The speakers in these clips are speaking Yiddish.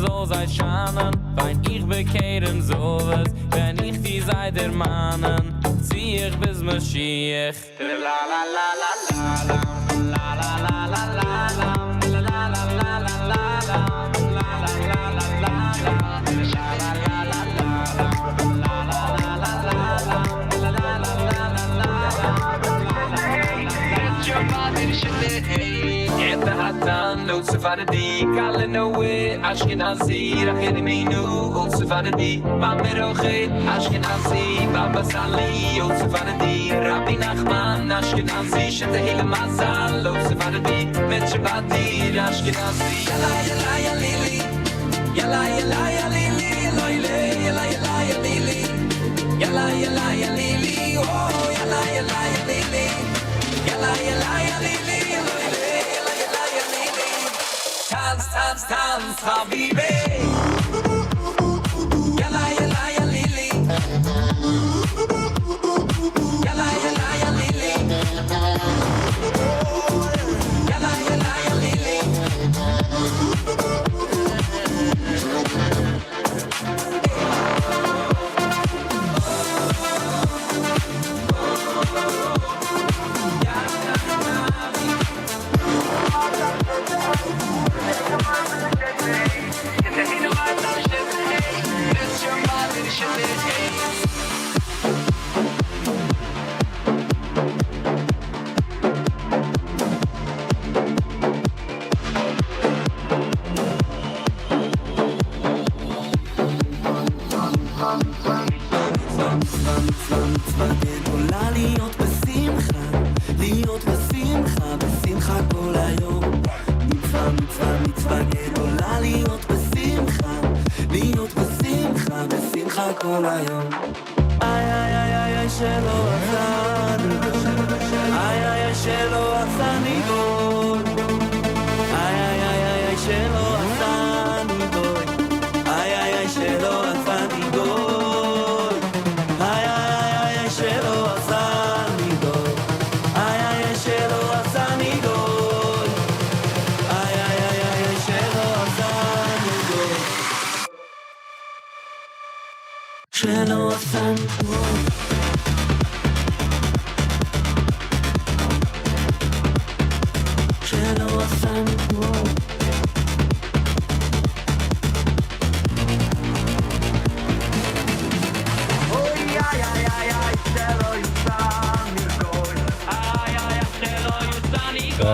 זאל זיי שיינען, וויין איך בקרן זווית, ווען איך טו זיי דערמאנען, צי איך ביז משיח.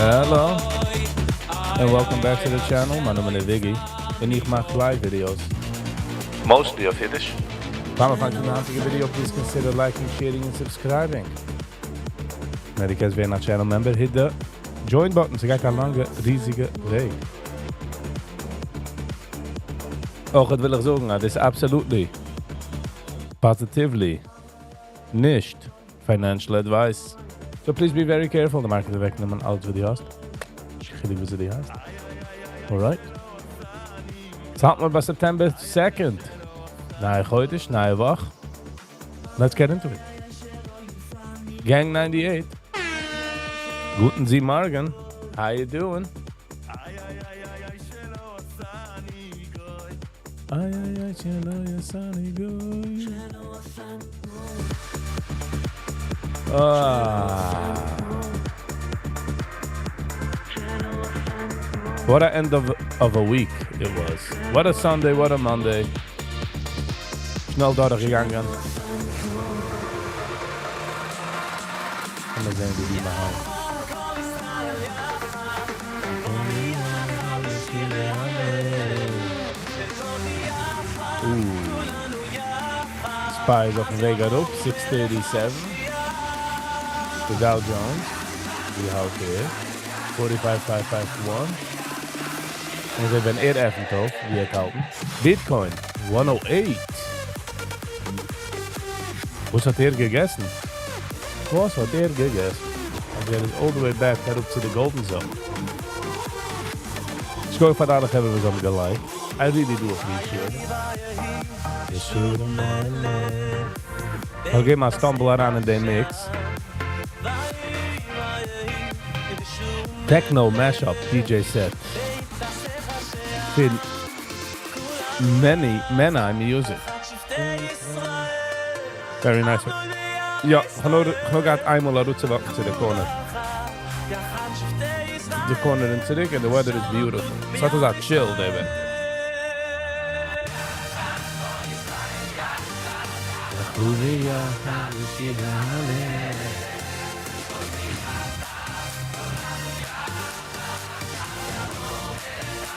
Hello and welcome back to the channel. מיין נאמען איז Viggy און איך מאך live videos. Mostly אויף אידיש. פאר מיר פאנגען אן די היינטיגע video, please consider liking, sharing and subscribing. ווען דו קענסט ווערן א channel member, hit the join button. ס'גייט א לאנגע, ריזיגע וועג. אויך וויל איך זאגן, אז דאס איז absolutely, positively, נישט financial advice. So please be very careful. די market אוועקנעמען אלעס וואס דו האסט. נישט קיין חילוק וואס דו האסט. Alright. יעצט האלט מיר ביי September 2nd. נייע חודש, נייע וואך. Let's get into it. Gang 98. גוטן זי מארגן. How you doing? איי איי איי שלא עשני גוי. Ah. What an end of a week it was. What a Sunday, what a Monday. שנעל דורכגעגאנגען. לאמיר זען ווי די מאכן. Ooh. SPY איז אויפן וועג אראפ, 637. The Dow Jones, ווי האלט ער? 45551. און זיי ווען ער עפנט אויף, ווי ער האלטן. Bitcoin, 108. וואס האט ער געגעסן? וואס האט ער געגעסן? אז ער איז all the way back אראפ צו די golden zone. שכוח פאר אלע חברה וואס האבן געליקט. I really do appreciate it. Okay, מיר stumble אריין אין דעם mix. Techno mashup DJ set. פון Many, many music. Very nice. יא, איך האב נאר געהאט איינמאל ארויסצואוואקן צו די corner. די corner און צוריק, and the weather is beautiful. עס האט אזא chill, די וועטער.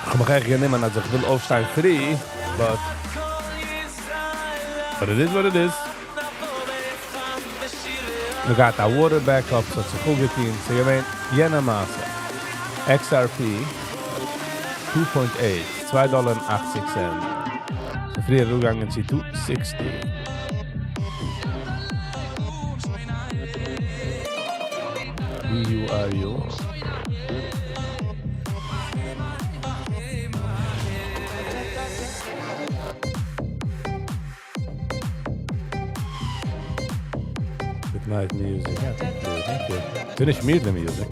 איך האב מיך עכט גענומען אז איך וויל אויפשטיין פרי, but it is what it is. We got a water backup, ס'האט זיך גוט געטון. ס'איז געווען יענע מעשה. XRP 2.8, 2 דאלער און 80 סענט. ס'איז פריער אראפגעגאנגען צו 260. BURU. With nice music. Yeah, thank you, thank you. Finish me the music.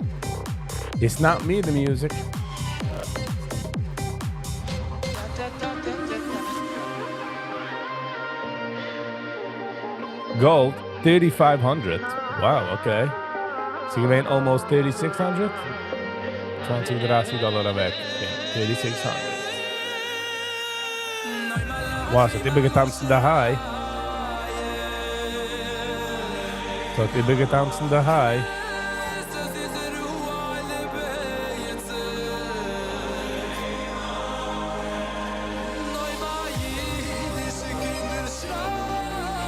It's not me the music. Gold, 3,500. Wow, okay. ס'איז געווען almost 3,600? 20, 30 דאלער אוועק. Okay, 3,600. Wow, ס'האט איבערגעטאנצן די high. ס'האט איבערגעטאנצן די high.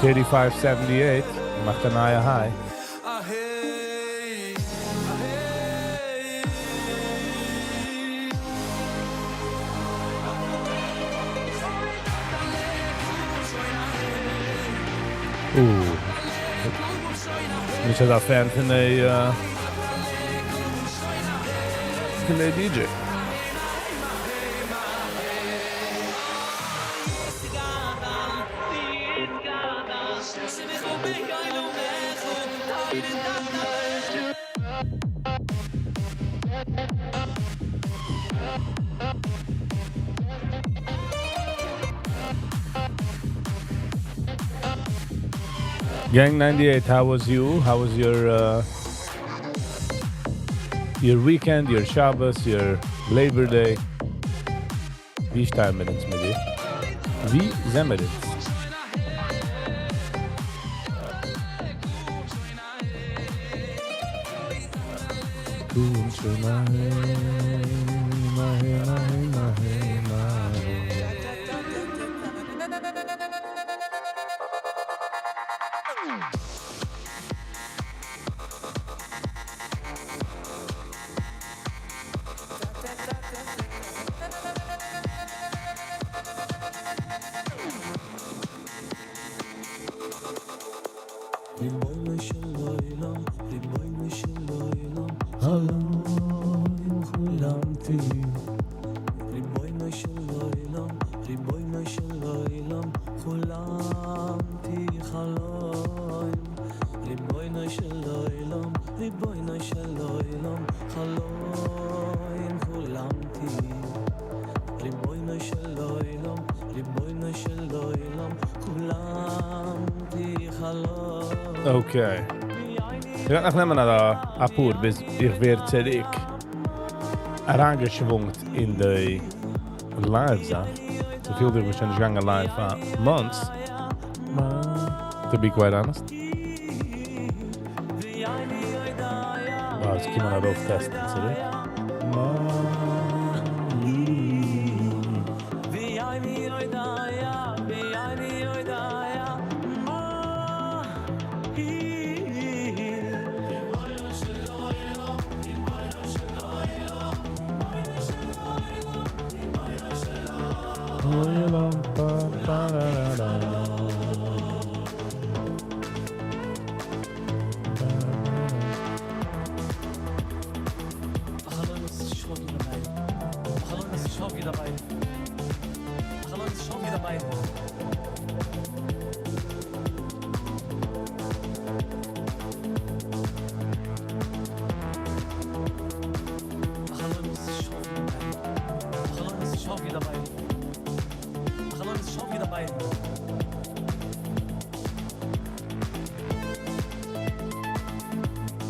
35.78 מאכט א נייע high. Uh. נישט אזא fan פון די DJ. Gang 98, how was you? How was your weekend, your Shabbos, your Labor Day? ווי שטייען מיר אונז מיט דיר? ווי זענען מיר אונז? קום שוין אהיים, אהיים, אהיים, אהיים, אהיים. רבונו של עולם, רבונו של עולם, חלום חלמתי. רבונו של עולם, רבונו של עולם, חלמתי חלום. רבונו של עולם, רבונו של עולם, חלום חלמתי. רבונו של עולם, רבונו של עולם, חלמתי חלום. Okay. איך וועל נאך נעמען א פאר, ביז איך ווער צוריק אריינגעשוואונגט אין די live זאך. אזויפיל ווי מיר שוין נישט געגאנגען live פאר months. To be quite honest. Wow, עס קומען ארויף טעסטן צוריק.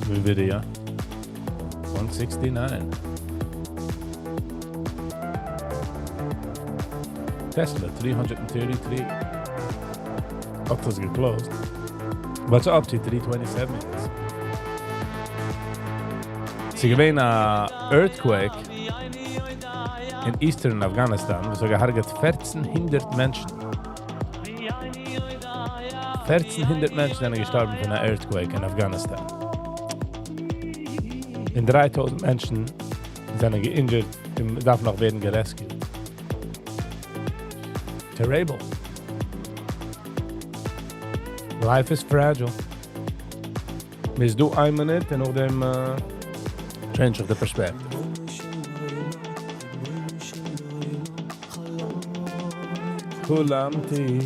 Nvidia 169. Tesla 333. האט עס geclosed. But it's up to 327 יעצט. ס'איז געווען א earthquake אין Eastern Afghanistan, וואס האט געהרגעט 1400 מענטשן. 1400 מענטשן זענען געשטארבן פון א earthquake אין Afghanistan. און 3000 מענטשן זענען געinjured און דארפן נאך ווערן געrescued. Terrible. Life is fragile. מ'איז דא איין מינוט און נאכדעם change of the perspective. חלמתי.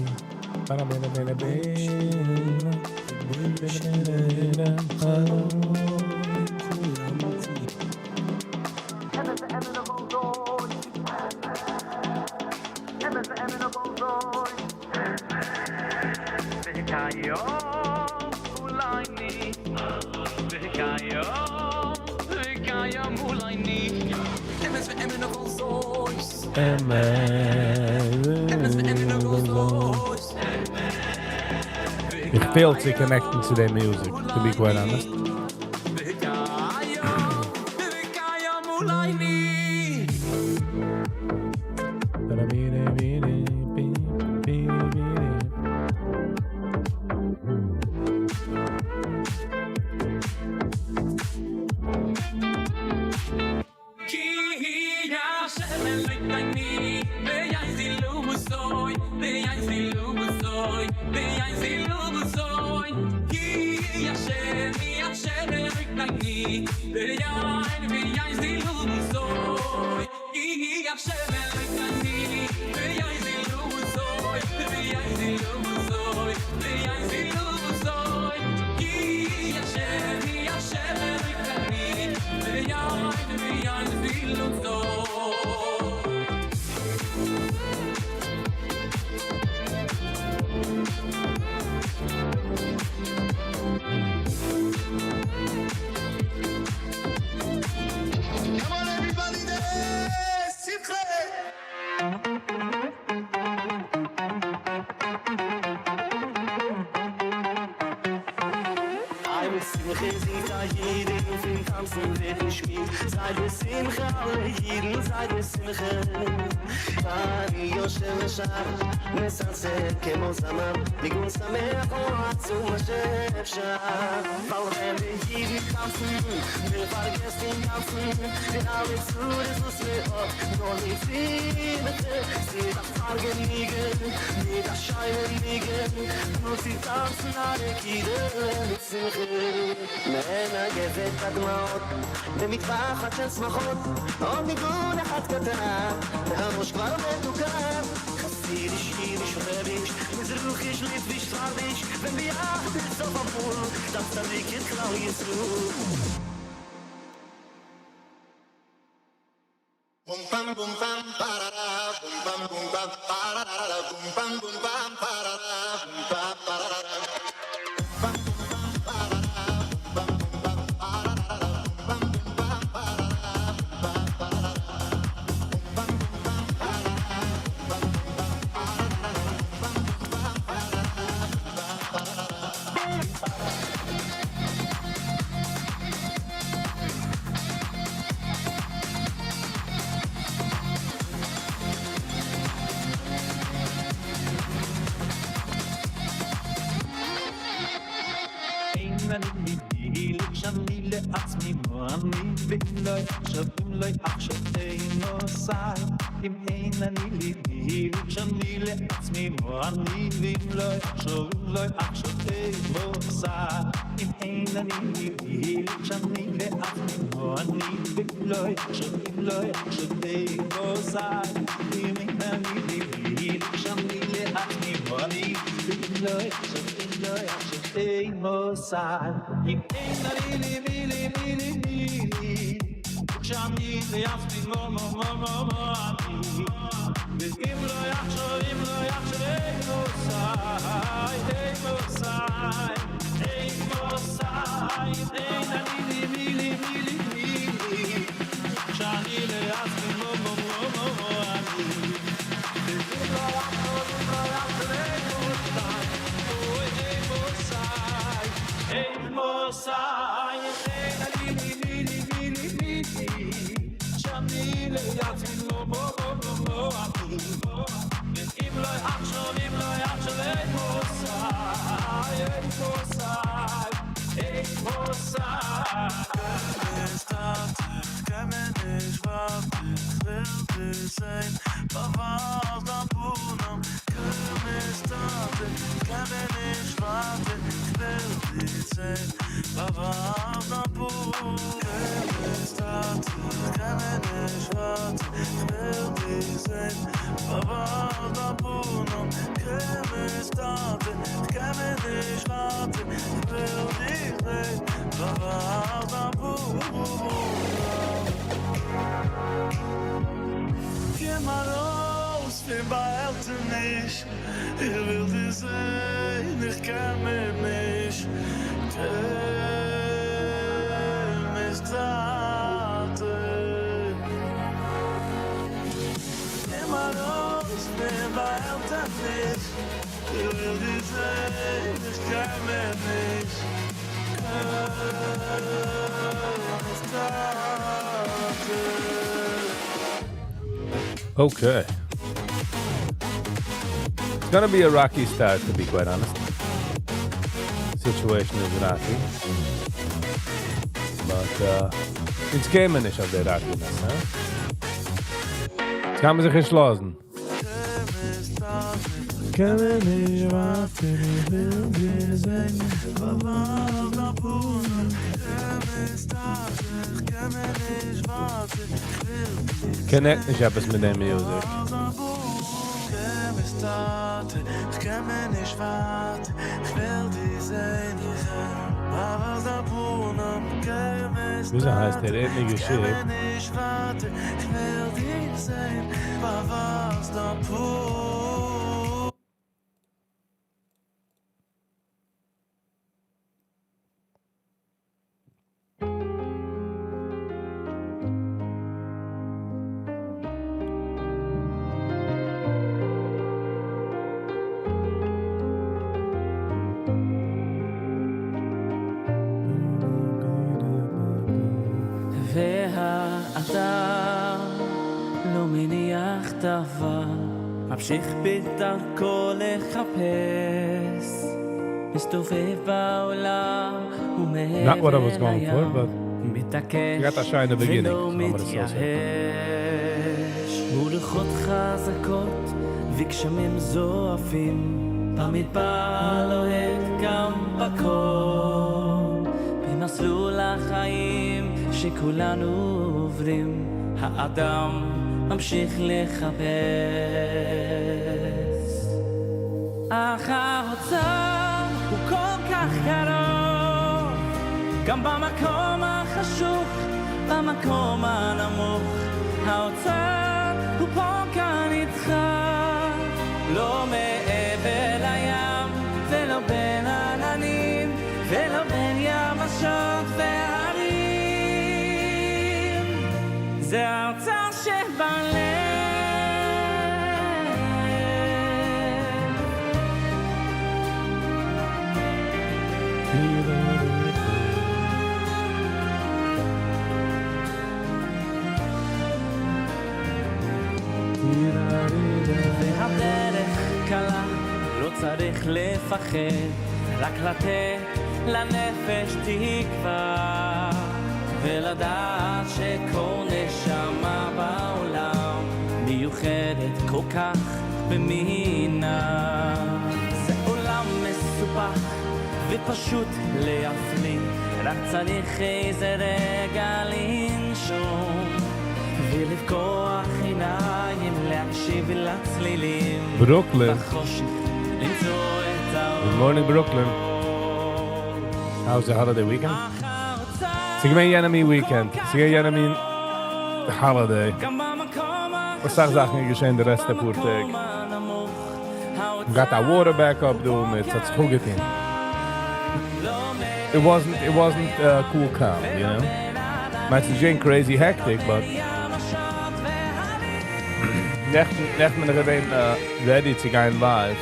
איך fail צו connect'ן צו די music, to be quite honest. Okay. It's gonna be a rocky start, to be quite honest. Situation is rocky. But אונז קען נישט אויף די rockiness, huh? יעצט קען מען זיך נישט לאזן. קען מען נישט ווארטן, איך וויל דיר זען. Connect נישט עפעס מיט דעם music. וויאזוי הייסט ער? ער האט מיר געשיקט. והאדם לא מניח דבר, ממשיך בדרכו לחפש, מסתובב בעולם Not what I was going for, but מתעקש you got a shine beginning. ולא So I'm gonna say so. מתייאש. מול רוחות חזקות וגשמים זועפים, במדבר לוהט גם בקור, במסלול החיים שכולנו עוברים, האדם ממשיך לחפש. אך האוצר הוא כל כך קרוב, גם במקום החשוך, במקום הנמוך, האוצר הוא פה כאן איתך, לא מעבר לים ולא בין עננים ולא בין יבשות והרים, זה האוצר שבלב. והדרך קלה, לא צריך לפחד, רק לתת לנפש תקווה, ולדעת שכל נשמה בעולם מיוחדת כל כך במינה. זה עולם מסובך ופשוט להפליא, רק צריך איזה רגע לנשום ולפקוח עיניים, להקשיב לצלילים Brooklyn. בחושך, למצוא את האור. Good morning, Brooklyn. How's the holiday weekend? ס'איז געווען יענע מין weekend. ס'איז געווען יענע מין holiday. אסאך זאכן געשען די לעצטע פאר טעג. Got that water back up דא מיט ס'האט זיך גוט געטון. It wasn't cool calm, you know? מיינט ס'איז געווען crazy hectic, but נעכטן נעכטן בין איך געווען ready צו גיין live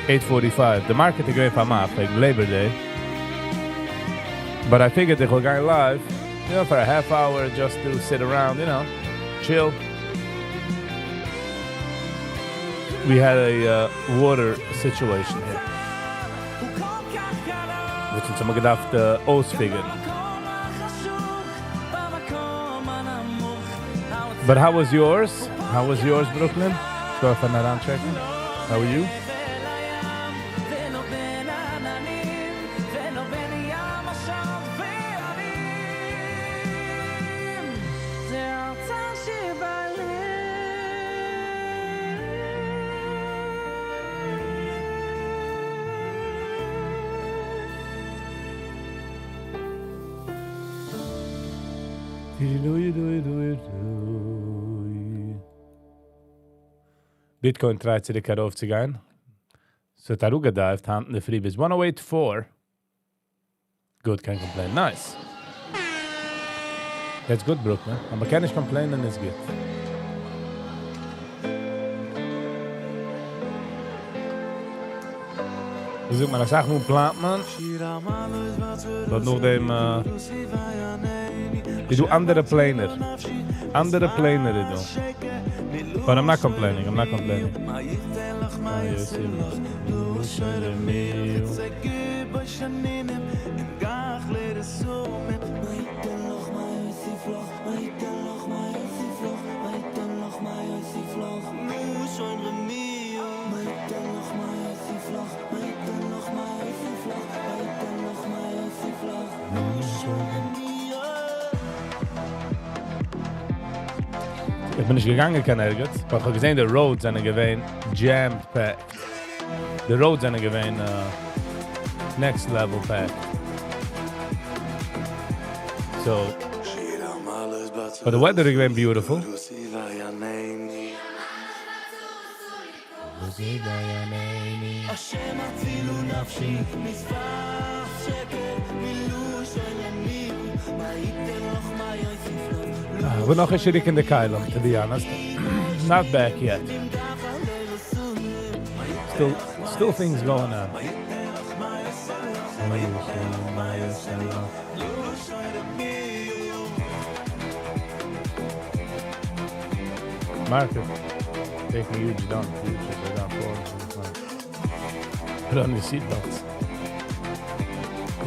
8:45. The market איז געווען פארמאכט, like Labor Day. But I figured איך וועל גיין live, you know, for a half hour just to sit around, you know, chill. We had a uh, water situation here. וואס אונז האבן געדארפט uh, אויספיגערן. But how was yours? How was yours, Brooklyn? So if I'm not on checking. How are you? Bitcoin tryt צוריק ארויפצוגיין. ס'האט אראפגעדייווט היינט אינדערפרי ביז 108.4. Good, can't complain. Nice. That's good, Brooklyn. אבער מ'קען נישט complainען איז גוט. ווי זאגט מען, אסאך מאל פלאנט מען, but נאכדעם איז דא אנדערע פלענער. אנדערע פלענער איז דא. But I'm not complaining, I'm not complaining. איך בין נישט געגאנגען קיין ערגעץ, אבער איך האב געזען די roads זענען געווען jammed packed. די roads זענען געווען uh, next level packed. So, but the weather איז געווען beautiful. איך בין נאך נישט צוריק אין די כלים, to be honest. Not back yet. Still, still things going on. Market taking a huge dump. Futures are down 425. Put on your seatbelts.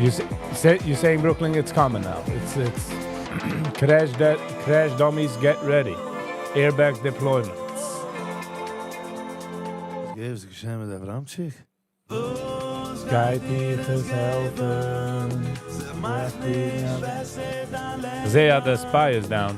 You say, you're saying Brooklyn, it's coming now. It's crash that crash dummies get ready. Airbags deployments. וואס איז געשען מיט אברהמטשיק? גייט דיר עס העלפן. זע, the SPY is down.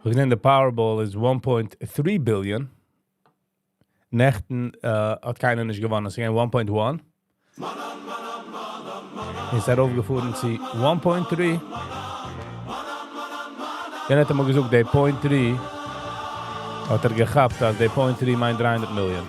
Looking the Powerball is 1.3 billion. נעכטן uh, האט קיינער נישט געוואונען. עס איז געווען 1.1. איז ער ארויפגעפארן צו 1.3. דאן האט ער מיר געזאגט, די 0.3 האט ער געכאפט, אז די 0.3 מיינט 300 מיליאן.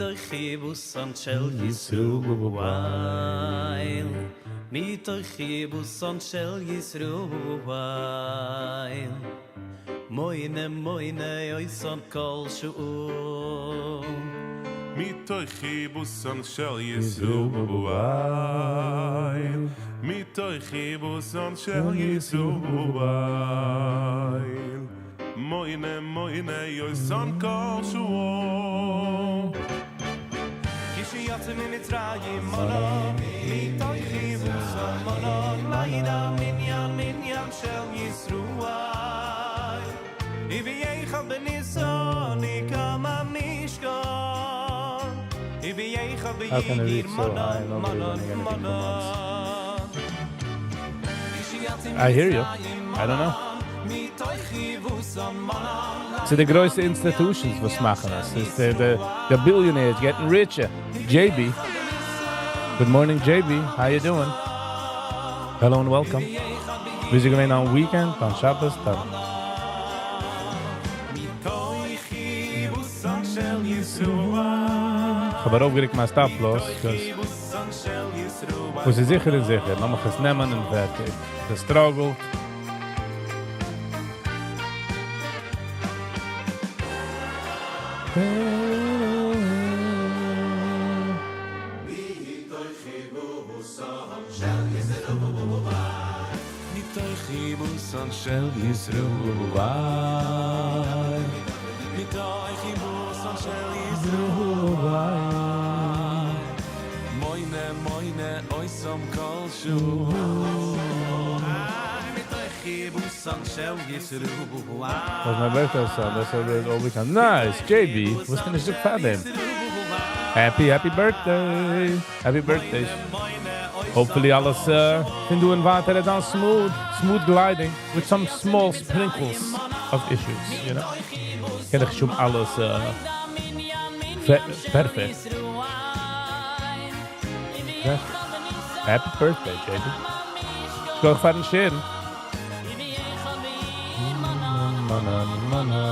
מתוך חיבתן של ישראל מתוך חיבתן של ישראל מונה מונה אותן כל שעה. מתוך חיבוסן של ישראל מתוך חיבוסן של ישראל מוינה מוינה יויסן כל שו כשיצא ממצרים מנה מתוך חיבוסן מנה לידה מניין מניין של ישראל יבייך בניסן כמה משכן יבייך How can I ביגיר reach so high מנה and nobody מנה winning anything for מנה months? I hear you. I don't know. So די גרויסע institutions וואס מאכן עס. It's the billionaires getting richer. JB. Good morning, JB. How you doing? Hello and welcome. ווי איז געווען אן weekend, אן שבת, דאן. חיבוסן של ישראל איך האב ארויפגערוקט מיין stop loss, because וואס איז זיכער איז זיכער. לאמיך עס נעמען און פערטיג. The struggle. חיבוסן של ישראל מתוך חיבוסן של ישראל מוינה מוינה אויסם כל שו מתוך חיבוסן של ישראל Was my birthday son, that's celebrated all weekend. Nice, JB. וואס קען איך זאגן פאר דעם? Happy, happy birthday. Happy birthday. Hopefully אלעס קען דא און ווייטער דאן smooth, smooth gliding with some small sprinkles of issues, you know. קען איך שוין אלעס perfect. Yeah. Happy birthday, JB. שכוח פארן share. מנה, מנה.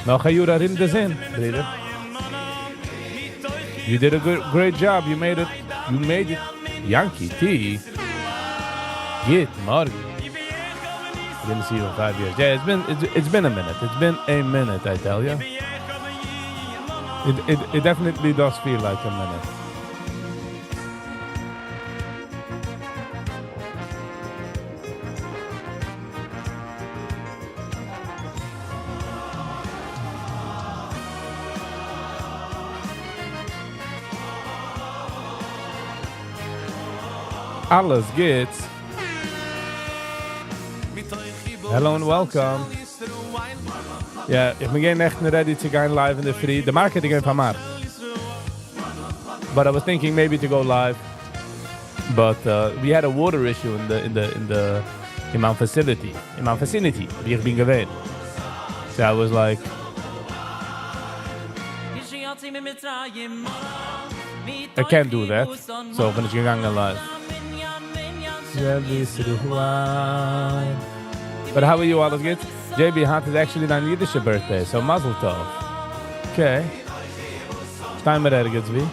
נאך א יאר ארום די זון, ברודער. You did a good, great job. You made it. You made it. Yankee T. גוט מארגן. Didn't see you in 5 years. Yeah, it's been a minute. It's been a minute, I tell you. It definitely does feel like a minute. אלעס גוטס. Hello and welcome. Yeah, איך בין געווען נעכטן ready to גיין live אין דער פרי. The market איז געווען פארמאכט. But I was thinking maybe to go live. But we had a water issue in the in my facility. In my vicinity. ווי איך בין געווען. So I was like, כשיצא ממצרים I can't do that. So בין איך געגאנגען live. Yeah, But how are you all? גוט? JB היינט is actually דיין אידישע birthday, so mazel tov. Okay. שטייען מיר ערגעץ ווי?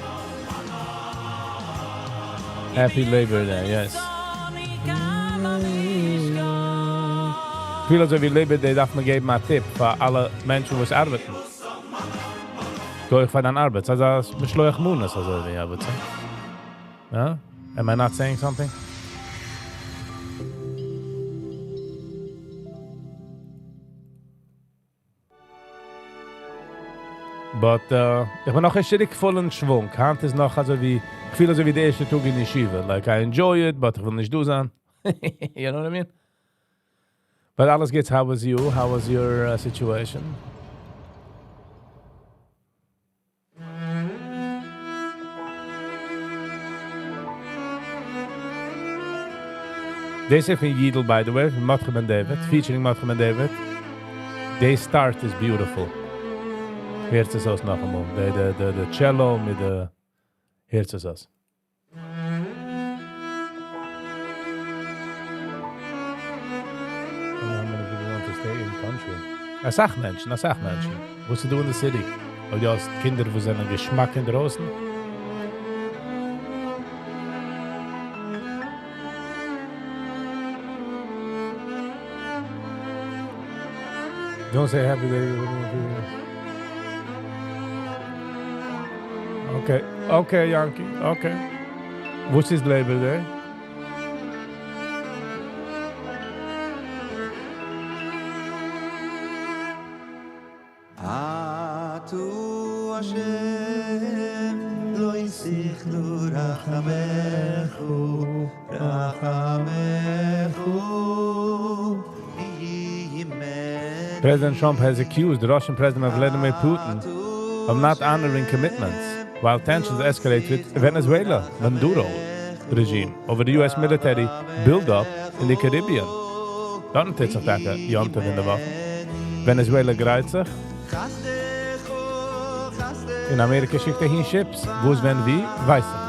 Happy Labor Day, yes. פיל אזוי ווי Labor Day דארף מען געבן א tip פאר אלע מענטשן, וואס ארבעטן. גיי איך פאר דיין ארבעט. אלזא, משלוח מנות, אזוי ווי, I would say. Yeah? Am I not saying something? But איך בין נאך נישט פול אין שוואונג. היינט איז נאך אזוי ווי, איך פיל אזוי ווי דער ערשטע טאג אין ישיבה. Like, I enjoy it, but איך וויל נישט דא זיין. You know what I mean? But אלעס גוטס, how was you? How was your situation? דאס איז פון Yidel, by the way, פון Motche Ben David, featuring Motche Ben David. The start is beautiful. הערט עס אויס נאכאמאל. The cello מיט די... הערט עס אויס. I don't know how many people want to stay in country. א סאך מענטשן, א סאך מענטשן. וואס איז דא אין the city? אויב דו האסט קינדער, וואס זענען געשמאק אין דרויסן. Don't say happy day. Okay, okay, Yankee, okay. וואס איז Labor Day? President Trump has accused Russian President Vladimir Putin of not honoring commitments while tensions escalate with Venezuela Maduro regime over the US military buildup in the Caribbean. דאן טוט זיך טאקע יום טוב אין די וואך. Venezuela גרייט זיך. און אמעריקע שיקט אהין ships. וואס ווען ווי, ווייס איך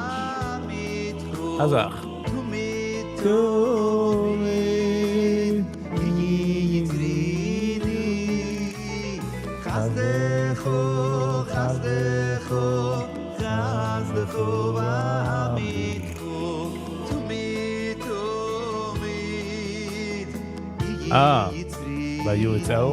נישט. א זאך. Ah, by you it's L.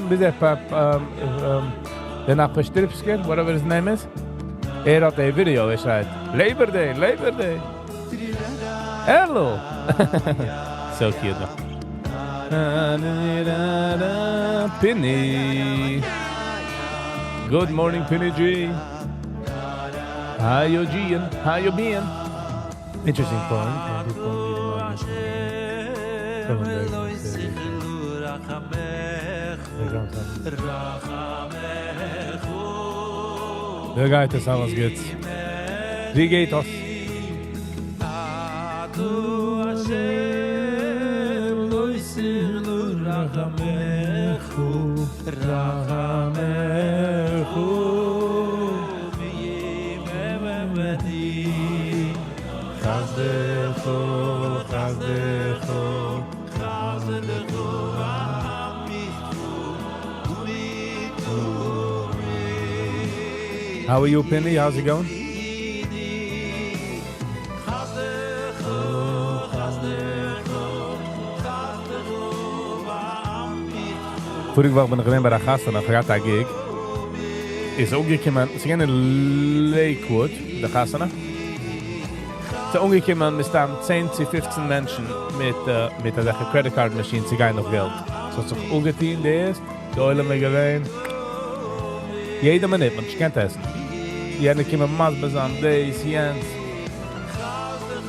ביז ער פאפ דער נאכפערשטריפסקער, whatever his name is, ער האט א video, ער שרייט, Labor Day, Labor Day. Hello. So cute. Pinny. Good morning, Pinny G. How you G'ing? How you being? Interesting point. People need money. Someone there can say they don't have דער גייט עס אלעס גוט. ווי גייט דאס? How are you, Penny? How's it going? פאריגע וואך בין איך געווען ביי דער חתונה, איך האב געהאט א gig. איז אנגעקומען, ס'איז געווען אין Lakewood, די חתונה. ס'איז אנגעקומען מסתם 10 צו 15 מענטשן מיט, מיט אזעלכע credit card machines צו גיין נאך געלט. ס'האט זיך אנגעטון דאס, די עולם איז געווען. יעדע מינוט, מ'האט נישט געקענט עסן. יענער קומען מסביר זיין דאס, יענץ.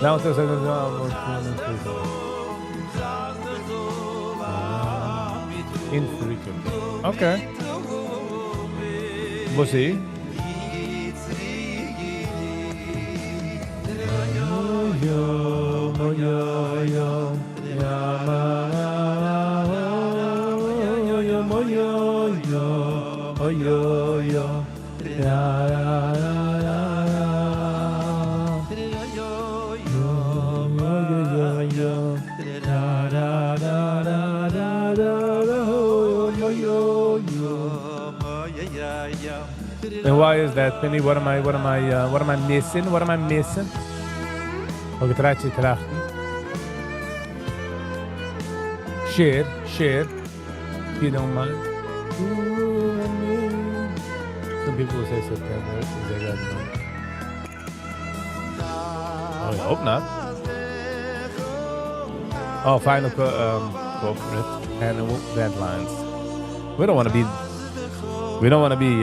דעמאלטס איז ער געזאגט, Infrequent. Okay. וואס איז? And why is that, Penny? What am I missing? What am I missing? Okay, try צו טראכטן. Share, share. If you don't mind. Some people will say September is a red month. Oh, I hope not. Oh, final corporate annual deadlines. We don't want to be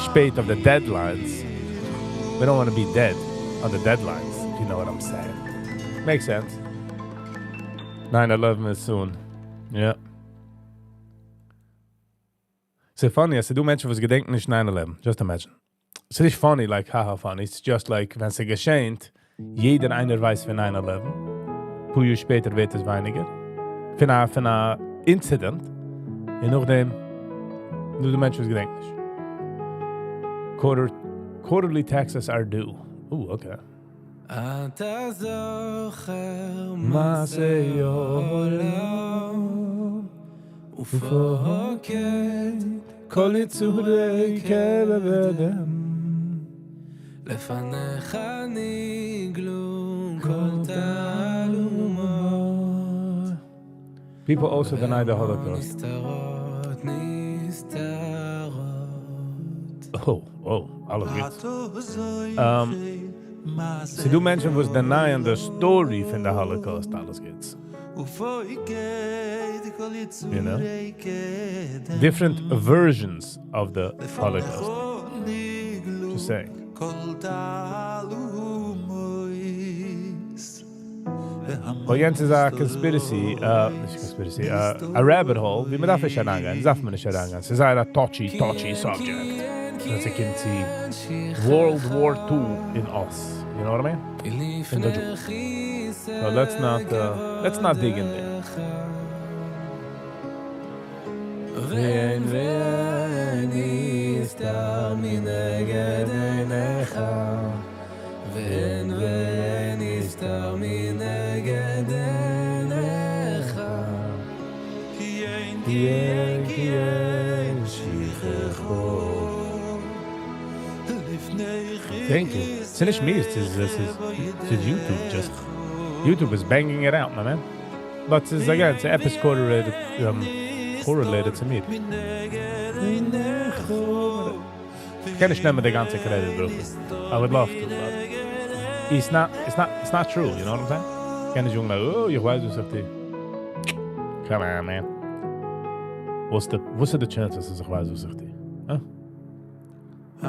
spate of the deadlines. We don't want to be dead on the deadlines, if you know what I'm saying. Makes sense. 9-11 is soon. Yeah. ס'איז funny, אז ס'דא מענטשן וואס געדענקען נישט 9-11. Just imagine. ס'איז נישט funny, like, haha funny. It's just like, ווען ס'געשעט, יעדער איינער ווייסט פון 9-11. פאר יאר שפעטער ווערט עס ווייניגער. פון א incident. און נאכדעם, נאר די מענטשן וואס געדענקען נישט. Quarterly taxes are due. Ooh, okay. אתה זוכר מעשה עולם ופוקד כל יצורי קרב אדם. לפניך נגלו כל תעלומות. People also deny the Holocaust. Oh, oh, אלעס גוט. ס'דא מענטשן וואס deny ען די story פון די Holocaust, אלעס גוטס. You know? Different versions of the Holocaust. Just saying. Well, יענץ איז א conspiracy, נישט conspiracy, א rabbit hole, ווי מ'דארף נישט אריינגיין, דארף מען נישט אריינגיין. ס'איז זייער א touchy, touchy subject. ווען ס'קומט צו World War II in us. You know what I mean? In the Jews. So let's not dig in there. ואין ונסתר מנגד עיניך ואין ונסתר מנגד עיניך כי אין כי אין כי אין שכחו. Thank you. ס'נישט מיר, ס'איז YouTube just. YouTube is banging it out, my man. But it's again, it's עפעס correlated צו מיר. קען נישט נעמען די גאנצע credit, bro. I would love to, but it's not true, you know what I'm saying? קען נישט זאגן, oh, איך ווייס וואס איך טו. Come on, man. What's the chances אז איך ווייס וואס איך טו? Huh? 9:23.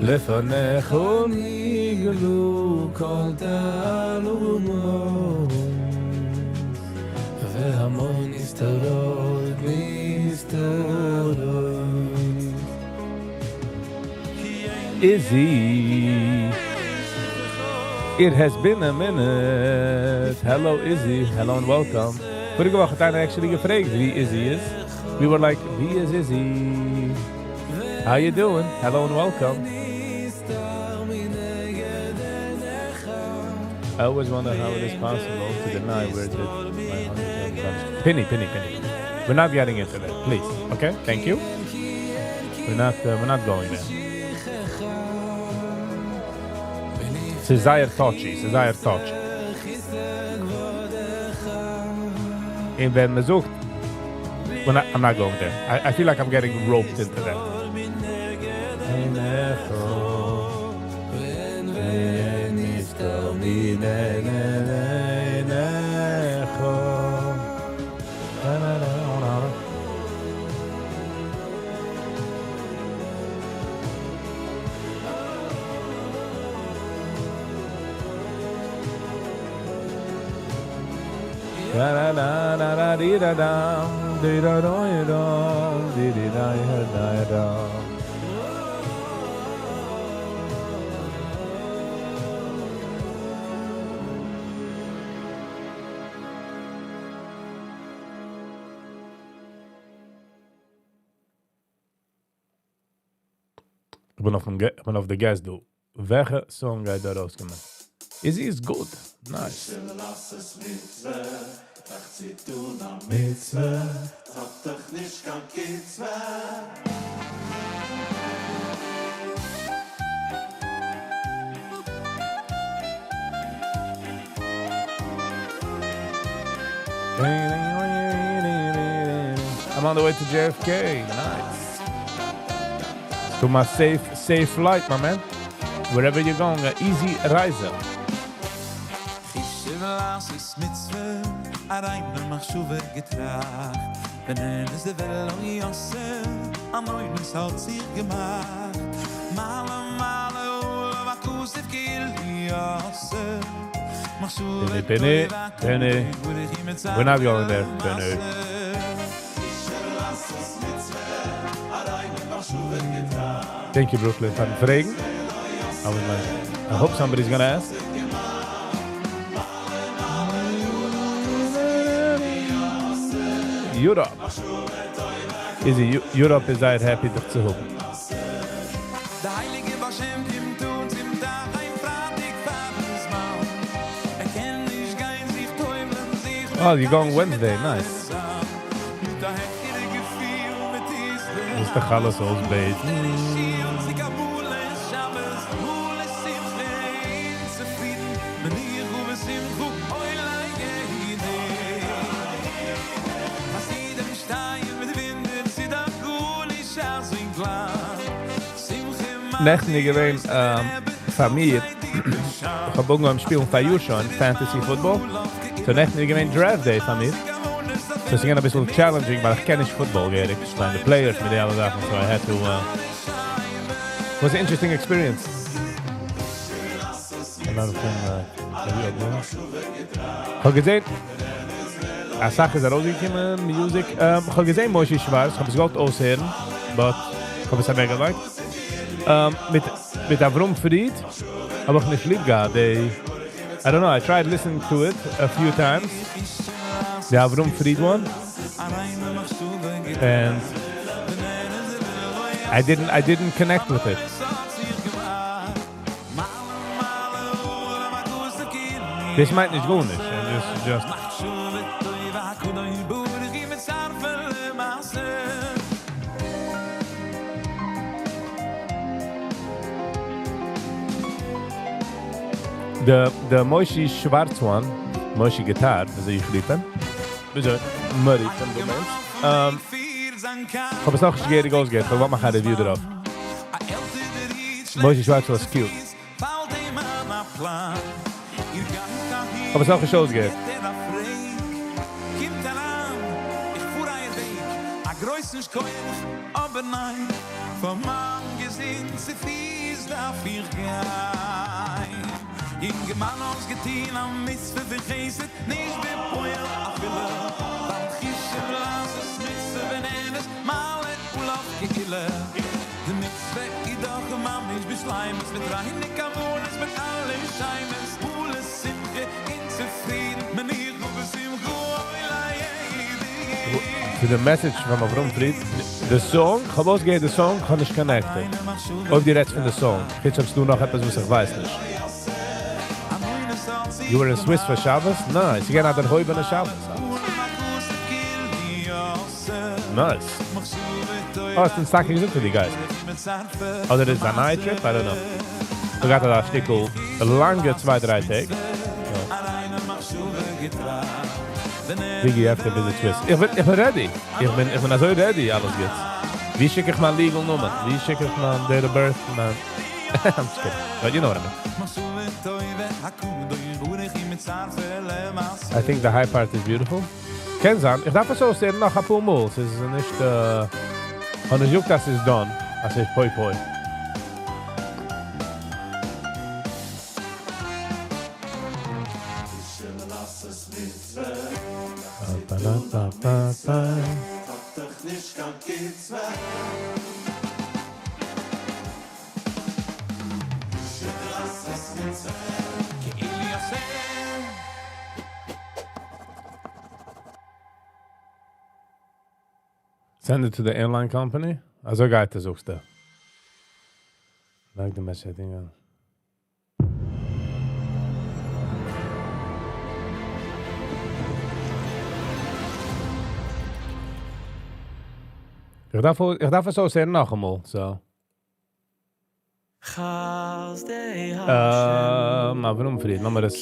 לפניך נגלו כל תעלומות והמון נסתרות נסתרות. Izzy, it has been a minute. Hello Izzy, hello and welcome. פאריגע וואך האט איינער actually געפרעגט ווי Izzy איז. We were like, ווי איז Izzy? How you doing? Hello and welcome. I always wonder how it is possible to deny where did my 100 vanish. Penny, Penny, Penny. We're not getting into that, please. Okay, thank you. We're not going there. ס'איז זייער touchy, ס'איז זייער touchy. און ווען מ'זאגט, we're not, I'm not going there. I feel like I'm getting roped into that. Da da da da di da da di da da da di di da da da. איך בין אויף די gas דא. וועלכע song גייט דא ארויסקומען? Izzy is good. Nice. מצוה. I'm on the way to JFK. Nice. To my safe, safe flight, my man. Wherever you're going, an easy רייזע. מצוה, א ריינע מחשבה געטראכט. ווען ער איז דער וועלט יוסף, א נויען ס'האט זיך געמאכט. מעלה, מעלה, אולה, וואקוסיף, קיל, יוסף. Penny, Penny, Penny. We're not going there, Penny. Thank you, Brooklyn. פארן פרעגן. I was like, I hope somebody's gonna ask. Europe. Izzy, Europe איז זייער happy דיך צו האבן. דער הייליגער בעל שם קומט אן צום טייך איין פרייטאג פארן זמן. ער קען נישט גיין זיך טובל'ען זיך Oh, you're going Wednesday, nice. מיט א העכערע געפיל מיט דיך אלעס אויסבעטן. נעכטן איז געווען פאר מיר, איך האב אנגעהויבן שפילן פאר יאר שוין fantasy football, so נעכטן איז געווען draft day פאר מיר, so ס'איז געווען אביסל challenging ווייל איך קען נישט football געהעריג, איך מיין די players מיט די אלע זאכן, so I had to, was an interesting experience. כ'האב געזען אסאך איז ארויסגעקומען music, כ'האב געזען מושי שווארץ, כ'האב עס געוואלט אויסהערן, but כ'האב עס אוועקגעלייגט. מיט מיט אברהם פריד האב איך נישט ליב געהאט די, I don't know, I tried listening to it a few times, די אברהם פריד one, and I didn't connect with it. דאס מיינט נישט גארנישט, it's just. די מושי שווארץ one, מושי guitar, וויאזוי איך רוף אים, וויאזוי מ'רופט אים, דו מיינסט. כ'האב עס נאכנישט געהעריג אויסגעהערט, כ'וועל מאכן א review דערויף. מושי שווארץ was cute. כ'האב עס נאכנישט אויסגעהערט. To the message from Avrom Fried, the song, כ'האב אויסגעהערט די song, כ'האב נישט connected. אויב דו רעדסט פון די song, יעצט האסטו נאך עפעס וואס איך ווייס נישט. You were in Swiss for Shabbos? Nice. You got דערהויבענע Shabbos. Nice. Oh, עס איז טאקע געזונט פאר די guys. אדער איז א נייע trip? I don't know. מיר גייט דא א שטיקל לאנגע צוויי, דריי טעג. Biggie, you have to visit Swiss. איך בין ready. איך בין אזוי ready, אלעס גוט. ווי שיק איך מיין legal נאמען? ווי שיק איך מיין date of birth? מיין I'm just kidding. But you know what I mean. I think the high part is beautiful. קען זיין. איך דארף עס אויסהערן נאך א פאר מאל. עס איז נישט, און עס יאגט אז ס'איז done. אז ס'איז פוי פוי. Send it to the airline company. אזוי גייט עס, זאגסטו. Like the message, ja. איך דארף עס אויסהערן נאכאמאל, so. אברהם פריד, לאמיר עס.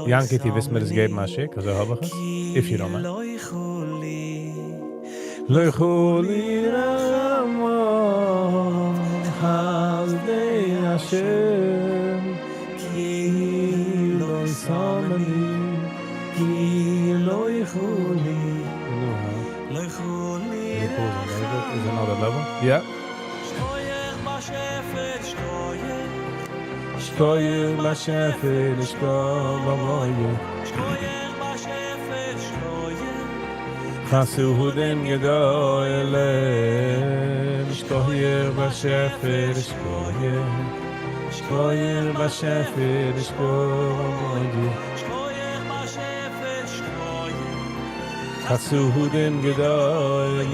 Yankee, דו ווילסט מיר עס געבן, א שיק, אזוי האב איך עס. If you don't mind. לא יכולי רחמון חסדי השם כי לא שמני כי לא יכולי. לא יכולי. Is another level? Yeah. שכויח באשעפער, שכויח חסודים גדולים, שכויח באשעפער, שכויח, שכויח באשעפער, שכויח חסודים גדולים.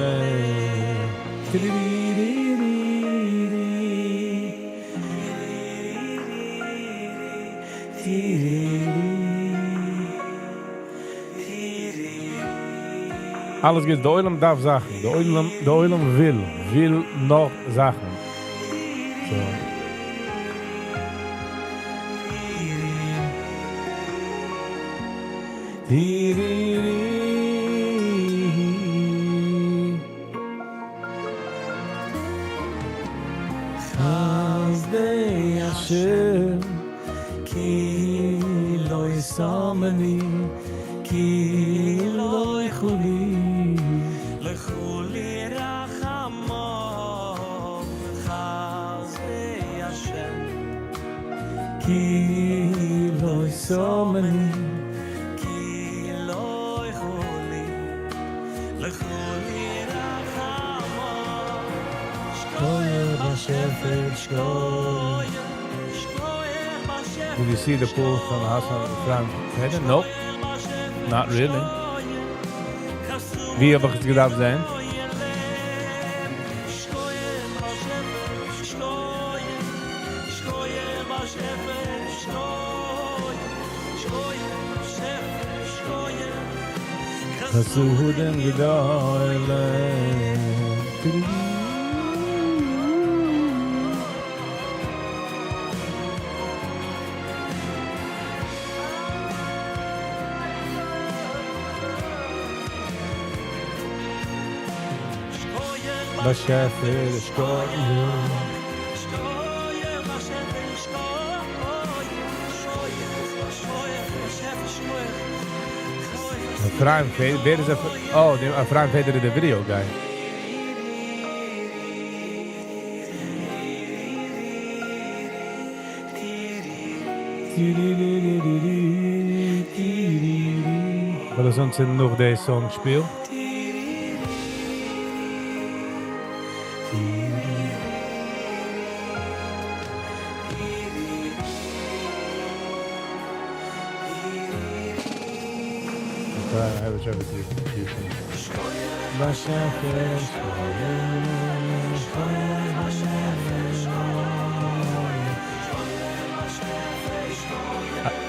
אלעס גוט, די עולם דארף זאכן, די עולם, די עולם וויל, וויל נאך זאכן. So. חסדי השם כי לא שמני כי לא חולי לכו לי רחמיו חסדי השם כי לא שמני כי לא חולי לכו לי רחמיו שכוח באשעפער שכוח שכוח באשעפער Did you see the pool from Hassan Frank Feder? Nope, not really. ווי האב איך עס געדארפט זען? חסדים גדולים. באשעפער שכוח. אפרים Feder, ווער איז Oh, די אפרים Feder איז די video guy. ווייל זאנסט נאך די song שפיל. Okay, I have a trouble with your computer. באשעפער שכוח.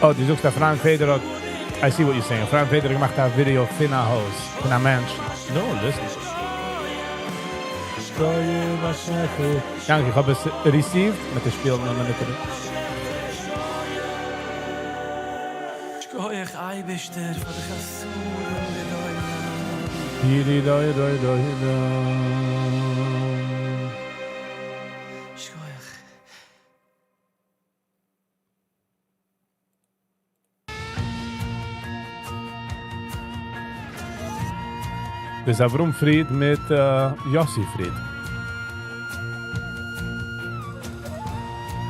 Oh, דו זאגסט, אפרים Feder האט. I see what you're saying. אפרים Feder האט געמאכט א video פון א הויז, פון א mansion. No, listen. שכוח באשעפער. דאנקע, איך האב עס received מיט די שפיל נאר מיט דער. שכוח אייבערשטער פאר די חסדים גדולים. די דוי דוי דוי דוי. שכוח. דאס איז אברהם Fried מיט Yossi Fried.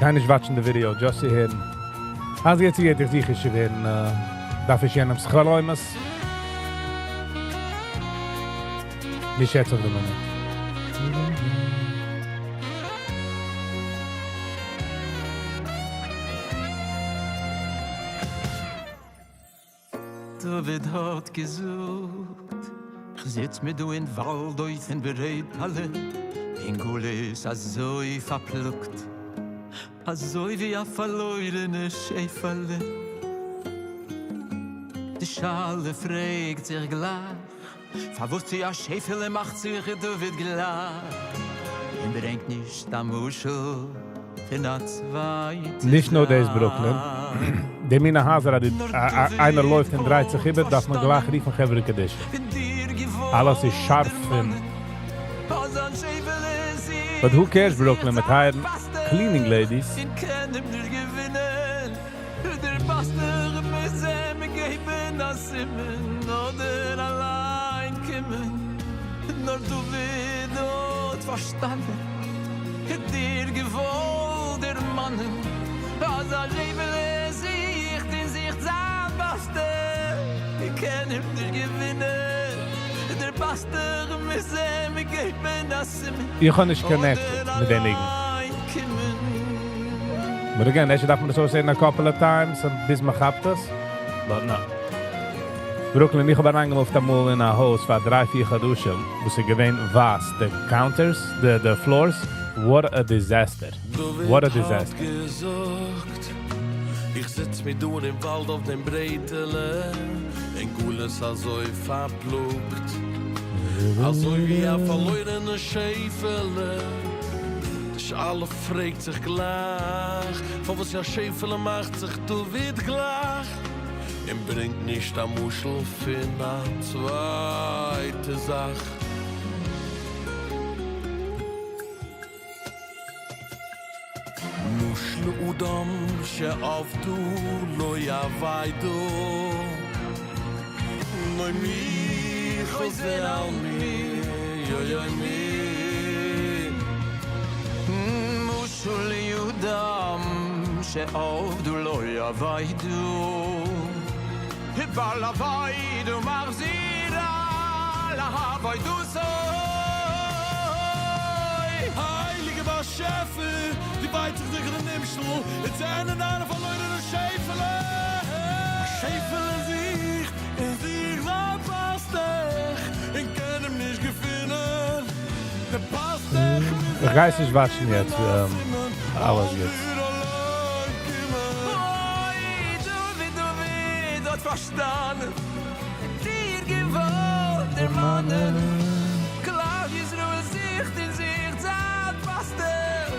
קיין נישט watchן די video, just צו הערן. אז יעצט גייט איך זיכער שווערן, דארף איך יענעמס חלומות. נישט יעצט אויף די מינוט. דוד האט געזאגט, איך זיץ מיר דא אין וואלד אויפן ברעטעלע, אין גלות אזוי פארפלאגט, אזוי ווי א פארלוירענע שעפעלע. די שאלה פרעגט זיך גלייך, פארוואס צו א שעפעלע מאכט זיך דוד גלייך, און ברענגט נישט א משל פון א צווייטע נישט נאר דאס, Brooklyn. די מינע הייזער, איינער לויפט און דרייט זיך איבער, דארף מען גלייך רופן חברה קדישא. אלעס איז שארף און. But who cares, Brooklyn, מיט hiren cleaning ladies. אין קען אים נישט געווינען. דער פאסטעך מוז אים געבן א סימן אדער אליין קומען. נאר דוד האט פארשטאנען, דיר געוואלט דערמאנען, אז א שעפעלע זוכט אין זיך זיין פאסטעך. איך קען אים נישט געווינען. דער פאסטעך מוז אים געבן א סימן איך האב נישט connected מיט די ניגון. אליין קומען. But again, אפשר דארף מען דאס אויסזען a couple of times, און ביז מען כאפט עס. But no. Brooklyn, איך האב אריינגעמופט אמאל אין א הויז פאר דריי, פיר חדשים, וואו ס'איז געווען ווייס, the counters, the floors, what a disaster. What a disaster. געזאגט, איך זיץ מיר דא אין וואלד אויף דעם ברעטעלע, אין גלות אזוי פארפלאגט. אזוי ווי א פארלוירענע שעפעלע. די שאלה פרעגט זיך גלייך, פארוואס א שעפעלע מאכט זיך דוד גלייך, און ברענגט נישט א משל פון א צווייטע זאך. משל לאדם שאבדה לו אבידה אוי מי חוזר על מי אוי אוי מי משל לאדם שאבדה לו אבידה בעל אבידה מחזירה לאבידתו. הייליגער באשעפער, דו ווייסט דאך זיכער דעם נמשל, אונז זענען דיינע פארלוירענע שעפעלעך. א שעפעלע זוכט אין זיך זיין פאסטעך, און קען אים נישט געפינען. דער פאסטעך מוז איך גיי עס נישט watch ן יעצט, אלעס גוט. אוי, דוד, דוד האט פארשטאנען, דיר געוואלט דערמאנען, כלל ישראל זוכט אין זיך זיין פאסטעך,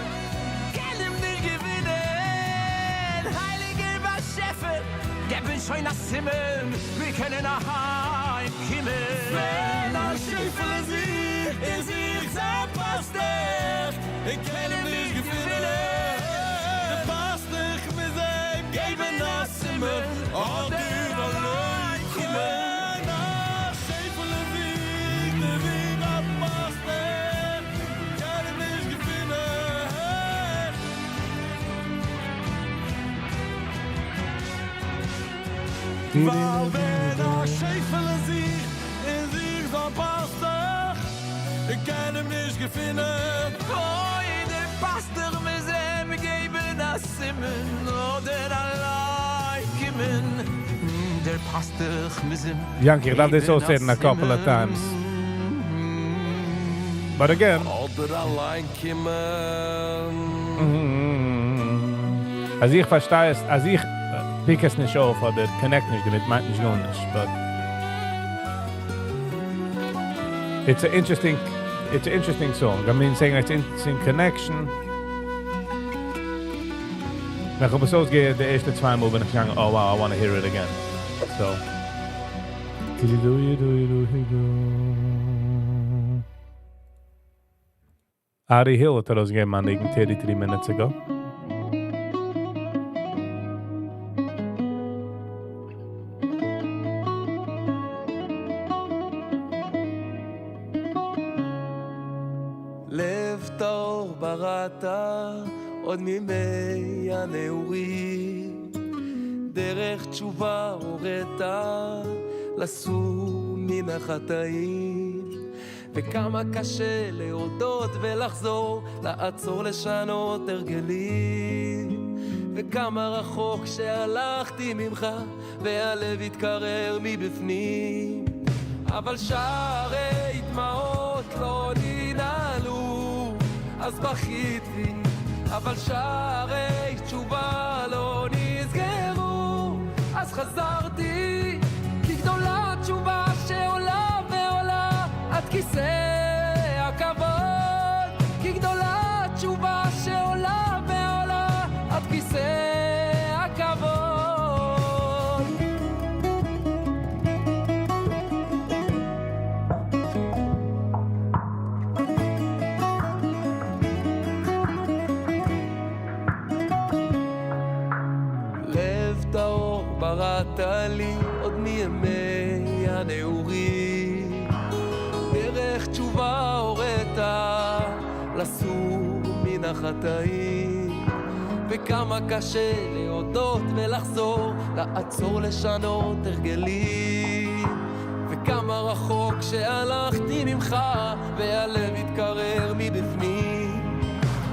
קען אים נישט געפינען. הייליגער באשעפער, געב אונז שוין א סימן, מיר קענען אהיים קומען. ווען א שעפעלע זוכט אין זיך זיין פאסטעך, און קען אים נישט געפינען. דער פאסטעך מוז אים געבן א סימן, אדער אליין קומען. א שעפעלע זוכט אין זיך א פאסטעך, קען אים נישט געפינען. ווייל ווען א שעפעלע זוכט אין זיך זיין פאסטעך, און קען אים נישט געפינען. אוי, דער פאסטעך מוז אים געבן א סימן, אדער אליין קומען. דער פאסטעך מוז אים Yankee, איך דארף דאס געבן א אויסהערן a couple of times. But again, אדער אליין קומען. אז איך פארשטיי עס, אז איך pick עס נישט אויף אדער connect נישט דערמיט, מיינט נישט גארנישט. But it's an interesting song. I mean, saying it's interesting connection. ווען איך האב עס אויסגעהערט, די ערשטע צוויי מאל בין איך געגאנגען, oh wow, I want to hear it again. So. Do do do do. Ari Hill האט ארויסגעגעבן א ניגון 33 minutes ago. לב טהור בראת עוד מימי הנעורים, דרך תשובה הורית לסור מן החטאים, וכמה קשה להודות ולחזור, לעצור לשנות הרגלים, וכמה רחוק שהלכתי ממך והלב התקרר מבפנים, אבל שערי דמעות לא ננעלו, אז בכיתי, אבל שערי תשובה לא נסגרו, אז חזרתי, כי גדולה תשובה שעולה ועולה עד כיסא הכבוד, כי גדולה תשובה שעולה ועולה עד כיסא הכבוד. לב טהור בראת לי עוד מימי הנעורים, דרך תשובה הורית לסור מן החטאים, וכמה קשה להודות ולחזור, לעצור לשנות הרגלים, וכמה רחוק שהלכתי ממך והלב התקרר מבפנים,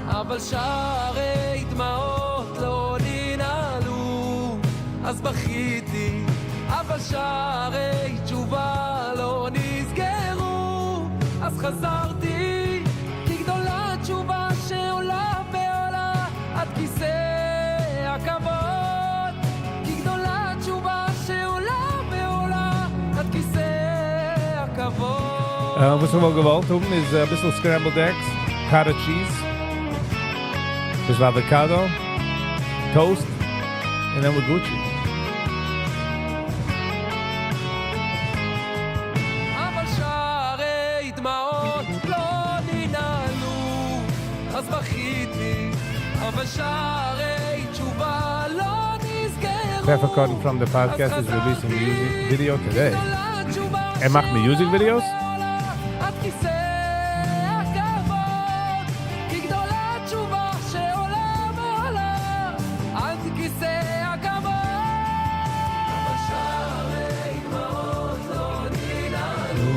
אבל שערי דמעות לא ננעלו, אז בכיתי, אבל שערי תשובה לא נסגרו, אז חזרתי, כי גדולה תשובה שעולה ועולה עד כיסא הכבוד, כי גדולה תשובה שעולה ועולה עד כיסא הכבוד. וואס איך וואלט געוואלט האבן איז אביסל scrambled eggs, cottage cheese, ביסל avocado, toast, and then we're Gucci. אבל שערי דמעות לא ננעלו, אז בכיתי, אבל שערי תשובה לא נסגרו. Peppercorn from the podcast is releasing music video today. ער מאכט music videos? עד כיסא הכבוד, כי גדולה תשובה שעולה ועולה, עד כיסא הכבוד. אבל שערי דמעות לא ננעלו,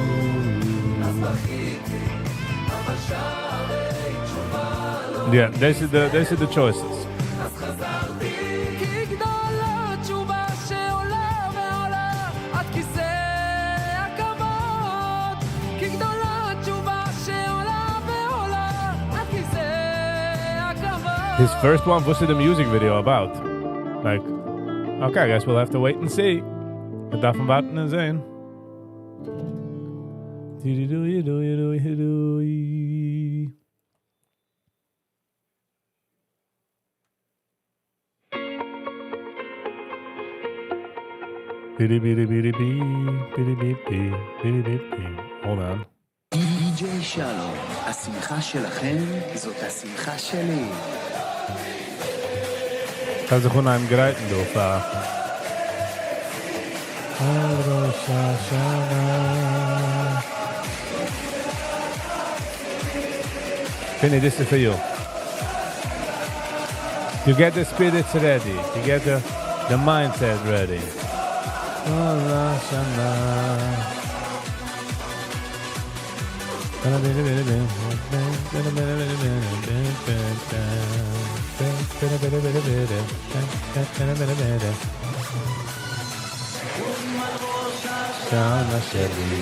אז בכיתי, אבל שערי תשובה לא Yeah, this is the choices. אז חזרתי, כי גדולה תשובה שעולה ועולה עד כיסא הכבוד. כי גדולה תשובה שעולה ועולה עד כיסא הכבוד. His first one, what's the music video about? Like, okay, I guess we'll have to wait and see. מ'דארף ווארטן און זען. Du-du-du-du-du-du-du. Bidi bidi bidi bee, bidi bee bee, bidi bee bee. Hold on. די.ג'יי שלום, השמחה שלכם זאת השמחה שלי. קען זיך אנהייבן גרייטן דא פאר ראש השנה. Finny, this is for you. To get the spirits ready, to get the mindset ready. ראש השנה. שנה שלי,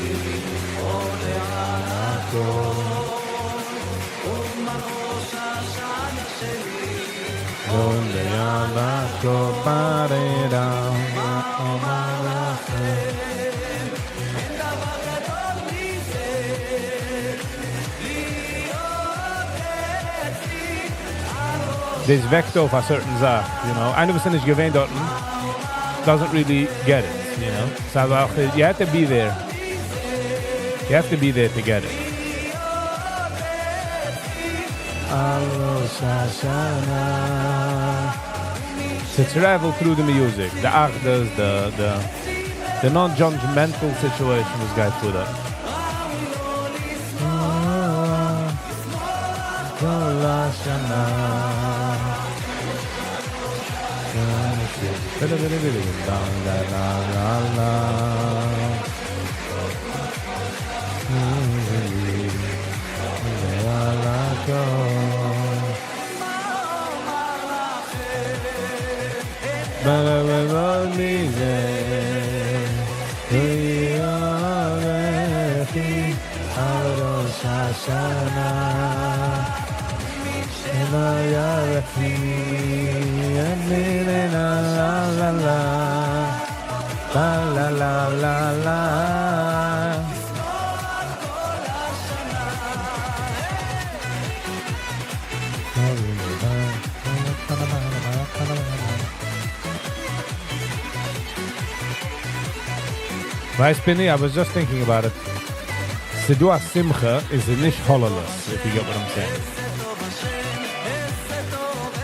דאס וועקט אויף a certain זאך, you know. איינער וואס איז נישט געווען דארטן, doesn't really get it, you know. So you have to be there. You have to be there to get it. על ראש השנה. To travel through the music, the אחדות, the non-judgmental situation וואס גייט through that. כל השנה. La la. La la. מזה על ראש השנה la la la la la la la. ווייסט, Benny, I was just thinking about it. ס'דא א שמחה איז נישט הוללות, if you get what I'm saying.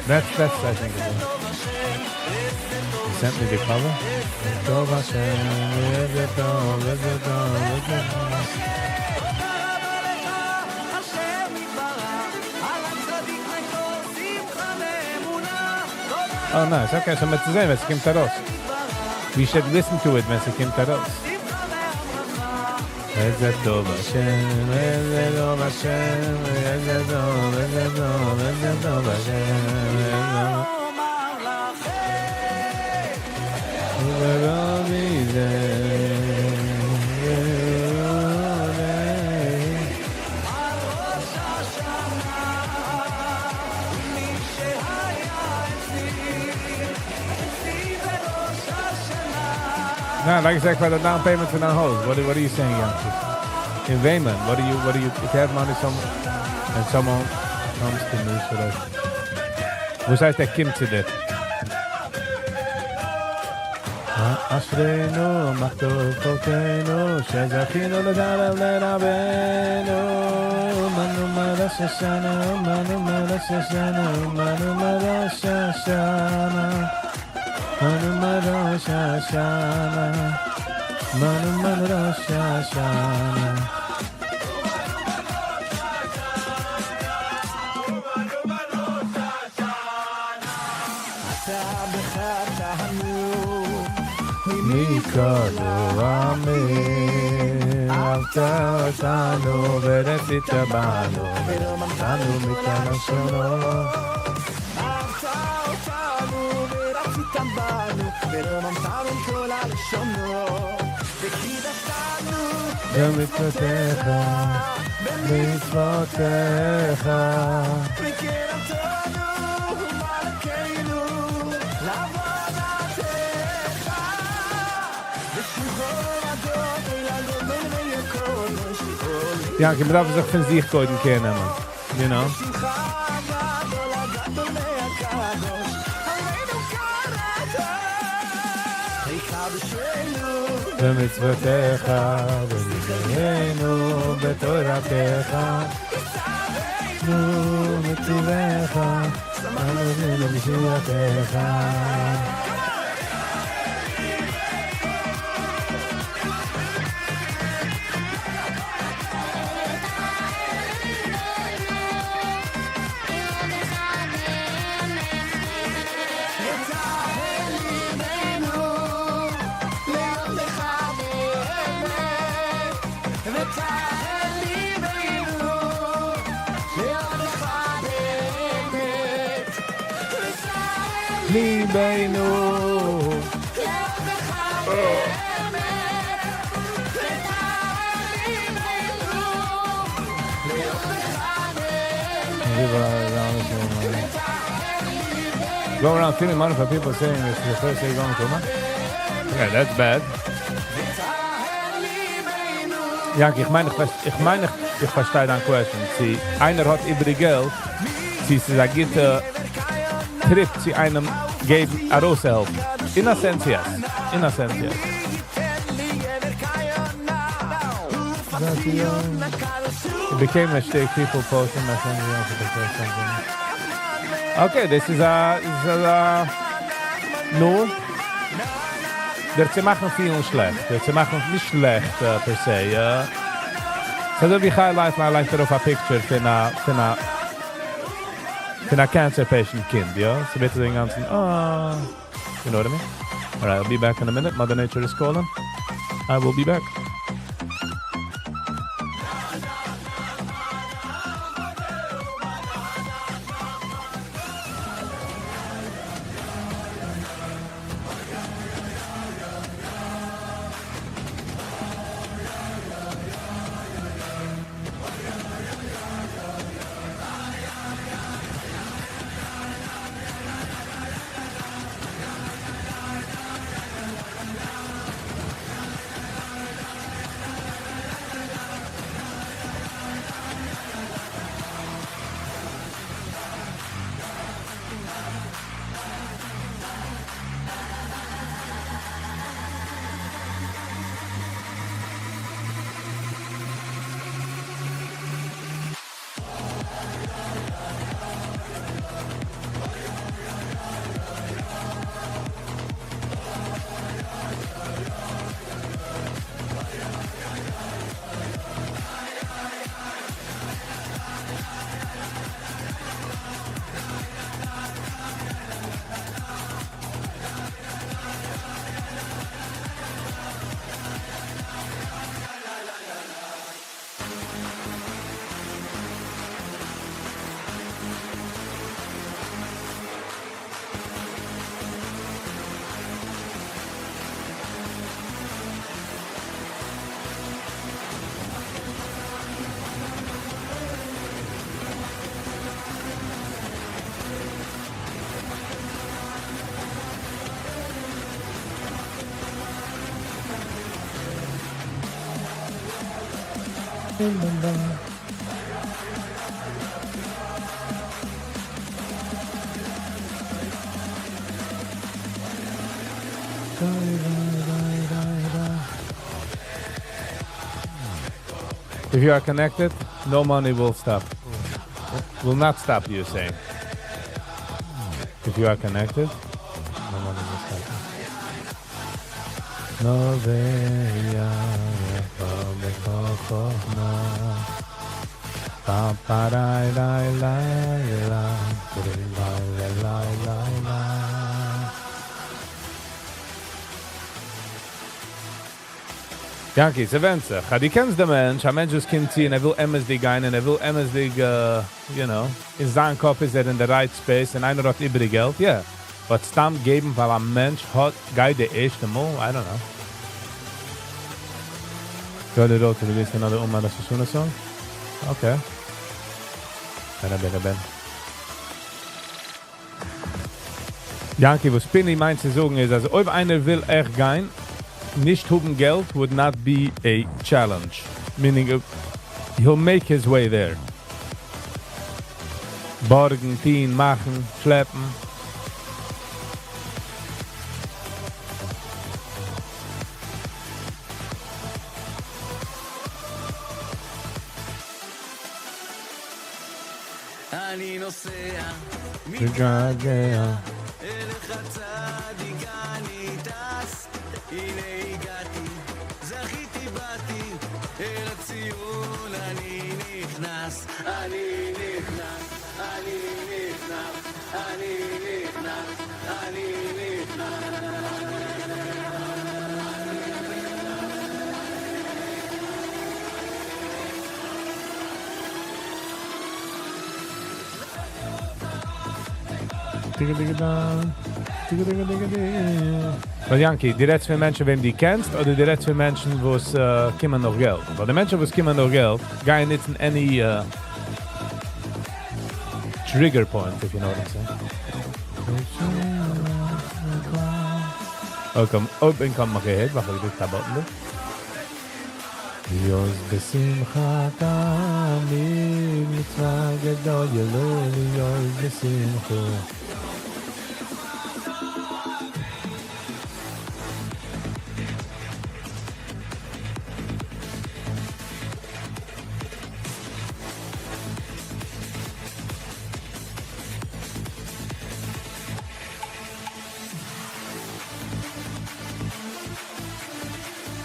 That's I think, it. You sent me the cover? טוב השם, איזה טוב, איזה טוב, איזה טוב. Oh, nice. Okay, so מ'עט זען, ווען ס'קומט ארויס. We should listen to it ווען ס'קומט ארויס. איזה טוב השם, איזה טוב השם, איזה טוב, איזה טוב, איזה טוב השם, איזה טוב מזה, No, like I said, for the down payment for the house. What are you saying, Yancy? אין וועמען? What do you, what do you, if you have money some, and someone comes to me, should I... וואס הייסט ער קומט צו דיר? אשרינו, מה טוב חלקנו, שזכינו לקרב לרבנו. אומן אומן ראש השנה, אומן אומן ראש השנה, אומן אומן ראש השנה. אומן אומן ראש השנה. אומן אומן ראש השנה. מכל העמים, אהבת אותנו ורצית בנו, ורוממתנו מכל הלשונות. אהבת אותנו ורצית בנו, ורוממתנו מכל הלשונות, וקידשתנו במצוותיך, במצוותיך. וקרבתנו מלכנו לעבודתך. ושמך הגדול הגדול ויקודש יענקי, מ'דארף זיך פון זיך קודם care נעמען. You know? שמך הגדול הגדול והקדוש עלינו קראת ויקדשנו במצוותיך, וזכרנו בתורתך. במצוותיך, במשפטיך. וטהר ליבנו לעבדך באמת וטהר ליבנו לעבדך באמת וטהר ליבנו. לעבדך באמת וטהר ליבנו לעבדך באמת Go around stealing money from people saying it's the first day going to Uman. Okay, that's bad. יענקי, איך מיין, איך, איך מיין, איך, איך פארשטיי דיין question. צי איינער האט איבעריג געלט, צי ס'איז א גוטע trip צו איינעם געבן ארויסהעלפן. In a sense, yes. In a sense, yes. It became a shtick, people posting my friends for the first something. Okay, this is a נו, דיר צו מאכן פילן שלעכט. דיר צו מאכן נישט שלעכט per se. ס'איז אזוי ווי Chai Lifeline לייגט ארויף א picture פון א cancer patient קינד, יא? ס'ווערט דעם גאנצן, ah. You know what I mean? Alright, I'll be back in a minute. Mother Nature is calling. I will be back. If you are connected, no money will stop. Will not stop you saying. If you are connected, no money will stop you. No Yanky, ס'ווענדט זיך. אז דו קענסט דעם מענטש, א מענטש וואס קומט צו און ער וויל אמת'דיג גיין און ער וויל אמת'דיג, you know, אין זיין קאפ איז ער אין די right space און איינער האט איבעריג געלט, yeah. But סתם געבן ווייל א מענטש האט, גייט די ערשטע מאל, I don't know. Jordy Road released another Uman Rosh Hashanah song? Okay. בן בן בן. Yanky, וואס Pini מיינט צו זאגן איז, אז אויב איינער וויל עכט גיין, נישט האבן געלט would not be a challenge. Meaning, he'll make his way there. בארגן, טון, מאכן, שלעפן. אני נוסע, מתגעגע. אליך צדיק אני טס, הנה הגעתי, זכיתי באתי, אל הציון אני נכנס, אני נכנס, אני נכנס, אני נכנס, אני נכנס. ווייל Yanky, דו רעדסט פון מענטשן וועם דו קענסט, אדער דו רעדסט פון מענטשן וואס קומען נאך געלט? ווייל די מענטשן וואס קומען נאך געלט גייען נוצן any trigger point, if you know what I'm saying. Okay, אויב איך האב מיך געהערט, וואס האב איך געדריקט א button דא? להיות בשמחה תמיד מצווה גדול להיות בשמחה.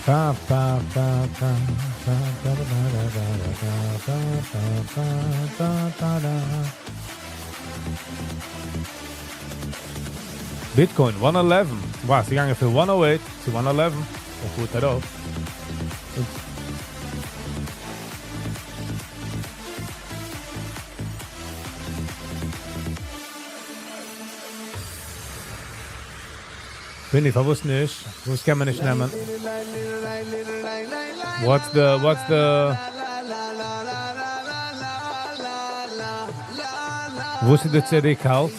Pa pa pa pa pa pa pa pa pa pa pa pa pa pa da. Bitcoin 111. Wow, ס'איז געגאנגען פון 108 צו 111. און פארט ארויף. Vinny, פארוואס נישט? וואס קען מען נישט נעמען? What's the, what's the... וואס איז די צוריקהאלט?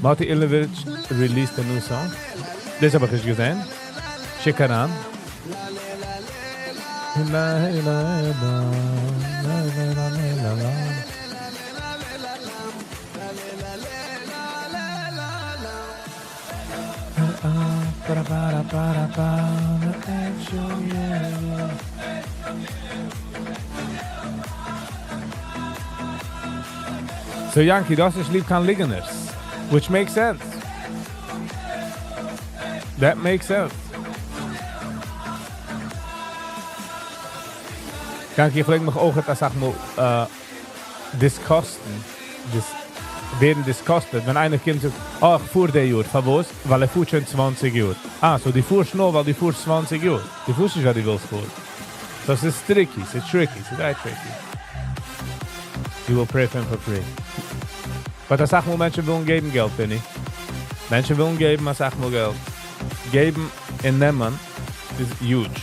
Moti Ilevich released a new song. דאס האב איך נישט געזען. שיק אריין. So Yanky, דו האסט נישט ליב קיין ליגנערס, which makes sense. That makes sense. Yanky, איך פלעג מיך אויך א סאך מאל disgust ן, dis ווערן disgusted, ווען איינער קומט זאגט, אה, איך פאר די יאר, פארוואס? ווייל ער פארט שוין 20 יאר. אה, so דו פארסט נאר, ווייל דו פארסט 20 יאר. דו פארסט נישט, ווייל דו ווילסט פארן. So ס'איז tricky, ס'איז tricky, ס'איז זייער tricky. You will pray for him for free. But א סאך מאל מענטשן ווילן געבן געלט, Benny. מענטשן ווילן געבן א סאך מאל געלט. געבן און נעמען איז huge.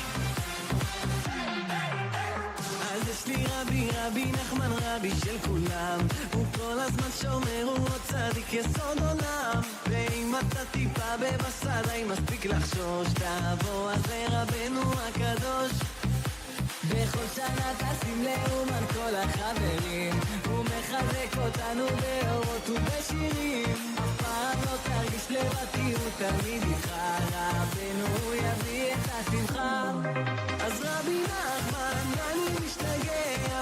אז יש לי רבי רבי רבי נחמן רבי של כולם הוא כל הזמן שומר, הוא צדיק יסוד עולם ואם אתה טיפה בבשר די מספיק לחשוש תבוא אז לרבנו הקדוש בכל שנה טסים לאומן כל החברים הוא מחזק אותנו באורות ובשירים אף פעם לא תרגיש לבד כי הוא תמיד איתך רבנו הוא יביא את השמחה אז רבי נחמן אני משתגע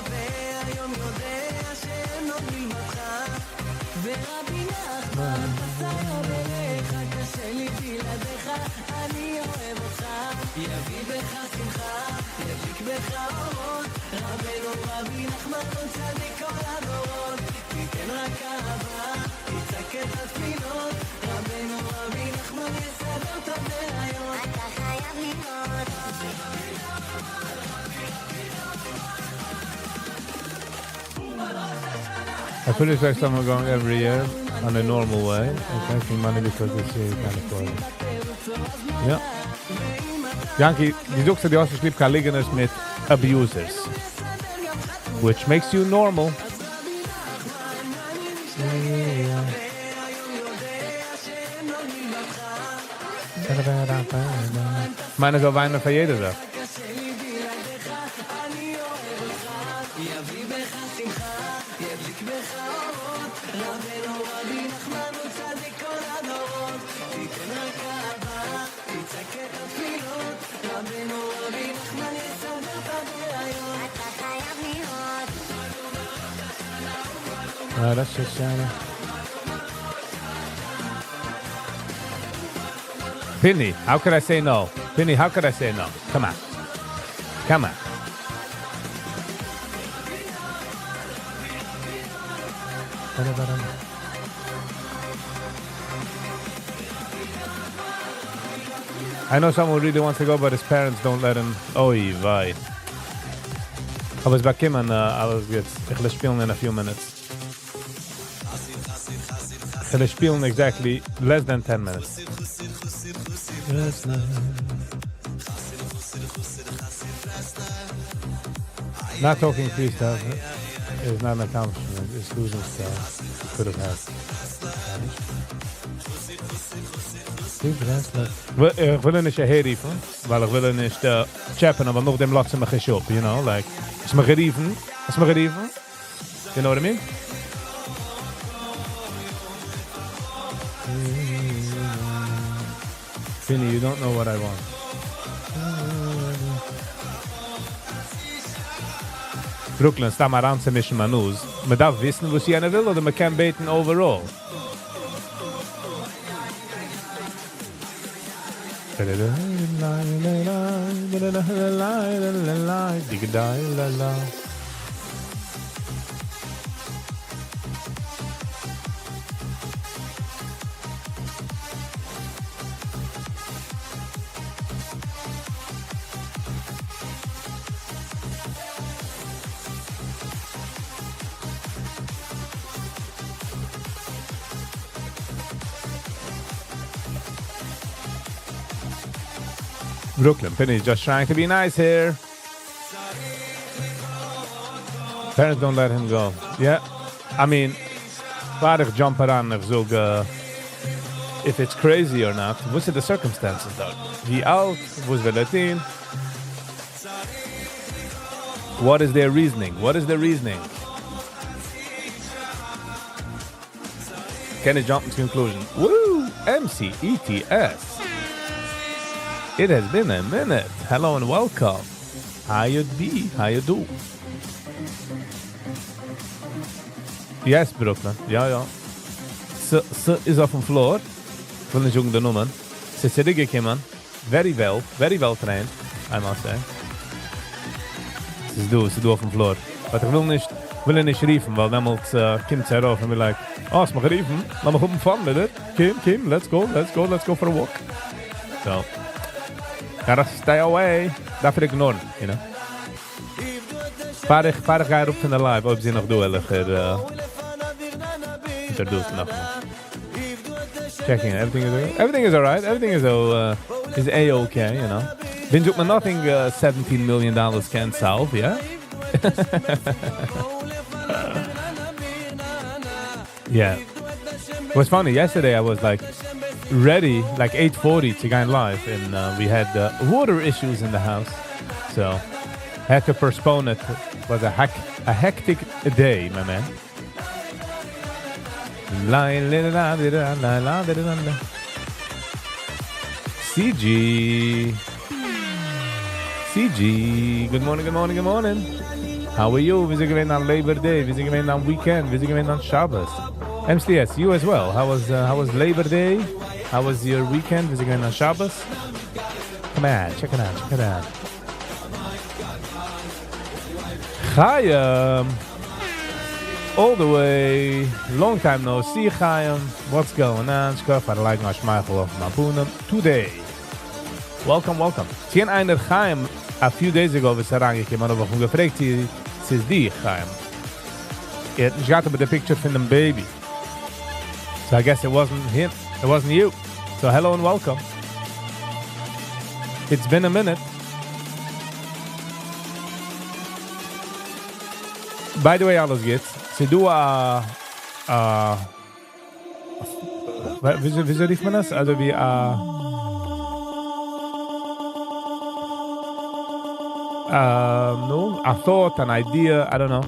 והיום יודע שאין עוד מלבדך ורבי נחמן טס היום אליך קשה לי בלעדיך אני אוהב אותך יביא בך שמחה ידליק בך אורות רבנו רבי נחמן הוא צדיק כל הדורות תיתן רק אהבה תצעק את התפילות רבנו רבי נחמן יסדר את הבעיות אתה חייב לראות I feel like someone going every year on a normal way. It's making money because they see you can't afford it. Yeah. Yankee, דו זאגסט אז דו האסט נישט ליב קיין ליגנערס מיט abusers. Which makes you normal. מיין איך זאל וויינען פאר יעדע זאך. ראש השנה. Pinny, how could I say no? Pinny, how could I say no? Come on. Come on. I know someone really wants to go, but his parents don't let him. אוי וויי. אבער עס באקומען אלעס גוטס. איך וועל שפילן in a few minutes. איך וועל שפילן exactly less than 10 minutes. Not talking freestyle is not an accomplishment. It's losing style. You could have had. איך וויל נישט אהעררופן, ווייל איך וויל נישט טשעפען, אבער נאכדעם לאזט זי מיך נישט אפ, you know, like, האסט מיך גערופן, האסט מיך גערופן, you know what I mean? Finny, you don't know what I want. Brooklyn, סתם אריינצומישן מיין נאז. מען דארף וויסן וואס יענער וויל אדער מען קען בעטן overall? Brooklyn, Penny just trying to be nice here. Parents don't let him go. Yeah, I mean, פאר איך jump אריין איך זאג if it's crazy or not, וואס איז די circumstances דארט? ווי אלט? וואס וויל ער טון? What is their reasoning? What is their reasoning? קען איך jump ן צו conclusion? Woo! MCETS! It has been a minute. Hello and welcome. How you be? How you do? Yes, Brooklyn. יא יא. ס'איז אויפן floor. כ'וויל נישט זאגן די נאמען. ס'איז צוריקגעקומען. Very well, very well trained, I must say. ס'איז דא, ס'איז דא אויפן floor. But איך וויל נישט, וויל איר נישט רופן, ווייל דעמאלטס קומט זי ארויף און be like, אה, האסט מיך גערופן, לאמיך האבן fun מיט דיר. קום, קום, let's go, let's go, let's go for a walk. So, gotta stay away. דארף איר ignore ן, you know. פאר איך, פאר איך גיי אראפ פון די live, אויב זי נאך דא, וועל איך איר introduce נאכאמאל. Checking, everything is okay. Everything is alright. Everything is is a-okay, you know. ווען זאגט מען nothing 17 million dollars can't solve, yeah? Yeah. It was funny, yesterday I was like ready, like 8:40 to גיין live, and we had water issues in the house, so had to postpone it. It was a, hack, a hectic day, my man. CG. CG. Good morning, good morning, good morning. How are you? ווי איז געווען אן Labor Day? ווי איז געווען אן weekend? ווי איז געווען אן שבת? MCS, you as well. How was Labor Day? How was your weekend? ווי איז געווען אן שבת? Come on, check it out, check it out. Chaim! All the way. Long time no see, Chaim. What's going on? שכוח פאר לייגן א שמייכל אויף מיין פנים today. Welcome, welcome. ס'איז איינער Chaim a few days ago וואס אריינגעקומען, אבער איך האב געפרעגט, צי ס'איז די Chaim. ער האט נישט געהאט אבער the picture פון דעם baby. So I guess it wasn't him. It wasn't you. So hello and welcome. It's been a minute. By the way, אלעס גוט. ס'דא א א ווי רופט מען דאס? אזוי ווי א no, a thought, an idea, I don't know.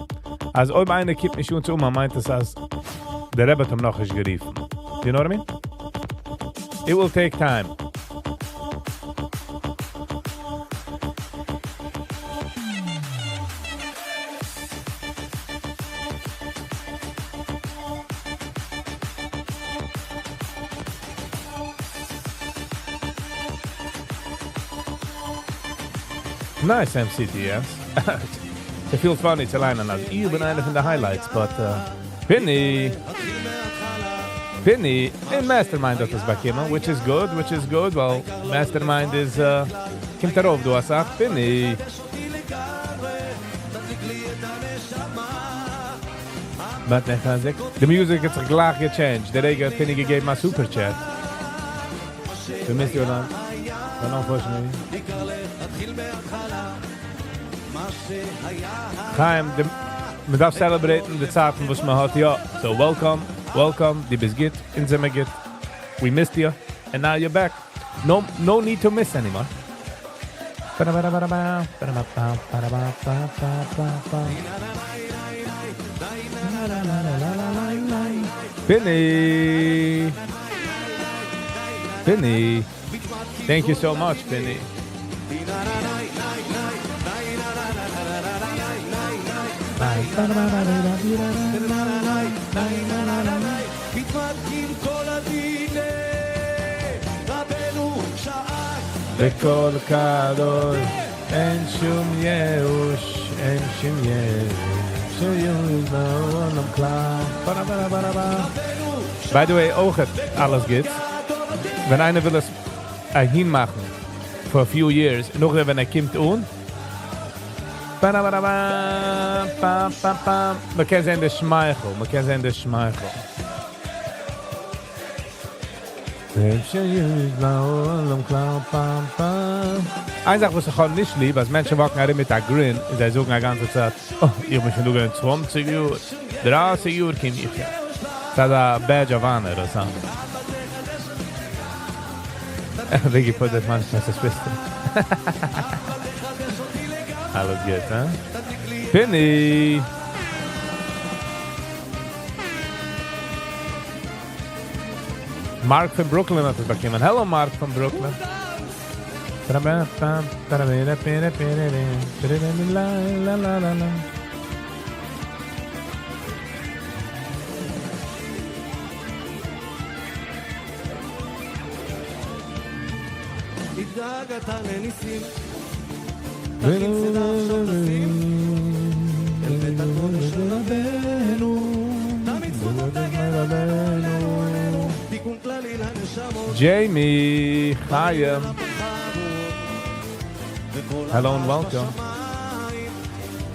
אז אויב איינער קומט נישט אן צו אומאן, מיינט עס אז דער רבי האט אים נאך נישט גערופן. You know what I mean? It will take time. Nice, MCTS. It feels funny צו ליינען אז איך בין איינער פון די highlights, but Pinny, Pinny אין Mastermind האט עס באקומען, which is good, which is good. Well, Mastermind is קומט ארויף דא אסאך, Pinny. But the music האט זיך גלייך גע changed. דער רגע האט Pinny געגעבן א super chat. We missed you, man. But unfortunately. Chaim, מען דארף celebrate ן די צייטן וואס מען האט, יא. So welcome, welcome, דו ביסט גוט, אונז זעמיר גוט. We missed you, and now you're back. No, no need to miss anymore. Ba-da-ba-da-ba-da-ba, ba-da-ba-ba, ba-da-ba-ba-ba-ba-ba. Pinny! Pinny! Thank you so much, Pinny. בקול גדול, אין שום ייאוש, אין שום ייאוש, ייאוש בעולם כלל. By the way, אויך אלעס גוט. ווען איינער וויל עס אהין מאכן for a few years, נאך ווען ער קומט אן, ba ba ba. מען קען זען די שמייכל, מען קען זען די שמייכל. בעולם כלל, פאם, פאם. איין זאך וואס איך האב נישט ליב, אז מענטשן walk ן ארום מיט א grin, און זיי זאגן א גאנצע צייט, oh, איך בין שוין דא געווען 20 יאר, 30 יאר קום איך שוין. דאס איז א badge of honor or something. Vicky put that manchmal suspicious. אלעס גוט, huh? Pinny! Mark פון Brooklyn האט עס באקומען. Hello, Mark פון Brooklyn. התגעגעת לניסים, תכין סדר עכשיו תשים, אל בית הקודש של רבנו, תמיד זכותו תגן עלינו, עלינו, עלינו, תיקון כללי לנשמות. Jamie, Chaim. Hello and welcome.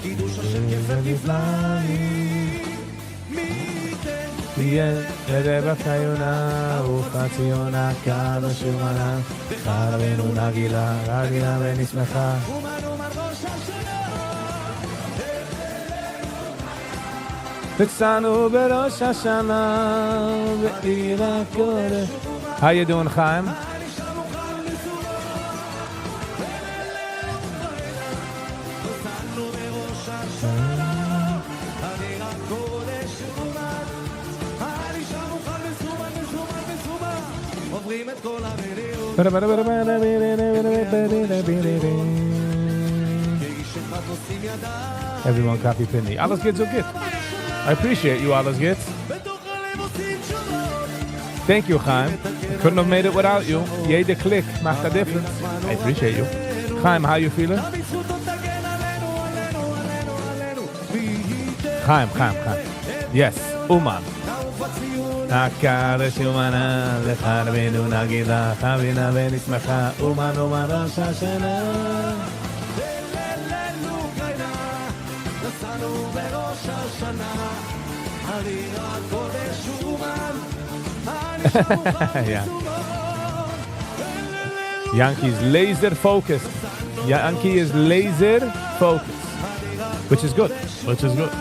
קידוש השם כפל כפליים, מי ייתן תהיה לרווח ציונה ופציונה קדוש ומנה חרבנו נגילה רגילה ונשמחה. ומה נאמר ראש השנה. נסענו בראש השנה בעיר הקודש. How you doing, Chaim? Everyone copy Pinny. אלעס גוט so גוט. I appreciate you, אלעס גוט. Thank you, Chaim. I couldn't have made it without you. יעדע click מאכט a difference. I appreciate you. Chaim, how you feeling? Chaim, Chaim, Chaim. Yes, Uman. הקדש אומנה לך רבינו נגילה חבינה ונשמחה אומן אומן ראש השנה yeah. Yankees laser focused. Yankee is laser focused. Which is good. Which is good.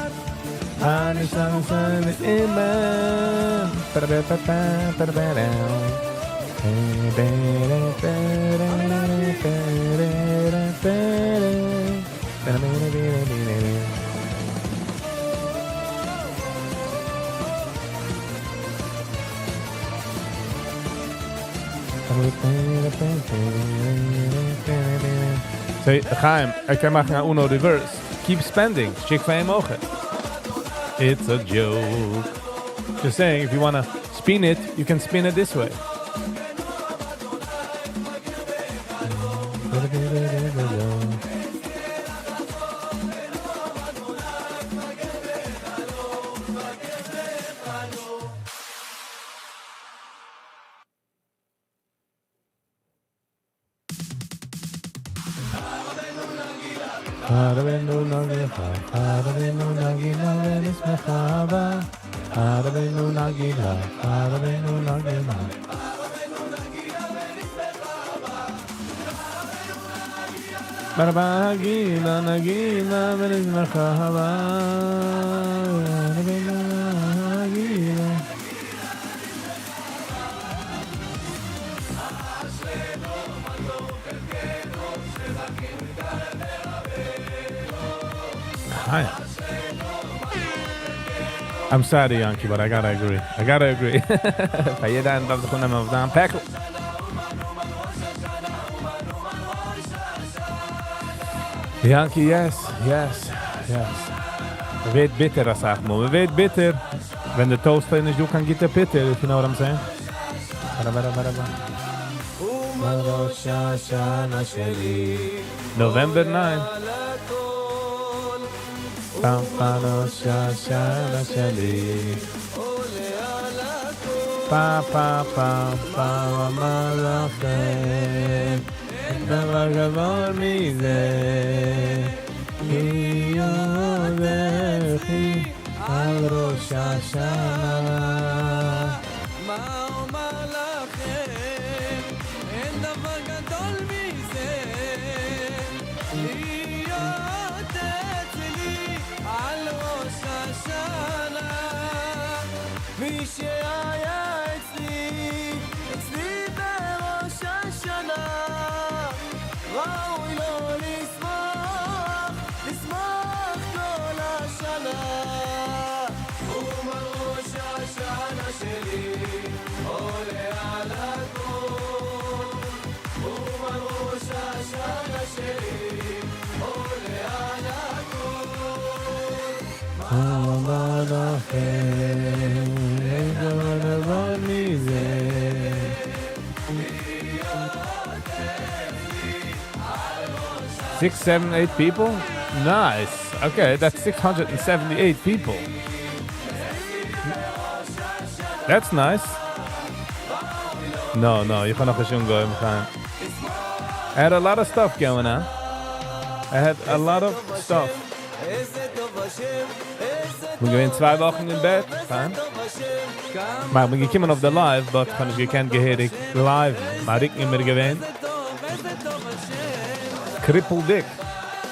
So, Chaim, איך קען מאכן א Uno reverse. Keep spending. שיק פאר אים אויך. It's a joke. Just saying, if you want to spin it, you can spin it this way. Hi. I'm sorry, Yankee, but I gotta agree. I gotta agree. פאר יעדער איינער דארף זיך אננעמען אויף זיין פעקל. Yankee, yes, yes, yes. מ'ווערט ביטער אסאך מאל. מ'ווערט ביטער ווען די toaster איז נישט דא קיין גוטע פיטער, if you know what I'm saying. November 9. פעם פעם ראש השנה שלי. פה פה פה פה אמר לכם דבר גדול מזה כי על ראש השנה מה אומר לכם אין דבר גדול מזה להיות אצלי על ראש השנה מי שהיה אצלי אצלי בראש השנה ראוי לו לשמוח לשמוח כל השנה אומן ראש השנה שלי עולה על הכל אומן ראש השנה שלי עולה על הכל מה אומר לכם אין דבר גדול מזה Six, seven, eight people? Nice. Okay, that's 678 people. That's nice. No, no, איך האב נאך נישט אנגעהויבן, Chaim. I had a lot of stuff going on. I had a lot of stuff. בין געווען צוויי וואכן אין בעט, Chaim. מיר בין געקומען אויף די live, but איך האב נישט געקענט געהעריג live. מיין רוקן איז מיר געווען. Crippled dick,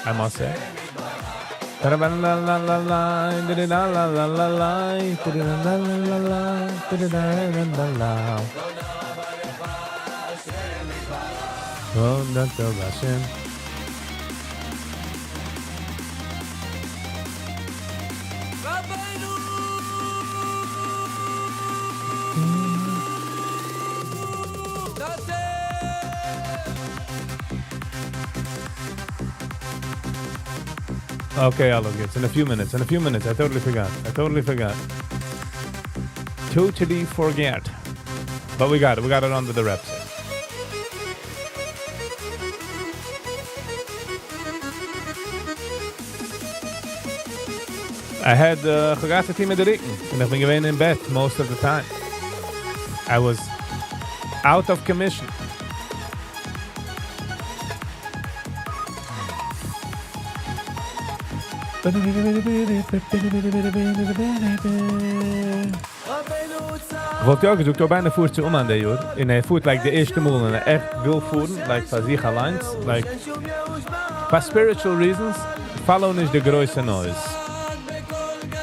I must say. Okay, I'll get in a few minutes. In a few minutes. I totally forgot. I totally forgot. Totally forget. But we got it. We got it under the wraps. I had uh, געהאט צו טון מיט די רוקן. און איך בין געווען אין בעט most of the time. I was out of commission. וואלט יא געזאגט אויב איינער פארט צו אומאן די יאר, און ער פארט like די ערשטע מאל און ער עכט וויל פארן, like פאר זיך אליינס, like פאר spiritual reasons, follow נישט די גרויסע noise.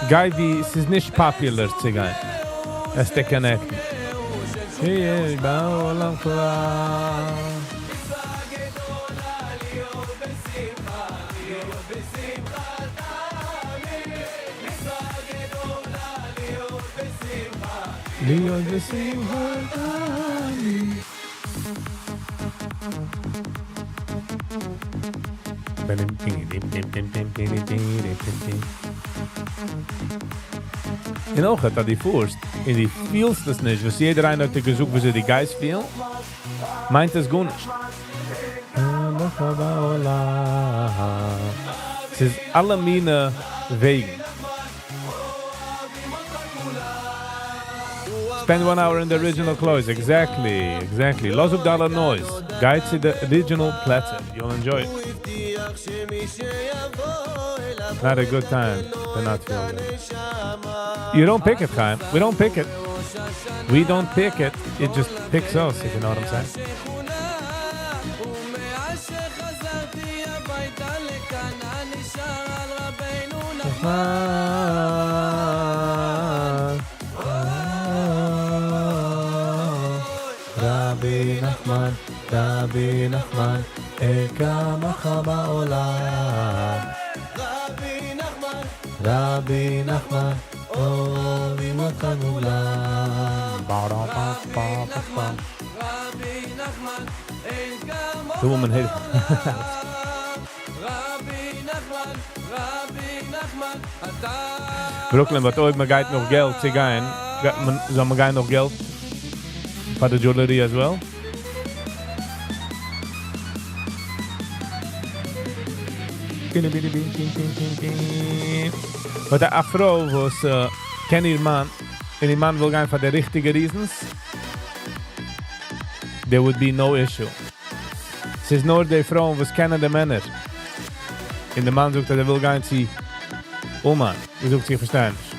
גיי ווי ס'איז נישט popular צו גיין. וועסטו connect ן. שיש בעולם כלל. להיות בשמחה תמיד. און אויך אז דו פארסט און דו פילסט עס נישט, וואס יעדער איינער האט דיר געזאגט וויאזוי דו גייסט פילן, מיינט עס גארנישט. ס'איז אלע מינע וועגן. Spend one hour in the original קלויז, exactly, exactly. לאז אפ די אלע noise, גיי צו די original פלעצער, you'll enjoy it. Not a good time to not feel good. You don't pick it, Chaim. We don't pick it. We don't pick it. It just picks us, if you know what I'm saying. רבי נחמן, רבי נחמן, אין כמוך בעולם. רבי נחמן, אוהבים אותך כולם. The woman hated Brooklyn, but אויב מען גייט נאך געלט צו גיין, זאל מען גיין נאך געלט פאר די jewelry as well? But א פרוי וואס קען איר מאן, און איר מאן וויל גיין פאר די ריכטיגע reasons, there would be no issue. ס'איז נאר די פרויען וואס קענען די מענער, און די מאן זאגט אז ער וויל גיין צו אומאן, זי זאגט איך פארשטיי נישט,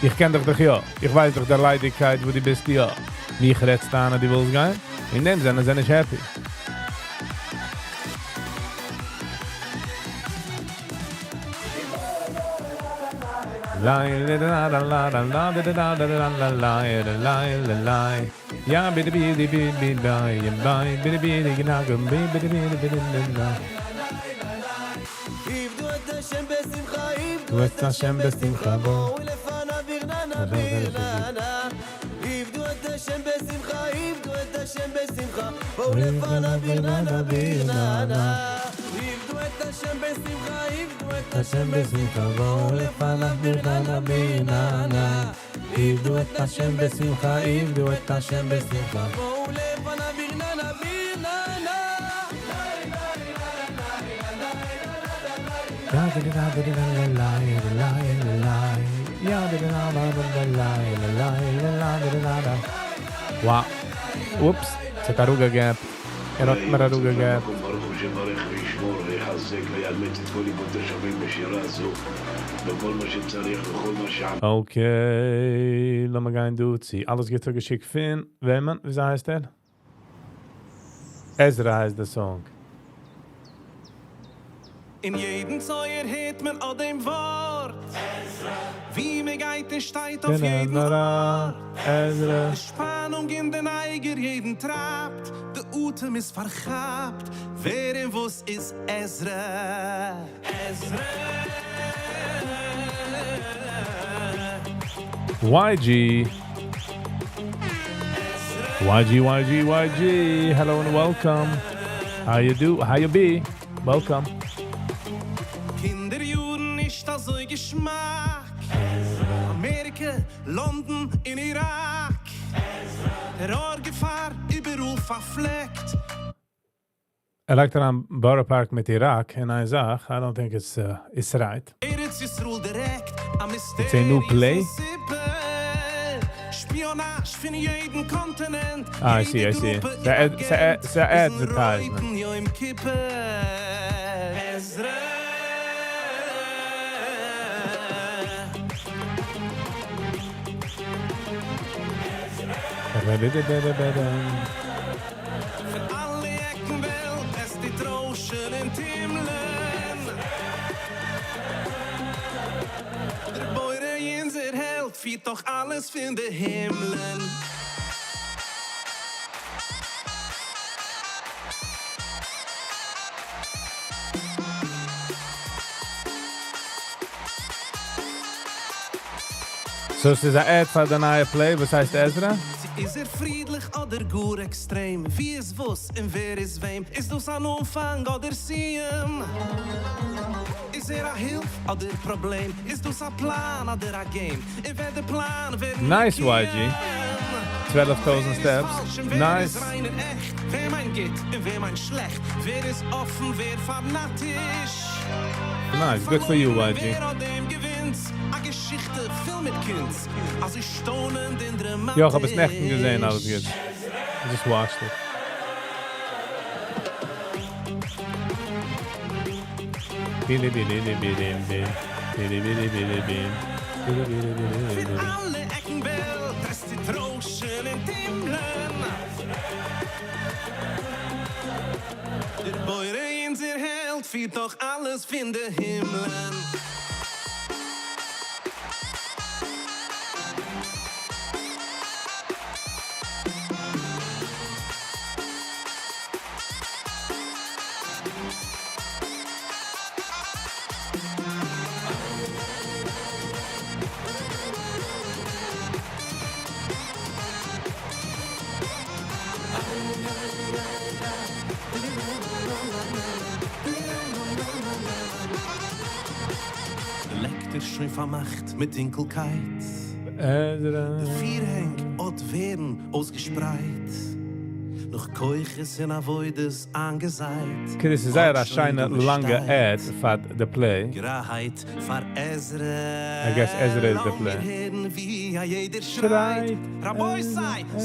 איך קען דיך דאך יא, איך ווייס דאך די ליידיגקייט וואס דו ביסט יא, מיך רעדסטו איין אז דו ווילסט גיין? אין דעם זענען זיי נישט happy. Wow. Oops, ס'האט א רוגע געפ. ער האט מיר א רוגע געפ. Okay, לאמיר גיין דא צו אלעס גוטע געשיקט פון וועמען? וויאזוי הייסט ער? עזרא הייסט די song. אין יעדן צויער הערט מען אָט דעם וואָרט. ווי מע גייט און שטייט אויף יעדן אָרט. Ezra. די שפּאַנונג אין דער נייגער יעדן טרײַבט, דער אָטעם איז פֿאַרכאַפּט. ווער און וואָס איז Ezra? Ezra. YG. YG, YG, YG. Hello and welcome. How you do? How you be? Welcome. קינדער־יאָרן נישט אַזוי געשמאַק. אַמעריקע, לאָנדאָן, אין איראַק. טעראָר־געפֿאַר איבעראַל פֿאַרפֿלעקט. ער לייגט אַריין Borough Park מיט Iraq אין איין זאַך. I don't think it's right. ארץ ישראל דירעקט, אַ It's a new play. שפּיאָנאַזש פֿון יעדן קאָנטינענט. Ah, I see, I see. It's a advertisement. יום כיפּור. Ezra. פֿון אַלע עקן וועלט, עס טוט רוישן און טומלען. דער בורא אונדזער העלד פֿירט דאָך אַלעס פֿון די הימלען. So עס איז אַן ad פֿאַר די נײַע play, וואָס הייסט Ezra? איז ער פֿרידלעך אָדער גאָר עקסטרעם? ווי איז וואָס און ווער איז וועם? איז דאָס אַן אָנפֿאַנג אָדער סיום? איז ער אַ הילף אָדער פּראָבלעם? איז דאָס אַ פּלאַן אָדער אַ game? און ווער דער פּלאַן ווערט Nice, YG. 12,000 steps. Nice. ווער איז ריין און עכט? ווער מיינט גוט און ווער מיינט שלעכט? ווער איז אָפֿן, ווער פֿאַנאַטיש? Nice, good for you, YG. ווער האָט דעם געווינס? אַ געשיכטע פֿול מיט קונץ. אַזוי שטוינענד און דראַמאַטיש. יאָ, איך האָב עס נעכטן געזען, אַלעס גוט. I just watched it. Bili bili bili bili bili bili bili bili bili bili bili פֿון אַלע עקן וועלט, עס טוט רוישן און טומלען. דער בורא אונדזער העלד פֿירט דאָך אַלעס פֿון די הימלען. לעכט איז שוין פֿאַרמאַכט מיט טונקלקייט. Ezra. די פֿירהענג אָט ווערן אויסגעשפּרייט. נאָך כּוחות אין עבֿודות אָנגעזייט. Okay, דאָס איז זייער אַ שיינע לאַנגע ad פֿאַר the play. גרייט פֿאַר Ezra. I guess Ezra is the play. לאָמיר הערן ווי אַ יעדער שרײַט. רבותי,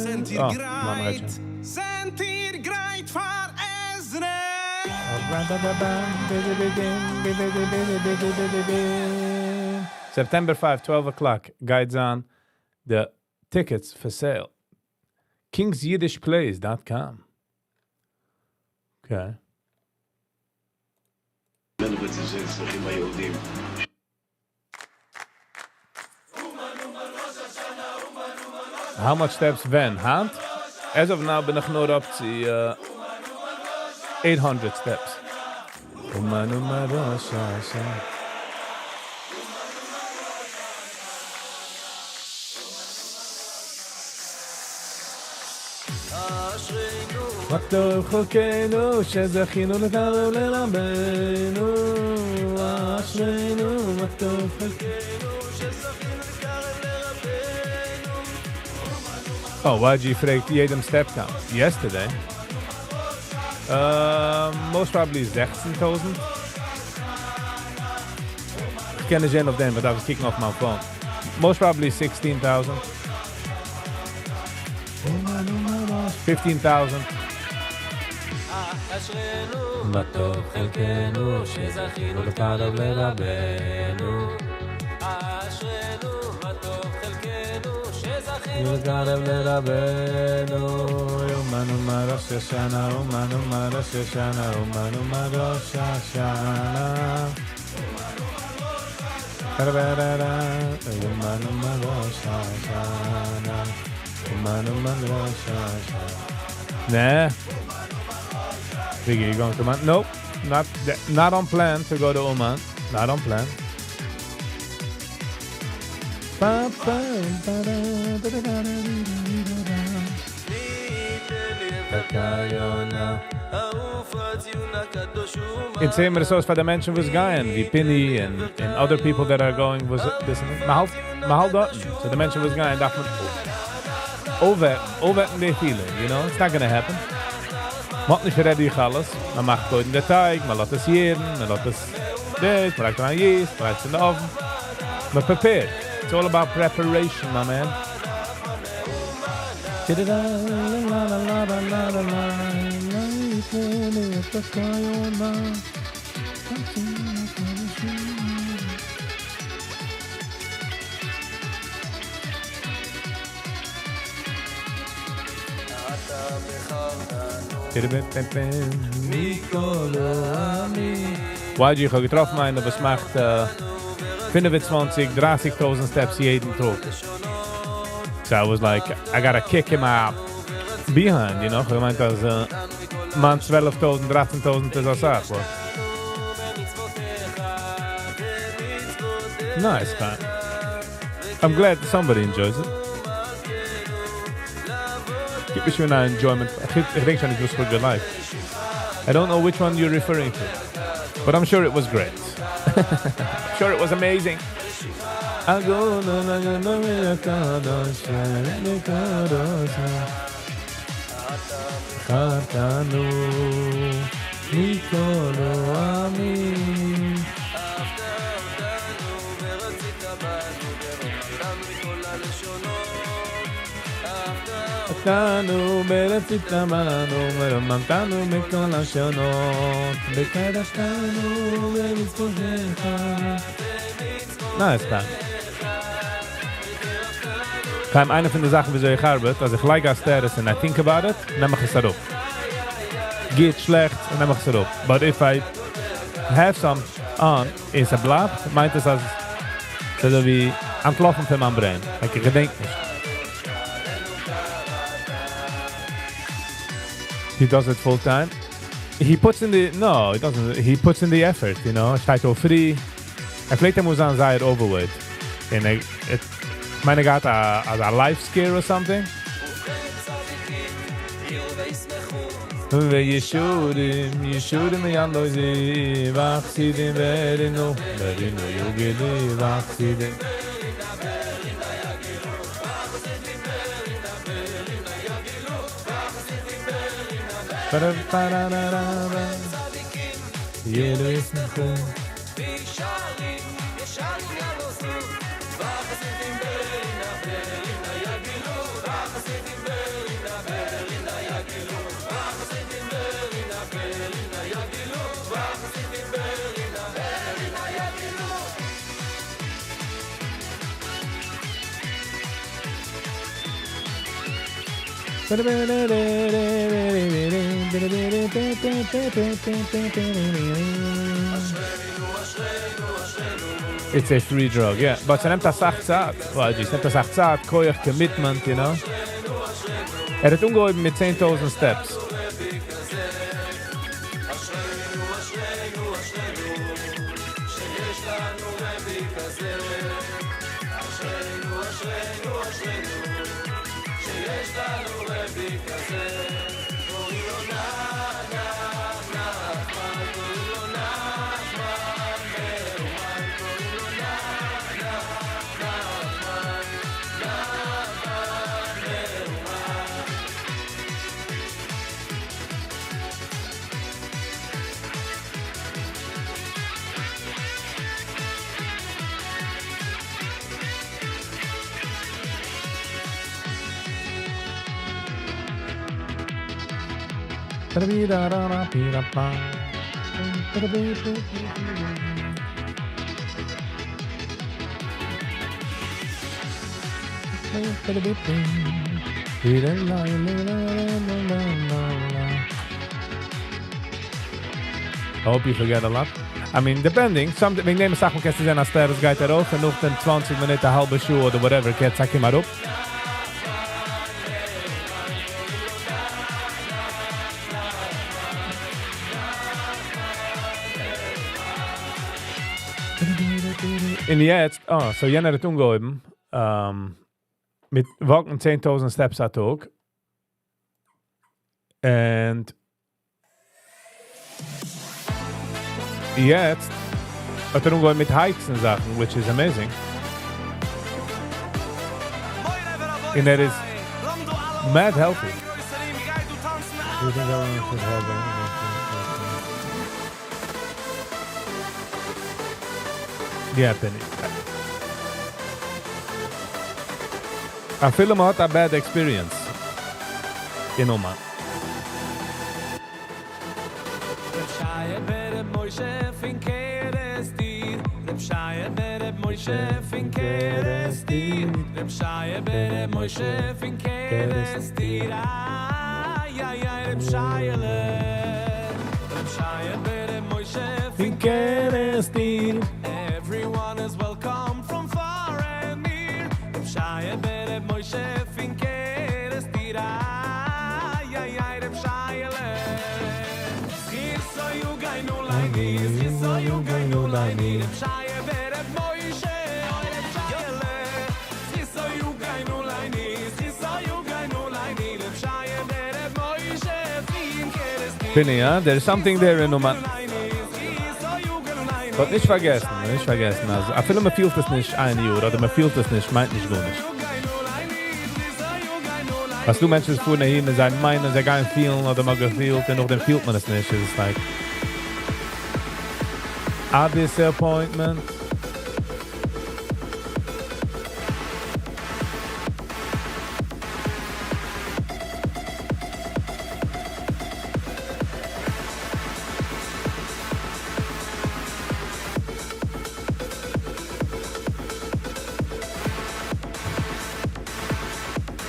זענט איר Oh, גרייט? זענט איר גרייט פֿאַר Ezra? September 5, 12 o'clock, גייט זיין the tickets for sale. KingsYiddishPlays.com. Okay. לנו בעצם שצריכים היהודים. How much steps ווען, הײַנט? As of now בין איך נאָר up to 800 steps. אומן אומן ראש השנה. מה טוב חלקנו שזכינו לקרב לרבנו אשרינו מה טוב חלקנו שזכינו לקרב לרבנו. Oh, YG פֿרעגט יעדעם step count. Yesterday. Most probably 16,000. איך קען נישט זען אויף דעם, but I was kicking off my phone. Most probably 16,000. 15,000. אשרינו מה טוב חלקנו שזכינו לקרב לרבנו אשרינו מה טוב חלקנו שזכינו להתקרב לרבנו, אומן אומן ראש השנה, אומן אומן ראש השנה, אומן אומן ראש השנה. אומן אומן ראש השנה, אומן אומן ראש השנה. Nah. Figure you going to Uman? Nope. Not on plan to go to Uman. Not on plan. Ba, ba, ba, da, da, da, da, da, da, da. אונז זעען מיר עס אויס פאר די מענטשן וואס גייען, ווי Pini and other people that are going וואס listen, מ'האלט, מ'האלט דארטן. So די מענטשן וואס גייען דארף מען אויפוועקן די feeling, you know? It's not gonna happen. מ'האט נישט ready אלעס. מ'מאכט קודם די טייג, מ'לאזט עס יערן, מ'לאזט עס דאס, מ'לייגט אריין yeast, מ'לייגט עס אין די oven. מ'prepared. It's all about preparation, my man. YG, איך האב געטראפן איינער, וואס מאכט 25, 30.000 steps יעדן טאג. So I was like, I got a kick in my behind, you know? איך מיין, אז מיין 12.000, 13.000 איז א סאך, but nice, man. I'm glad somebody enjoys it. גיב מיר שוין אן enjoyment. איך דענק שוין נישט וואס פאר life. I don't know which one you're referring to, but I'm sure it was great. I'm sure it was amazing. I go na na na na na kadosh na kadosh בחרתנו מכל העמים. אותנו ורצית בנו ורוממתנו מכל לשונות וקדשתנו במצוותיך. Nice, man. חיים, איינע פון די זאכן, וויאזוי איך ארבעט, אז איך לייג א status and I think about it, נעם איך עס אראפ. גוט, שלעכט, נעם איך עס אראפ. But if I have some on, און ס'בלייבט, מיינט עס אז ס'איז אזוי ווי אנטלאפן פון מיין brain. איך געדענק נישט. He does it full time. He puts in the no, he doesn't. He puts in the effort, you know. שטייט אויף פרי. ער פלעגט אמאל זיין זייער overweight. און ער מיין ער געהאט א life scare or something. וישורים, ישורים ינלויזי, וחסידים ורינו, ורינו יוגלי, וחסידים. פרה-פרה-ra-ra-ra. ירו ישמחו. It's a free drug, yeah. But ס'נעמט א סאך צייט. Well, ס'נעמט א סאך צייט, כח, commitment, you know. ער האט אנגעהויבן מיט 10,000 steps. I hope you forget a lot. I mean, depending, some, וועגן דעם זאגט מען, קענסטו זען, אז דער גייט ארויף און נאך דעם 20 מינוט, א האלבע שעה אדער whatever, גייט צוריק אראפ. און יעצט, אה, so יענער האט אנגעהויבן, מיט walk ן 10,000 steps א טאג. And יעצט האט ער אנגעהויבן מיט hikes און זאכן, which is amazing. און ער איז mad healthy. Do you think everyone should have Yeah, Penny. אפילו מ'האט א bad experience. אין אומאן. רב שייע ברב מוישה פון קערעסטיר רב שייע ברב מוישה פון קערעסטיר רב שייע ברב מוישה פון קערעסטיר איי איי איי רב שייעלע רב שייע ברב מוישה פון קערעסטיר Everyone is welcome from far and near רב שייע ברב מוישה פון קערעסטיר איי איי איי רב שייעלע Pinny, huh? There's something there in Oman. But נישט פארגעסן, נישט פארגעסן, אז אפילו מען פילט עס נישט איין יאר, אדער מען פילט עס נישט, מיינט נישט גארנישט. וואס דו מענטשן פארן אהין און זיי מיינען, זיי גייען פילן, אדער מ'האט געפילט, און נאכדעם פילט מען עס נישט, איז עס like a disappointment.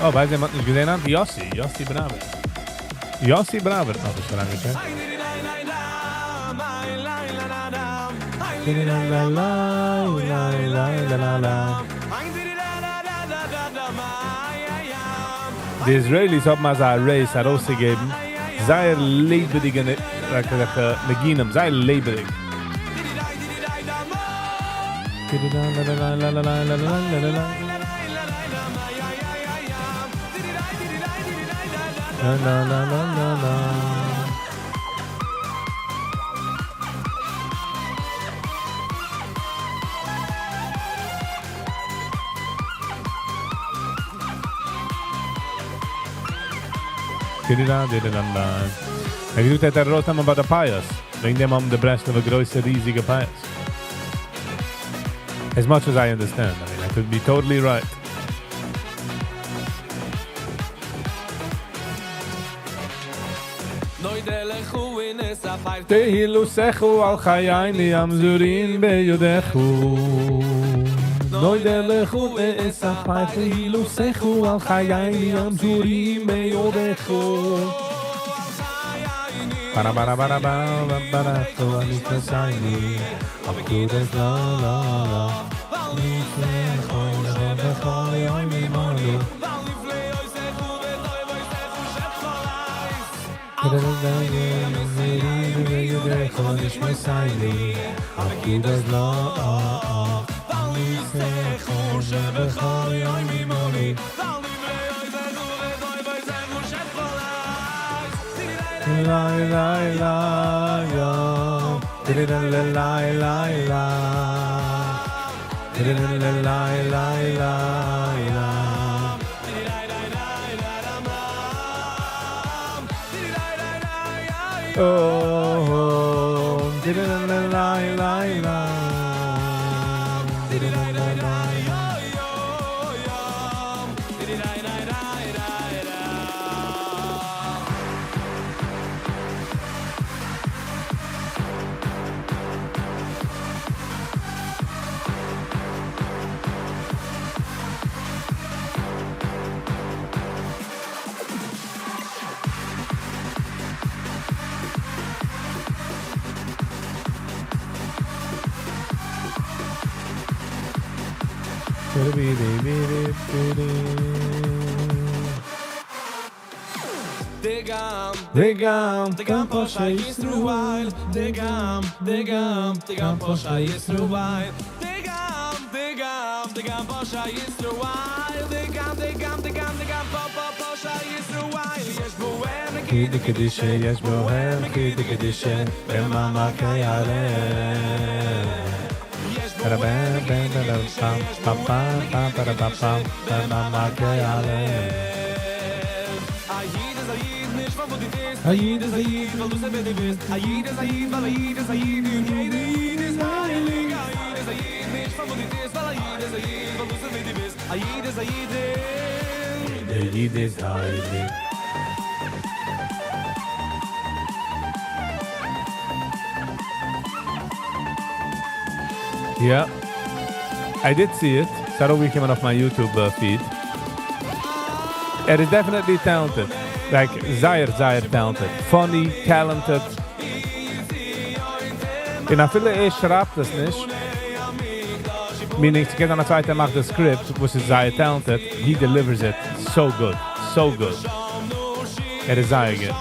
Oh, ווייסט וועם מ'האט נישט געזען היינט? יאסי, יאסי בראווער. יאסי בראווער האט נאכנישט אריינגעטשעקט. די Israelis האבן אזא race ארויסגעגעבן, זייער לעבעדיגע ניגונים, זייער לעבעדיג. ער געזאגט ער האט ארויסנעמען ביי די פיאות, וועגן דעם האבן די ברסלב'ער גרויסע ריזיגע פיאות. As much as I understand, I mean, I could be totally right. תהילותיך על חייני המזורין ביודך נודה לך ונשמח תהילותיך על חייני המזורין ביודך bara bara bara bara bara אני הפקודת la la la La la la ya la la la la la la la la la la Oh, la la la la la la la la. דער איד איז הייליג. Yeah. I did see it. ס'איז ארויפגעקומען אויף מיין YouTube feed. ער איז definitely talented. Like, זייער, זייער talented. Funny, talented. און אפילו ער שרייבט עס נישט, meaning ס'קען זיין א צווייטער מאכט די script, וואס איז זייער talented, he delivers it so good. So good. ער איז זייער גוט.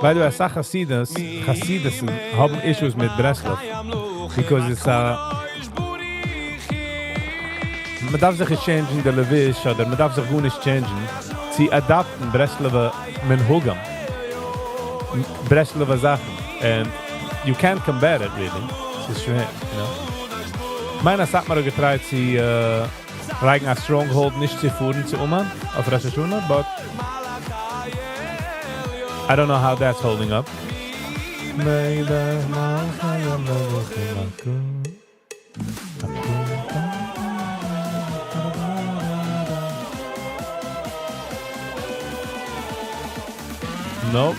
By the way, אסאך חסידות, חסידות'ן האבן issues מיט ברסלב. Because it's a... מען דארף זיך נישט change ן די לבוש, אדער מען דארף זיך גארנישט change ן, צו adapt ן ברסלב'ע מנהגים. ברסלב'ע זאכן. And you can't combat it, really. ס'איז שווער, you know. מיין אז סאטמאר האט גע try ט צו לייגן א stronghold נישט צו פארן צו אומאן אויף ראש השנה, but I don't know how that's holding up. Nope.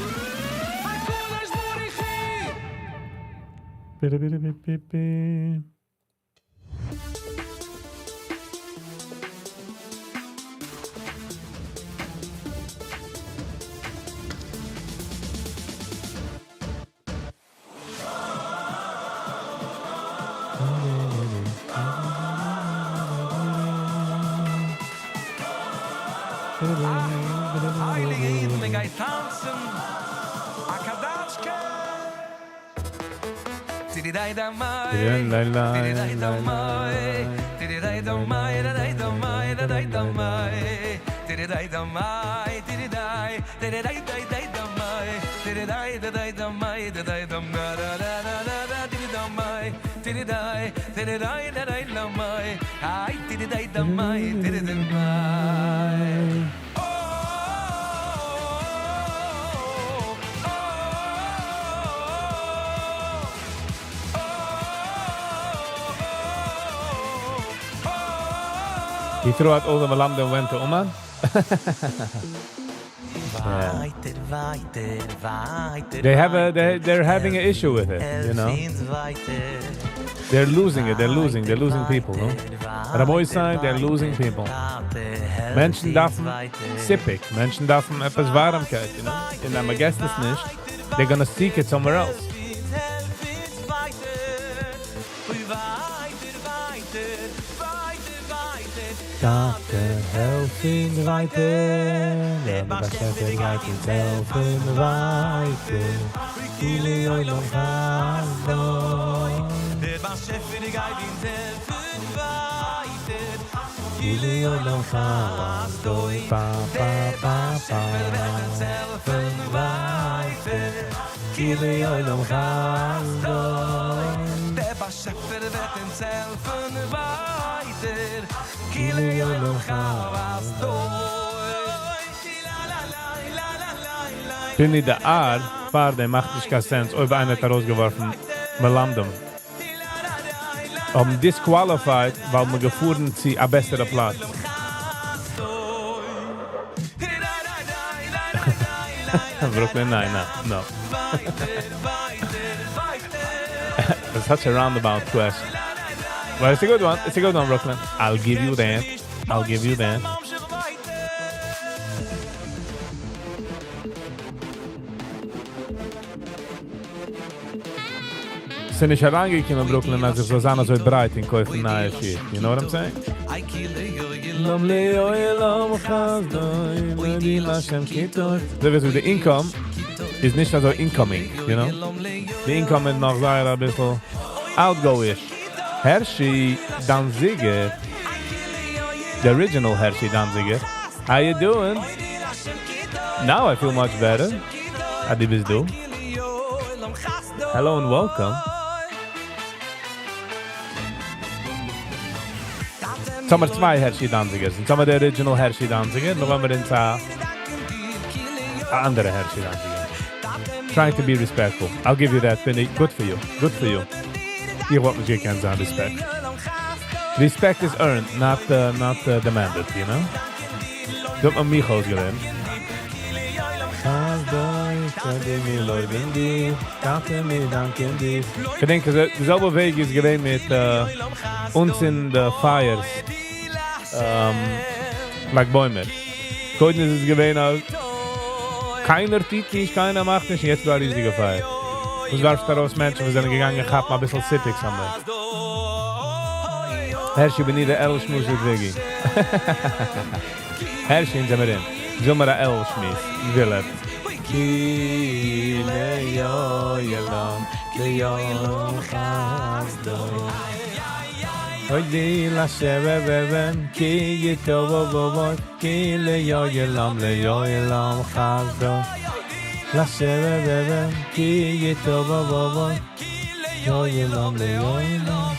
He threw out all the מלמדים and went to Uman? They have a they're having an issue with it, you know. They're losing it. They're losing. They're losing people, no? רבותי, they're losing people. מענטשן דארפן סיפוק. מענטשן דארפן עפעס ווארעמקייט, you know. און אז מ'געט עס נישט, they're gonna seek it somewhere else. טאטע, העלף אונז ווייטער, דער באשעפער גייט אונז העלפן ווייטער, כי לעולם חסדו. דער באשעפער גייט אונז העלפן ווייטער, כי לעולם חסדו. פא פא פא פא. העלפן ווייטער, כי לעולם חסדו. דער באשעפער וועט אונז העלפן ווייטער, כי לעולם חסדו. פיני די אר, פאר דעם מאכט נישט קיין sense, אויב איינער האט ארויסגעווארפן מלמדים. האבן disqualified ווייל מ'איז געפארן צו א בעסערע פלאץ. ברוקלין ניין ניין no. That's such a roundabout question. But it's a good one. It's a good one, Brooklyn. I'll give you that. I'll give you that. ס'איז נישט אריינגעקומען ברוקלין אז איך זאל זיין אזוי ברייט און קויפן נייע שיך, you know what I'm saying? אזוי ווי די income איז נישט אזוי incoming, you know? די income איז נאך זייער אביסל outgo-ish. Hershey Danziger, the original Hershey Danziger, how you doing? Now I feel much better. אז דו ביסט דא. Hello and welcome. אונז האמיר צוויי Hershey Danzigers. אונז האמיר די original Hershey Danziger, נאך האמיר אונז א אנדערע Hershey Danziger. Trying to be respectful. I'll give you that, Finny. Good for you. Good for you. איך וואלט נישט געקענט זיין respect. Respect is earned, not not demanded, you know? דאס האט מען מיך אויסגעלערנט. מיר לויבן דיר, טאטע מיר דאנקען דיר. געדענק, די זעלבע וועג איז געווען מיט אונז אין די fires. ל"ג בעומר. קודם איז עס געווען אז קיינער טוט נישט, קיינער מאכט נישט, און יעצט איז דא א ריזיגע פייער. וואס ווארפט ארויס מענטשן, וואס זענען געגאנגען כאפן א ביסל סיפוק somewhere. Hershey, we need a אלול שמועס with Wiggy. Hershey, אונז זעמיר אין. וויל מיר א אלול שמועס. וויל ער. כי לעולם, לעולם חסדו. הודי להשם כי טוב כי לעולם לעולם חסדו. להשם כי טוב לעולם לעולם.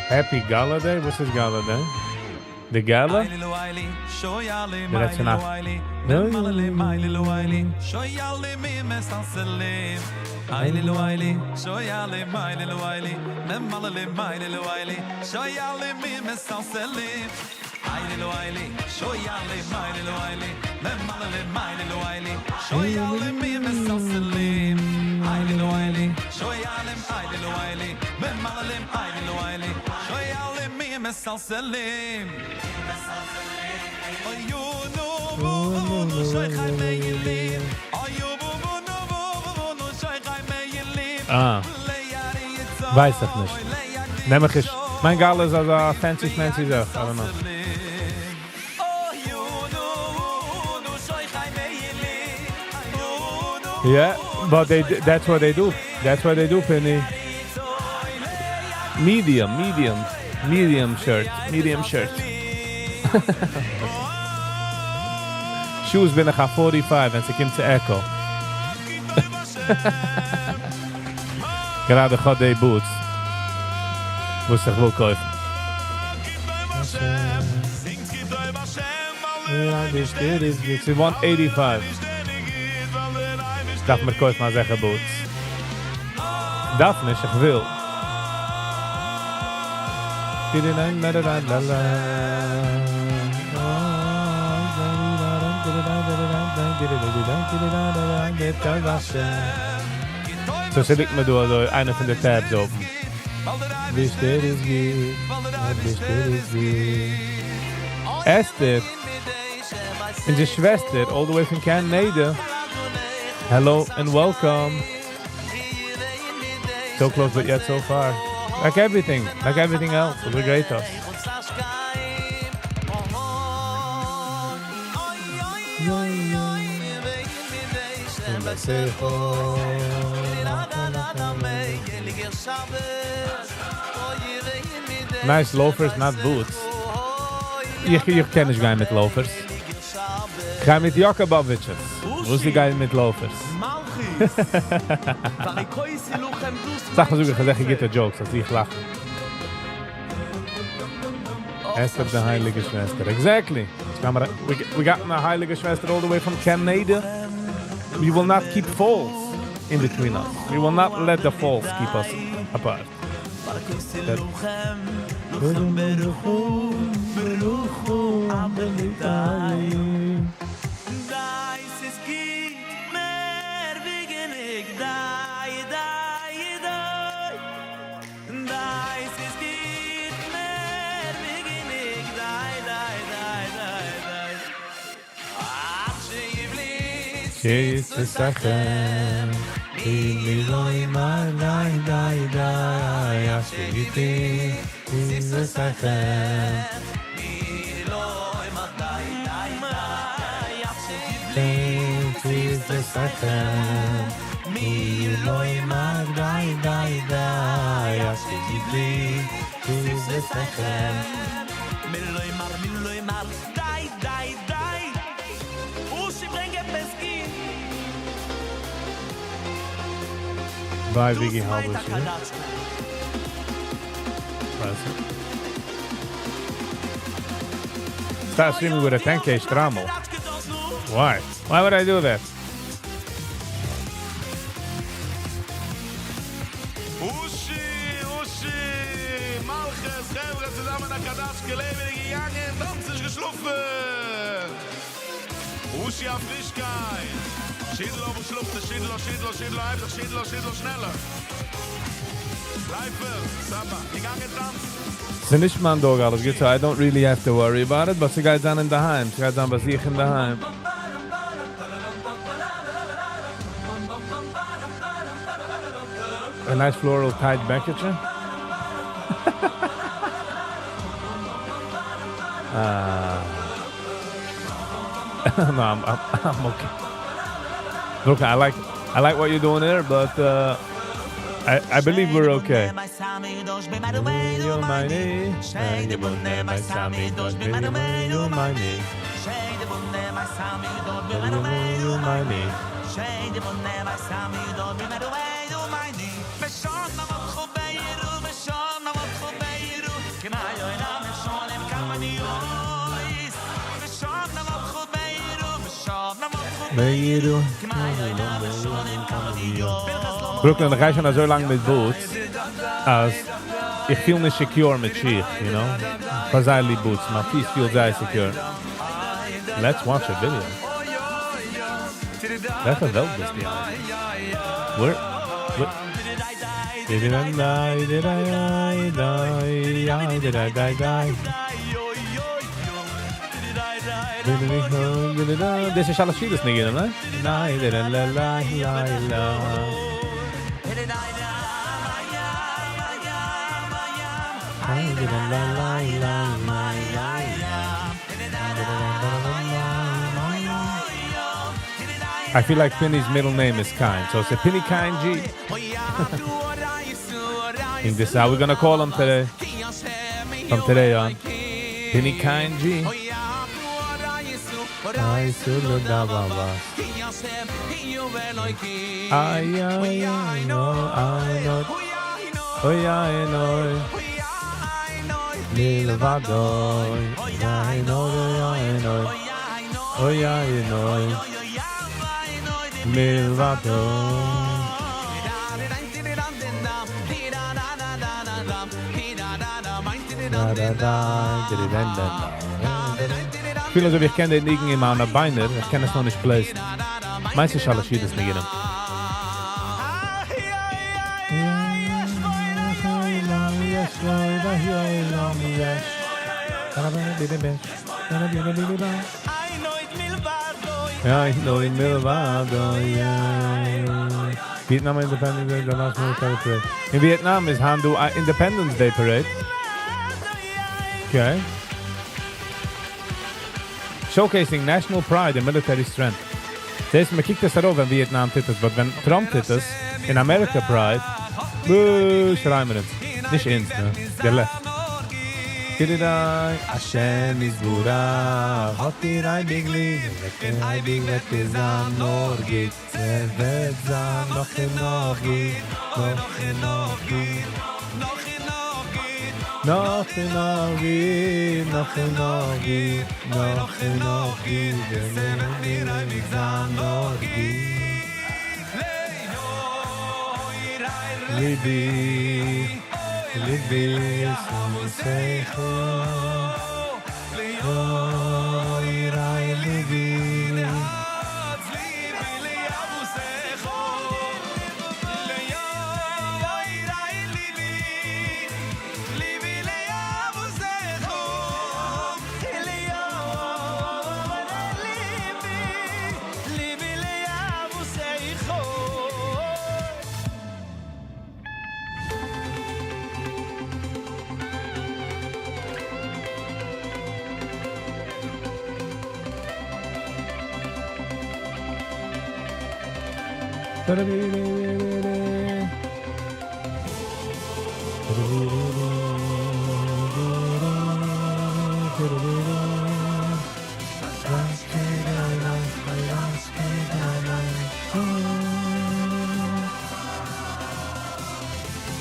Happy Gala Day? What's this Gala Day? The Gala? די לעצטע נאכט. אה. ווייס איך נישט. נעם איך נישט. מיין gala איז אזא fancy fancy זאך. I don't know. Yeah, but they that's what they do. That's what they do, Penny. Medium, medium, medium shirt, medium shirt. Shoes בין איך א 45 ווען ס'קומט צו Ecko. גראדע האב די boots. וואס איך וויל קויפן. ס'איז 185. דארף מיר קויפן אזעלכע boots. דארף נישט, איך וויל. So ס'ליגט מיר דא אזוי איינע פון די tabs open. ביסט איז גוט, ביסט איז גוט. Esther, אונזער שוועסטער, all the way from Canada. Hello and welcome. So close but yet so far. Like everything, like everything else. אזוי גייט דאס. Nice loafers, not boots. איך, איך קען נישט גיין מיט loafers. איך גיי מיט Jakobovic's. וואו איז די גיין מיט loafers? אסאך מאל זאג איך אזעלכע גוטע jokes אז איך לאך. אסתר די הייליגע שוועסטער. Exactly. We got a הייליגע שוועסטער all the way from Canada. We will not keep false in between us. We will not let the false keep us apart. That Bye, Vicky Halbushi. Start streaming with a 10k shtreimel. Why? Why would I do that? אושי, אושי, מלכות, חברה, צוזאמען א קאדאטשקע לעבעדיג געגאנגען, טאנץ נישט געשלאפן. אושי א פרישקייט. שידלא וואס שלאפט ער, שידלא, שידלא, שידלא, הייב זיך, שידלא, שידלא, שנעלער. לייפער, סבא, געגאנגען טאנצן. ס'איז נישט מיין dog אלעס גוט, so I don't really have to worry about it, but ס'גייט זיין אינדערהיים, ס'גייט זיין ביי זיך אינדערהיים. A nice floral tight בעקיטשע. No, I'm, I'm, I'm okay. Look, I like I like what you're doing there, but uh, I, I believe we're okay. Brooklyn, איך גיי שוין אזוי לאנג מיט boots, אז איך פיל נישט secure מיט שיך, you know? כ'האב זייער ליב boots, מיין פיס פילט זייער secure. Let's watch a video. וועלכע וועלט ביסטו אלס? Where? Where? דאס איז שלש סעודות ניגונים, ניין? I feel like Pinny's middle name is Kind, so it's a Pinny Kind G. Think this is how we're gonna call him today. From today on. Pinny Kind G. איי איי איי נא איי נא אוי איי נא מלבדו איי נא אוי נא אוי איי נא מלבדו כ'פיל אזוי ווי איך קען די ניגון אין מיינע ביינער, איך קען עס נאר נישט place ן. מיינסט נישט אלע שידעס ניגונים? Vietnam Independence Day, the last military parade. אין Vietnam איז היינט דא א Independence Day parade. Okay. Showcasing national pride and military strength. זעהסט מען קוקט עס ארויף ווען Vietnam טוט עס, but ווען Trump טוט עס אין America pride, בוא שרייען מיר אונז. נישט אונז, נאר די left. דידידיי, השם יתברך, האט דיר אייביג ליב, און אייביג וועט דיר זיין נאר גוט, עס וועט זיין נאך און נאך גוט, נאך און נאך גוט, נאך און נאך גוט, נאך און נאך גוט, נאך און נאך גוט, עס וועט דיר אייביג זיין נאר גוט. לבי, לבי, אהבתך, יראי לבי.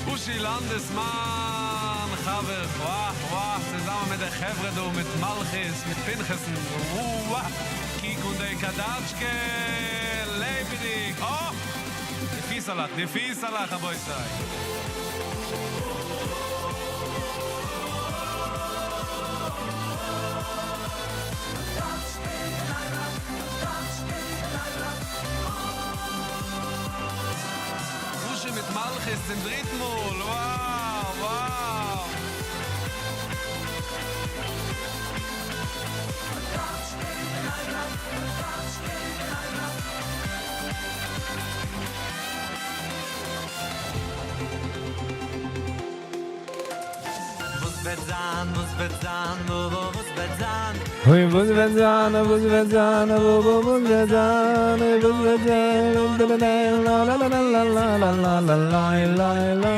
אושי לאנדעסמאן, חבר, וואו, וואו, צוזאמען מיט די חברה דא, מיט מלכות, מיט פנחס'ן, וואו, קיק אן די קאדאטשקע, לעבעדיג, אה! די פיסעלעך, די פיסעלעך, רבותי. אושי מיט מלכות צום דריטן מאל, וואו, וואו. וואס וועט זיין, וואס וועט זיין, וואו וואו וואס וועט זיין? אוי, וואס וועט זיין, וואס וועט זיין, וואו וואו וואס וועט זיין, אוי, וואס וועט זיין, לה לה לה לה לה לה לה לה לה לה לה לה לה לה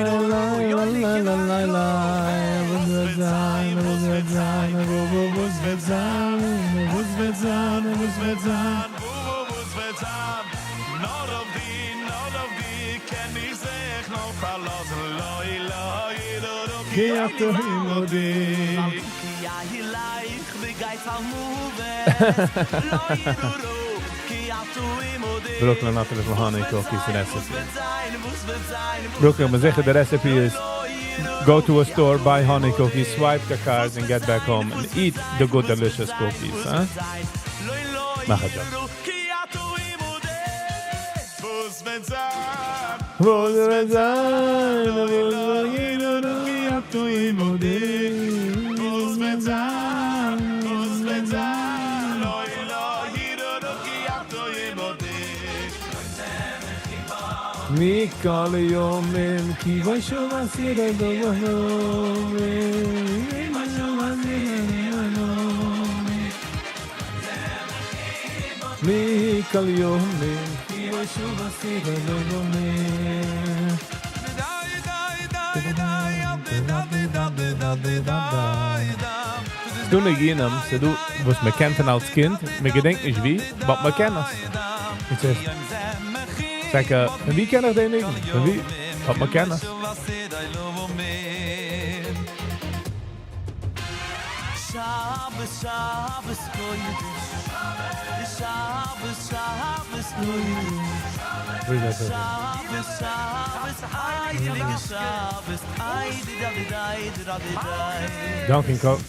לה לה לה וואס וועט זיין, וואס וועט זיין, וואו וואו וואס וועט זיין, וואס וועט זיין, וואס וועט זיין, וואו וואו וואס וועט זיין, נאר אויף דיר, נאר אויף דיר קען איך זיך נאר פארלאזן, לא לא ידעו כי אתה עמדי. כי אלך בגיא צלמות, לא אירא כי אתה עמדי. Brooklyn נאטירליך honey cookies recipe. Brooklyn, בין זיכער די recipe איז go to a store, buy honey cookies, swipe the cards and get back home and eat the good delicious cookies, huh? מאך א joke. וואס וועט זיין? וואס וועט זיין? לא ידעו כי אתה עמדי. וואס וועט זיין? וואס וועט זיין? לא לא ידעו כי אתה עמדי. מכל יומים כי בשוב עשירי דובנו בשוב עשירי דובנו מכל יומים כי בשוב עשירי דובנו די די די די די די די די די ס'דא ניגונים, ס'דא, וואס מען קען פון אלס קינד, מען געדענקט נישט ווי, but מען קען עס. It's just, it's like a, פון ווי קען איך דעם ניגון? פון ווי? But מען קען עס. שבת שבת קודש שבת שבת קודש ווי איז דאס? שבת שבת הייליגע שבת איי די די די די די די Dunkin' Coke.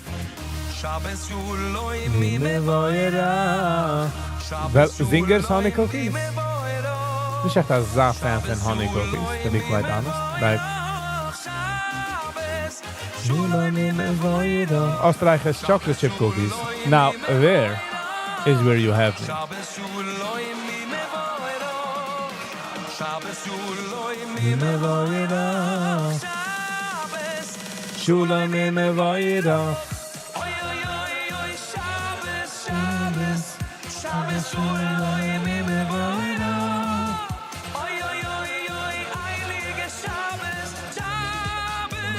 שבת שלום מי מבוירה. Well, Zingers honey cookies? נישט עכט אזא fan פון honey cookies, to be quite honest. Like, שלום מבוירה. Österreicher's chocolate chip cookies. Now, there is where you have me. שבת שלום שבת שלום מבוירה. שלום מבוירה. אוי אוי אוי אוי שבת שבת שבת שלום מבוירה אוי אוי אוי אוי הייליגע שבת שבת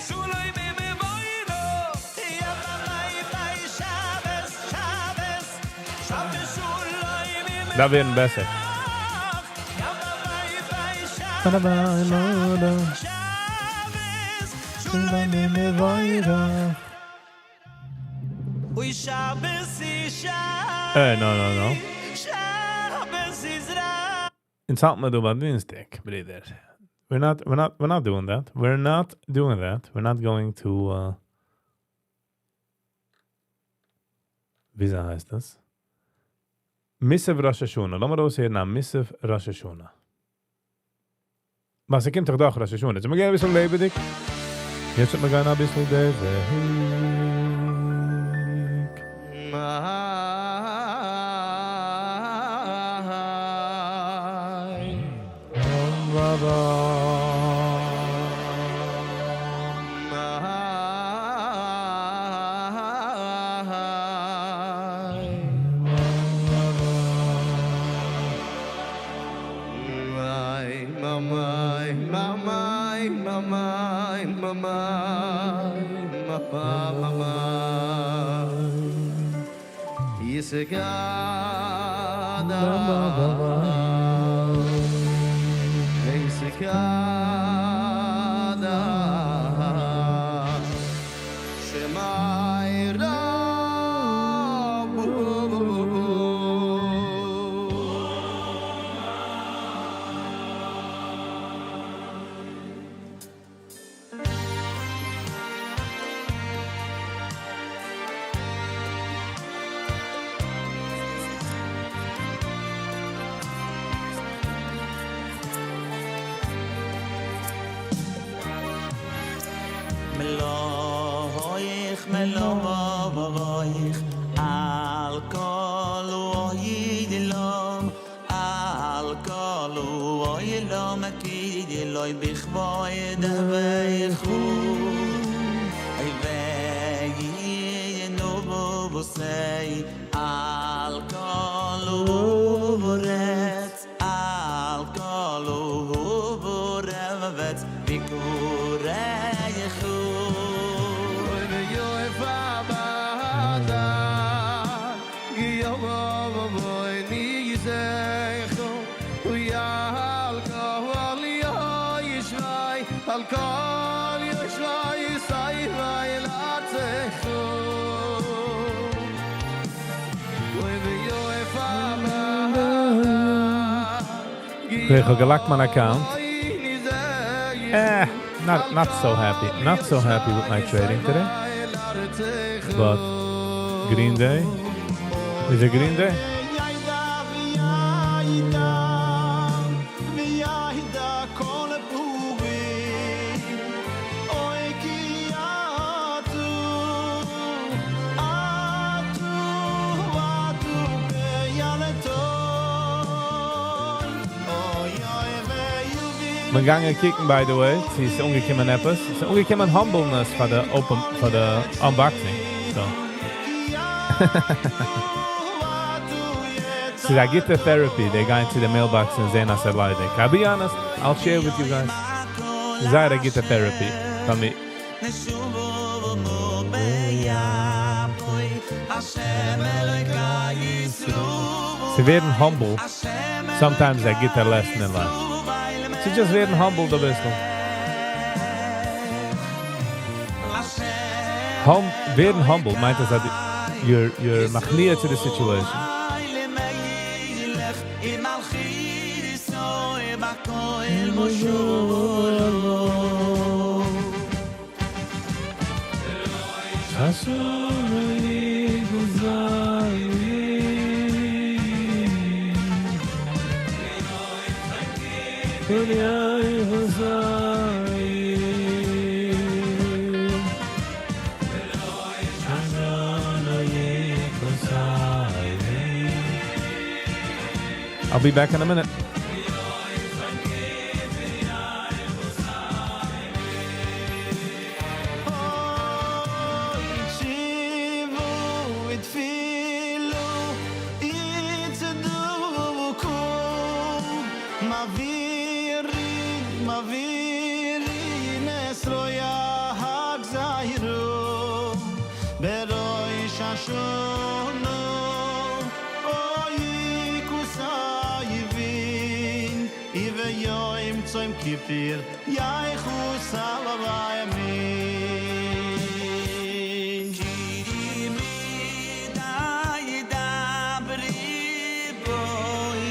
שלום מבוירה. דארף ווערן בעסער. Hey, no, no, no. אונז האלט מיר דא ביי דינסטאג, ברודער. We're not, we're not, we're not doing that. We're not doing that. We're not going to, uh, וויאזוי הייסט דאס? מוסף ראש השנה. לאמיר אויסהערן א מוסף ראש השנה. ווייל ס'קומט דאך דאך ראש השנה. זאל מיר גיין אביסל לעבעדיג? יעצט וועט מען גיין אביסל די וועג. איך האב געלאקט מיין account. Eh, not not so happy. Not so happy with my trading today. But green day is a green day. מען גאנגען קוקן by the way, צו ס'איז אנגעקומען עפעס, ס'איז אנגעקומען humbleness פאר די open פאר די unboxing, so. ס'איז א גוטע therapy די גיין צו די mailbox און זעהן אז ס'איז ליידיג, I'll be honest, I'll share with you guys, ס'איז זייער א גוטע therapy פאר מיר. צו ווערן humble sometimes איז א גוטע lesson אין life. צו just ווערן humbled אביסל. ווערן humble מיינט אז you're מכניע צו די situation. I'll be back in a minute. Kippur Yaichus Alavayami Kiri mi da yidabri boy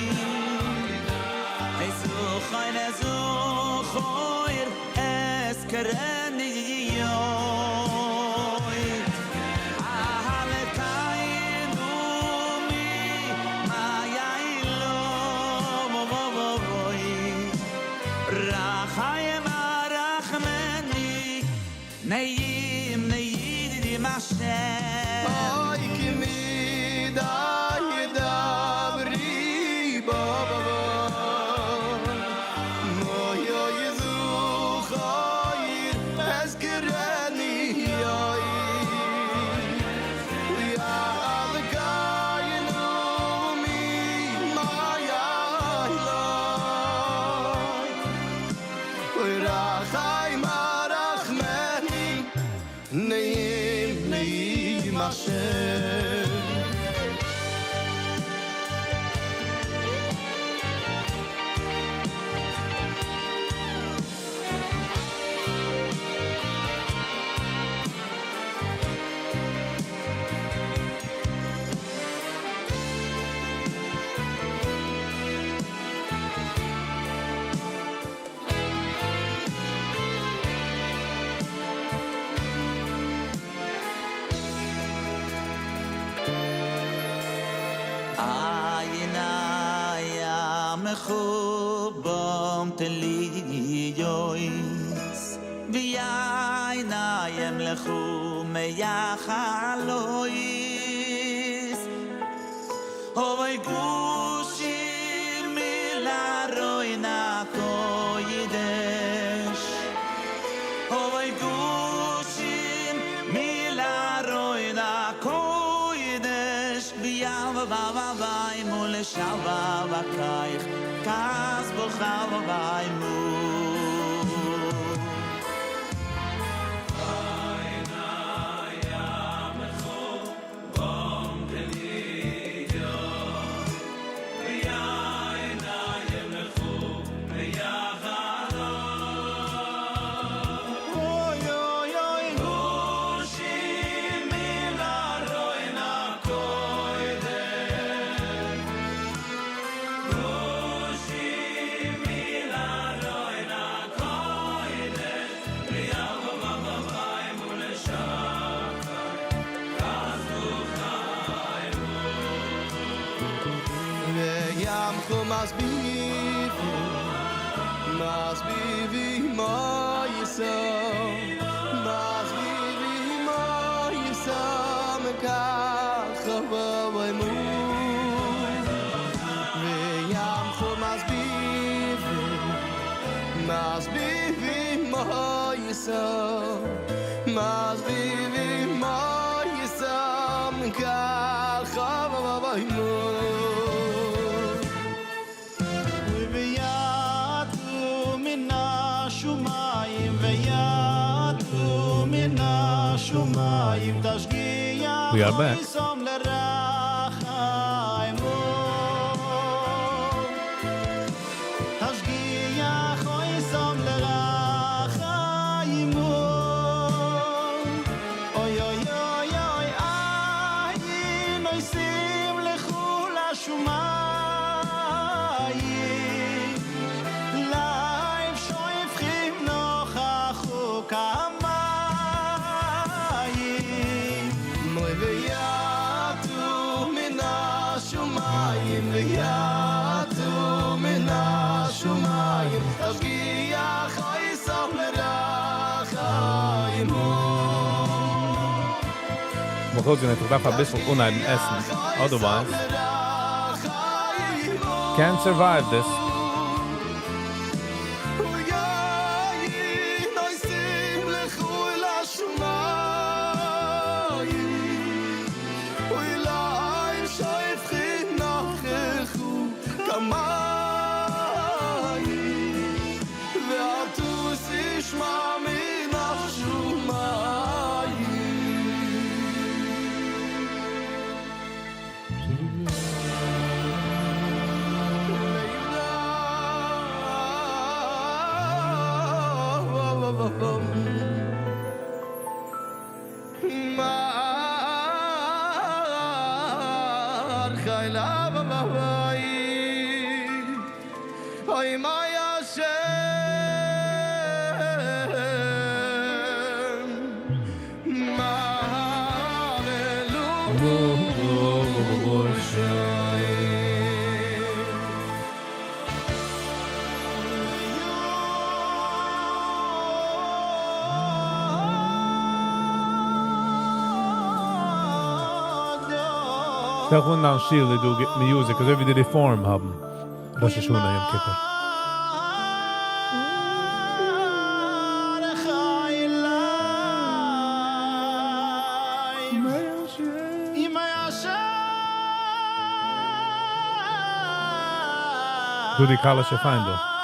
Ezu khoyn ezu khoyr es kereni yoy Ahale kaynu mi ma yaylo mo mo mo boy Rachayim arachmeni Neim neyidi mashem Ay ki mi da yidabri ba ba ba Mo yo yizu khayr es kereni yoy Ya al kaynu mi ma yaylo Rachayim arachmeni Neim neim Hashem Ayin ayam mechubam teli yois V'yayin ayam lechu meyachalois Hovay gushim milaroina koyidesh Hovay gushim milaroina koyidesh V'yav va va vai mul shava va kaich kas bo chav vai mu Oy oy oy gushim milaroina koydesh Gushim milaroina koydesh V'yav va va vai mul shava kas bo chav V'yamchu masbivi, masbivi moisa, masbivi moisa, mekach v'oimu. V'yamchu masbivi, masbivi moisa, masbivi moisa, mekach v'oimu. ויעטו מן השמיים ויעטו מן השמיים תשגיח We are back. וישום לרחיים תשגיח וישום לרחיים אוי אוי אוי אוי איי נויסים לכו לשמיים לייב שויפכים נוכחו כמים Moi ויעטו מן השמיים ויעטו מן השמיים תשגיח וישום לרחיים מ'מוז זען, איך דארף א ביסל אנהייבן עסן. Otherwise, can't survive this. נויסים לכו לשמיים אוי שופכים נוכחו כמים והטוס ישמע מן השמיים Mar khayla ba oy ma yashem ma שטעל פאר אין שול, דא music, אזוי ווי די Reform האבן. ראש השנה יום כיפור. דו די קאלישע פיין דא.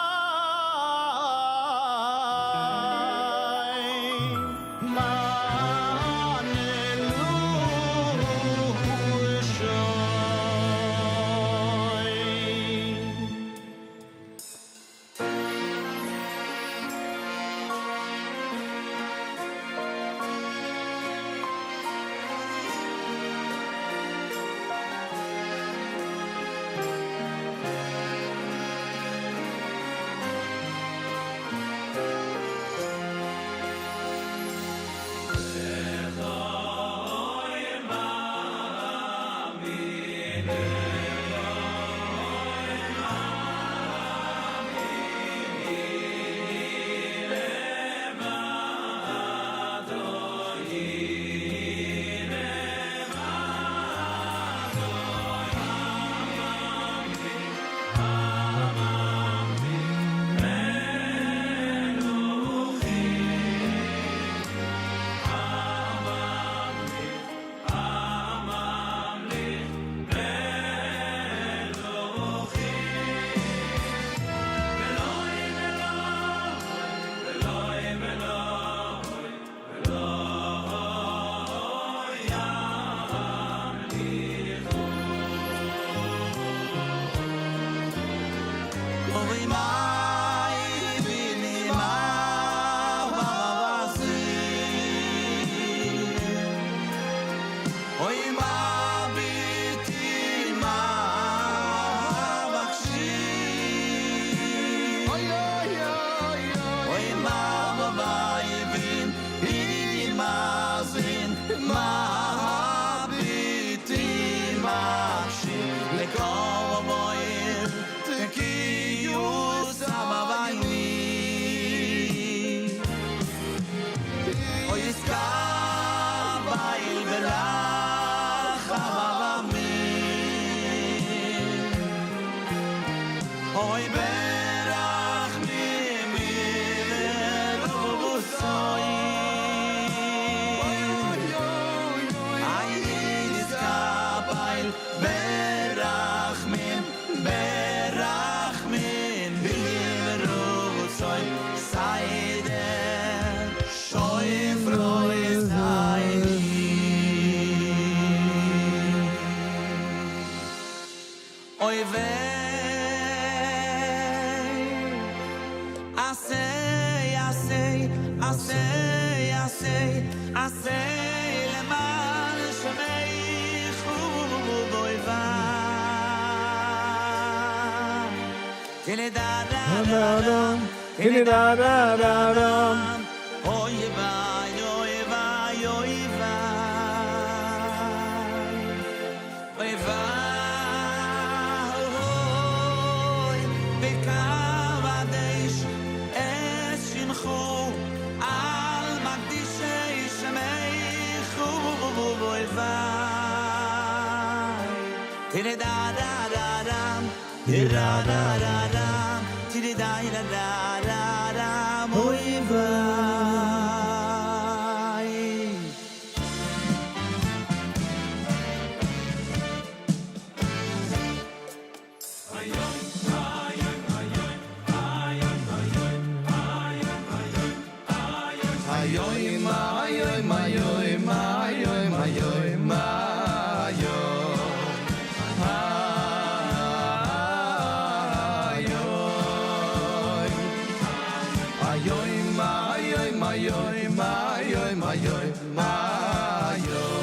mayoy mayoy mayoy mayoy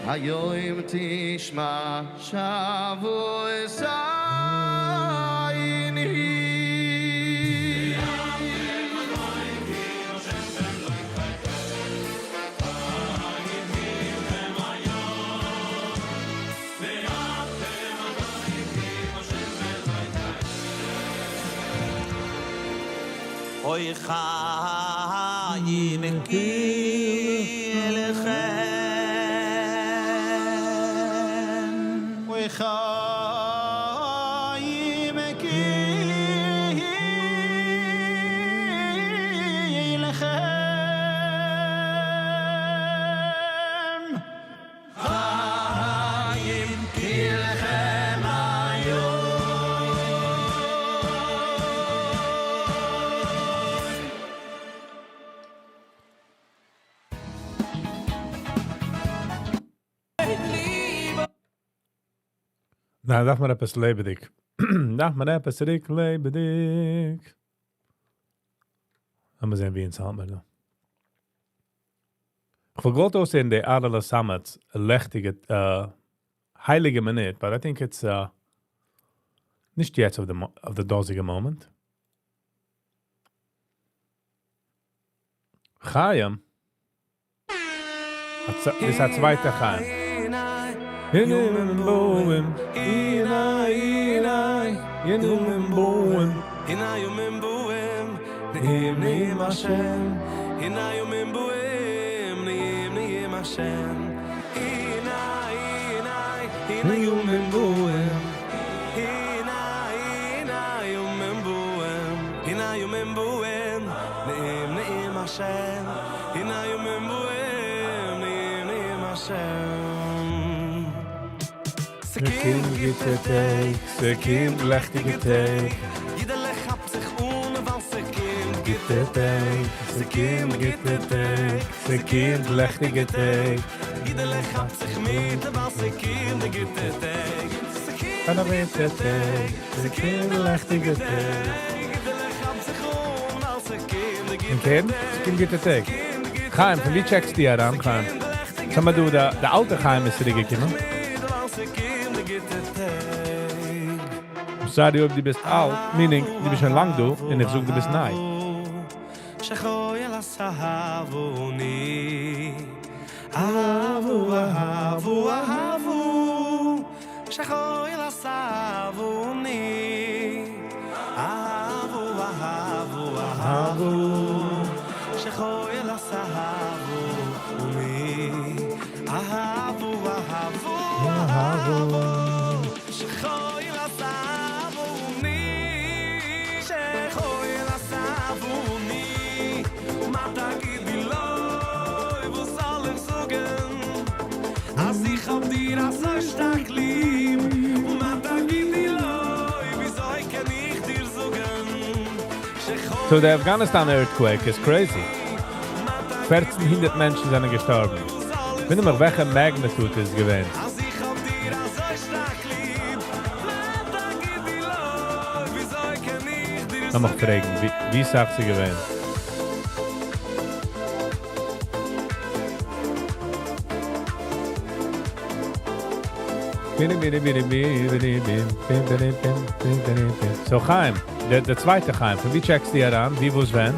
היום תשמע שבו אוי חיים קילכם אוי חיים קילכם חיים קילכם נא, דארף מען עפעס לעבעדיג. דארף מען עפעס צוריק לעבעדיג. לאמיר זען, ווי אונז האלט מיר דא. איך וואלט געוואלט אויסהערן די אהרעלע סאמעט'ס לעכטיגע, הייליגע מינוט, but I think it's נישט יעצט אויף די, אויף די דאזיגע moment. חיים? דאס איז א צווייטער חיים. ימים בואים, ימים בואים. הנה ימים בואים, נעים נעים השם. הנה ימים בואים, נעים נעים השם. הנה, הנה, הנה ימים בואים. הנה, הנה ימים בואים. הנה ימים בואים, נעים נעים השם. הנה ימים בואים, נעים נעים השם. ס'קומט גוטע טעג, ס'קומט לעכטיגע טעג. יידעלע כאפט זיך אן ווייל ס'קומט גוטע טעג, ס'קומט גוטע טעג, ס'קומט לעכטיגע טעג. יידעלע כאפט זיך מיט ווייל ס'קומט די גוטע טעג. גוטע טעג, ס'קומט לעכטיגע טעג. יידעלע כאפט זיך אן ווייל ס'קומט די און כן, ס'קומט גוטע טעג. חיים, פון וואו check סטו אריין, חיים? זאג מאל דו, דער דער אלטער חיים איז צוריקגעקומען. I'm sorry אויב דו ביסט אלט, meaning, דו ביסט שוין לאנג דא, און איך זאג דו ביסט ניי. שחוי לסהבוני אהבו אהבו אהבו שחוי לסהבוני אהבו אהבו אהבו שחוי לסהבוני אהבו אהבו אהבו שחוי לסהבוני שחוי לסהבוני מה תגידי לו וואס זאל איך זאגן אז איך האב דיר אזוי שטארק ליב מה תגידי לו וויאזוי קען איך דיר זאגן So the Afghanistan earthquake is crazy. 1400 מענטשן זענען געשטארבן. וואונדער מיך, וועלכע magnitude איז געווען. אז איך האב דיר אזוי שטארק ליב מה תגידי לו וויאזוי קען איך דיר לאמיך פרעגן, ווי, ווי סאך ס'איז געווען? So חיים, דער, דער צווייטער חיים, פון וואו check סטו אריין? ווי, וואס, ווען?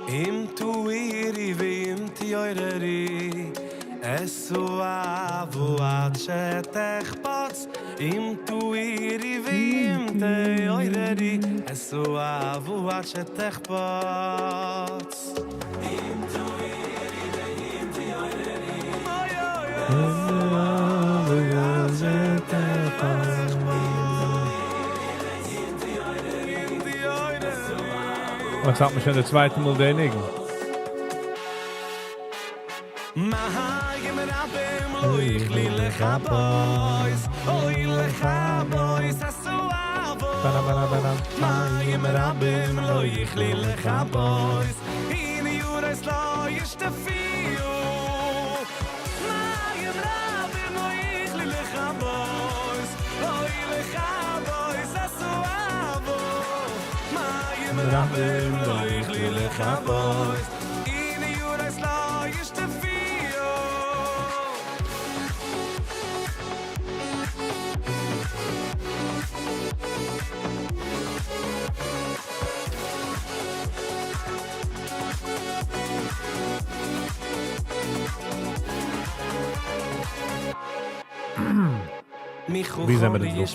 אם תואירי ואם תיוררי אסו אבו עד שתחפוץ אם תואירי ואם תיוררי אסו אבו עד שתחפוץ אם תואירי ואם תיוררי אוי אוי אוי עד שתחפוץ וואס האט מען שוין דער צווייטע מאל דער ניגון? מים רבים לא יכלי לכבות, אוי לכבות, עשו אבות. מים רבים לא יכלי לכבות, הנה יורס לא ישתפיו. מים רבים לא יכלי לכבות, אוי לכבות, עשו אבות. רבים לא יכלו לכבות ווי זעמיר אונז דא?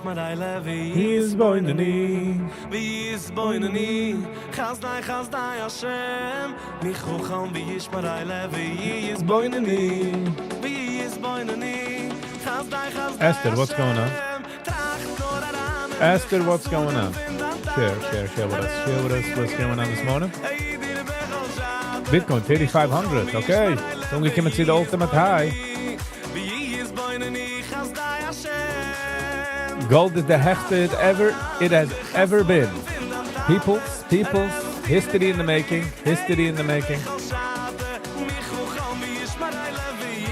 Esther, what's going on? Esther, what's going on? Share, share, share with us. Share with us what's going on this morning. Bitcoin 3500, okay. אנגעקומען צו די ultimate high. Gold is the העכסטע it ever it has ever been. Peoples, peoples, history in the making, history in the making.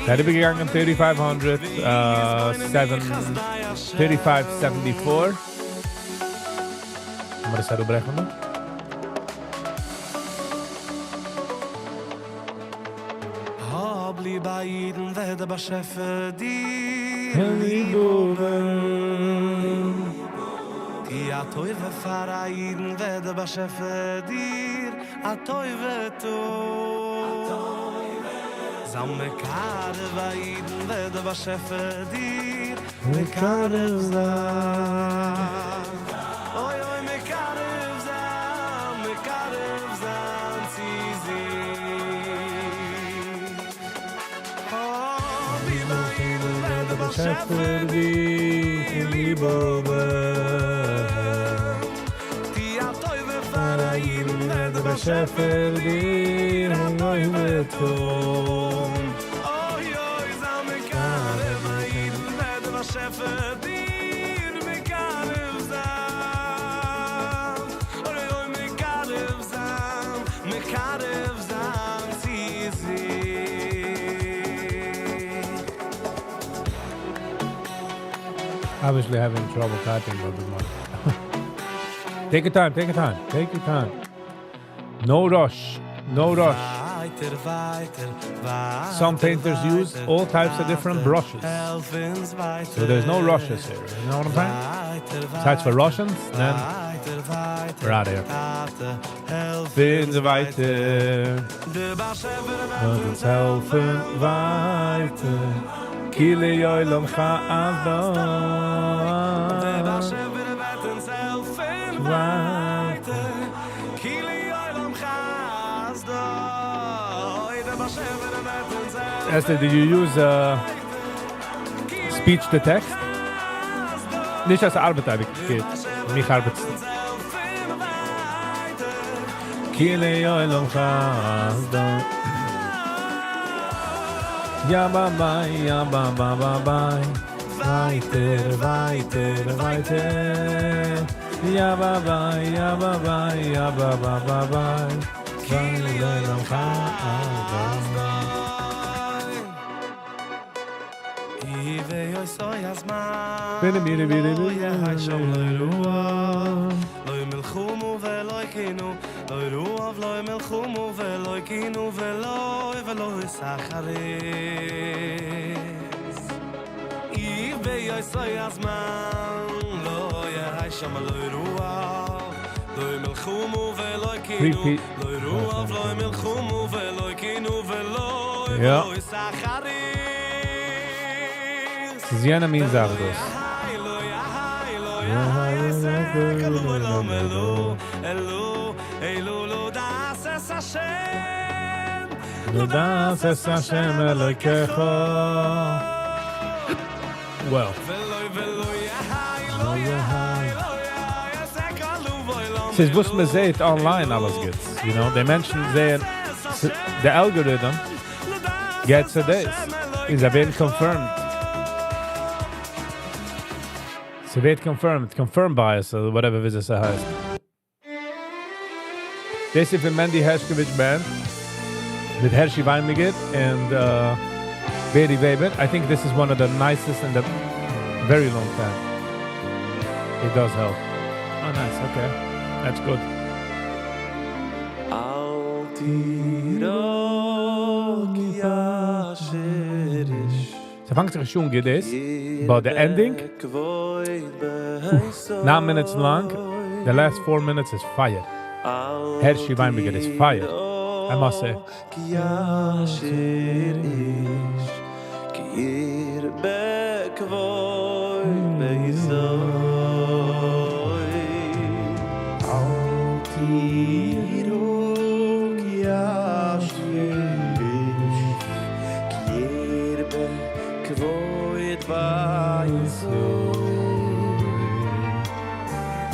אריבערגעגאנגען 3500, 7, 3574. לאמיר דאס אראפברעכן דא? האב ליב א אידן וועט דער באשעפער דיר ליב האבן. טו א טובה פאר א אידן וועט דער באשעפער דיר א טובה טון. זיי מקרב א אידן וועט דער באשעפער דיר מקרב זיין. אוי אוי מקרב זיין, מקרב זיין צו זיך. האב ליב א אידן וועט דער באשעפער דיר ליב האבן. טו א טובה פאר א אידן וועט דער באשעפער דיר א טובה טון. אוי אוי זיי מקרב א אידן וועט דער באשעפער דיר מקרב זיין. אוי אוי מקרב זיין, מקרב זיין צו זיך. Obviously having trouble typing a little bit more. Take your time, take your time, take your time. No rush, no rush. ווייטער, ווייטער, ווייטער, Some painters use all types of different brushes. העלף אונז ווייטער. So there's no rushes here. You know what I'm saying? Besides for Russians, then we're out of here. העלף אונז ווייטער. דער באשעפער וועט אונז העלפן ווייטער. כי לעולם חסדו. דער באשעפער וועט אונז העלפן ווייטער. כי לעולם חסדו. דער באשעפער וועט אונז העלפן Esther, did you use speech to text? נישט אז ס'ארבעט, אבער גייט. מיך ארבעט. כי לעולם חסדו. יא ba ba יא ba ba ba ba ווייטער ווייטער ווייטער יא ba ba יא ba ba יא ba ba ba ba כי לעולם חסדו. ביני ביני ביני לא ביני יהא שם לא רוח, לא מלחומו ולא קינו, לא רוח לא מלחומו ולא קינו ולא ולא סחריס. אי הזמן, לא יהא שם לא רוח, לא מלחומו ולא קינו, Repeat. לא רוח לא מלחומו ולא קינו ולא Ja. ולא סחריס. ס'איז יענע מין זאך דאס. לא דע את השם אלוקיך. Well. לא יהא. ס'איז וואס מען זעט online אלעס גוטס. די מענטשן זעען, the algorithm gets a this. איז been confirmed. ס'ווערט confirmed, confirmed bias or whatever ווי עס הייסט. דאס איז פון Mendy Hershkovich Band with Hershey Weinberger and Barry Weber. I think this is one of the nicest in the very long time. It does help. Oh, nice. Okay. That's good. תירא כי אשר איש ס'פאנגט זיך שוין גוט דאס, but the ending, oof, 9 minutes long, the last 4 minutes is fire. Hershey Weinberger is fire, I must say. כי אשר איש כי ירבה כבוד ביתו אל תיראו כי אשר איש כי ירבה כבוד ביתו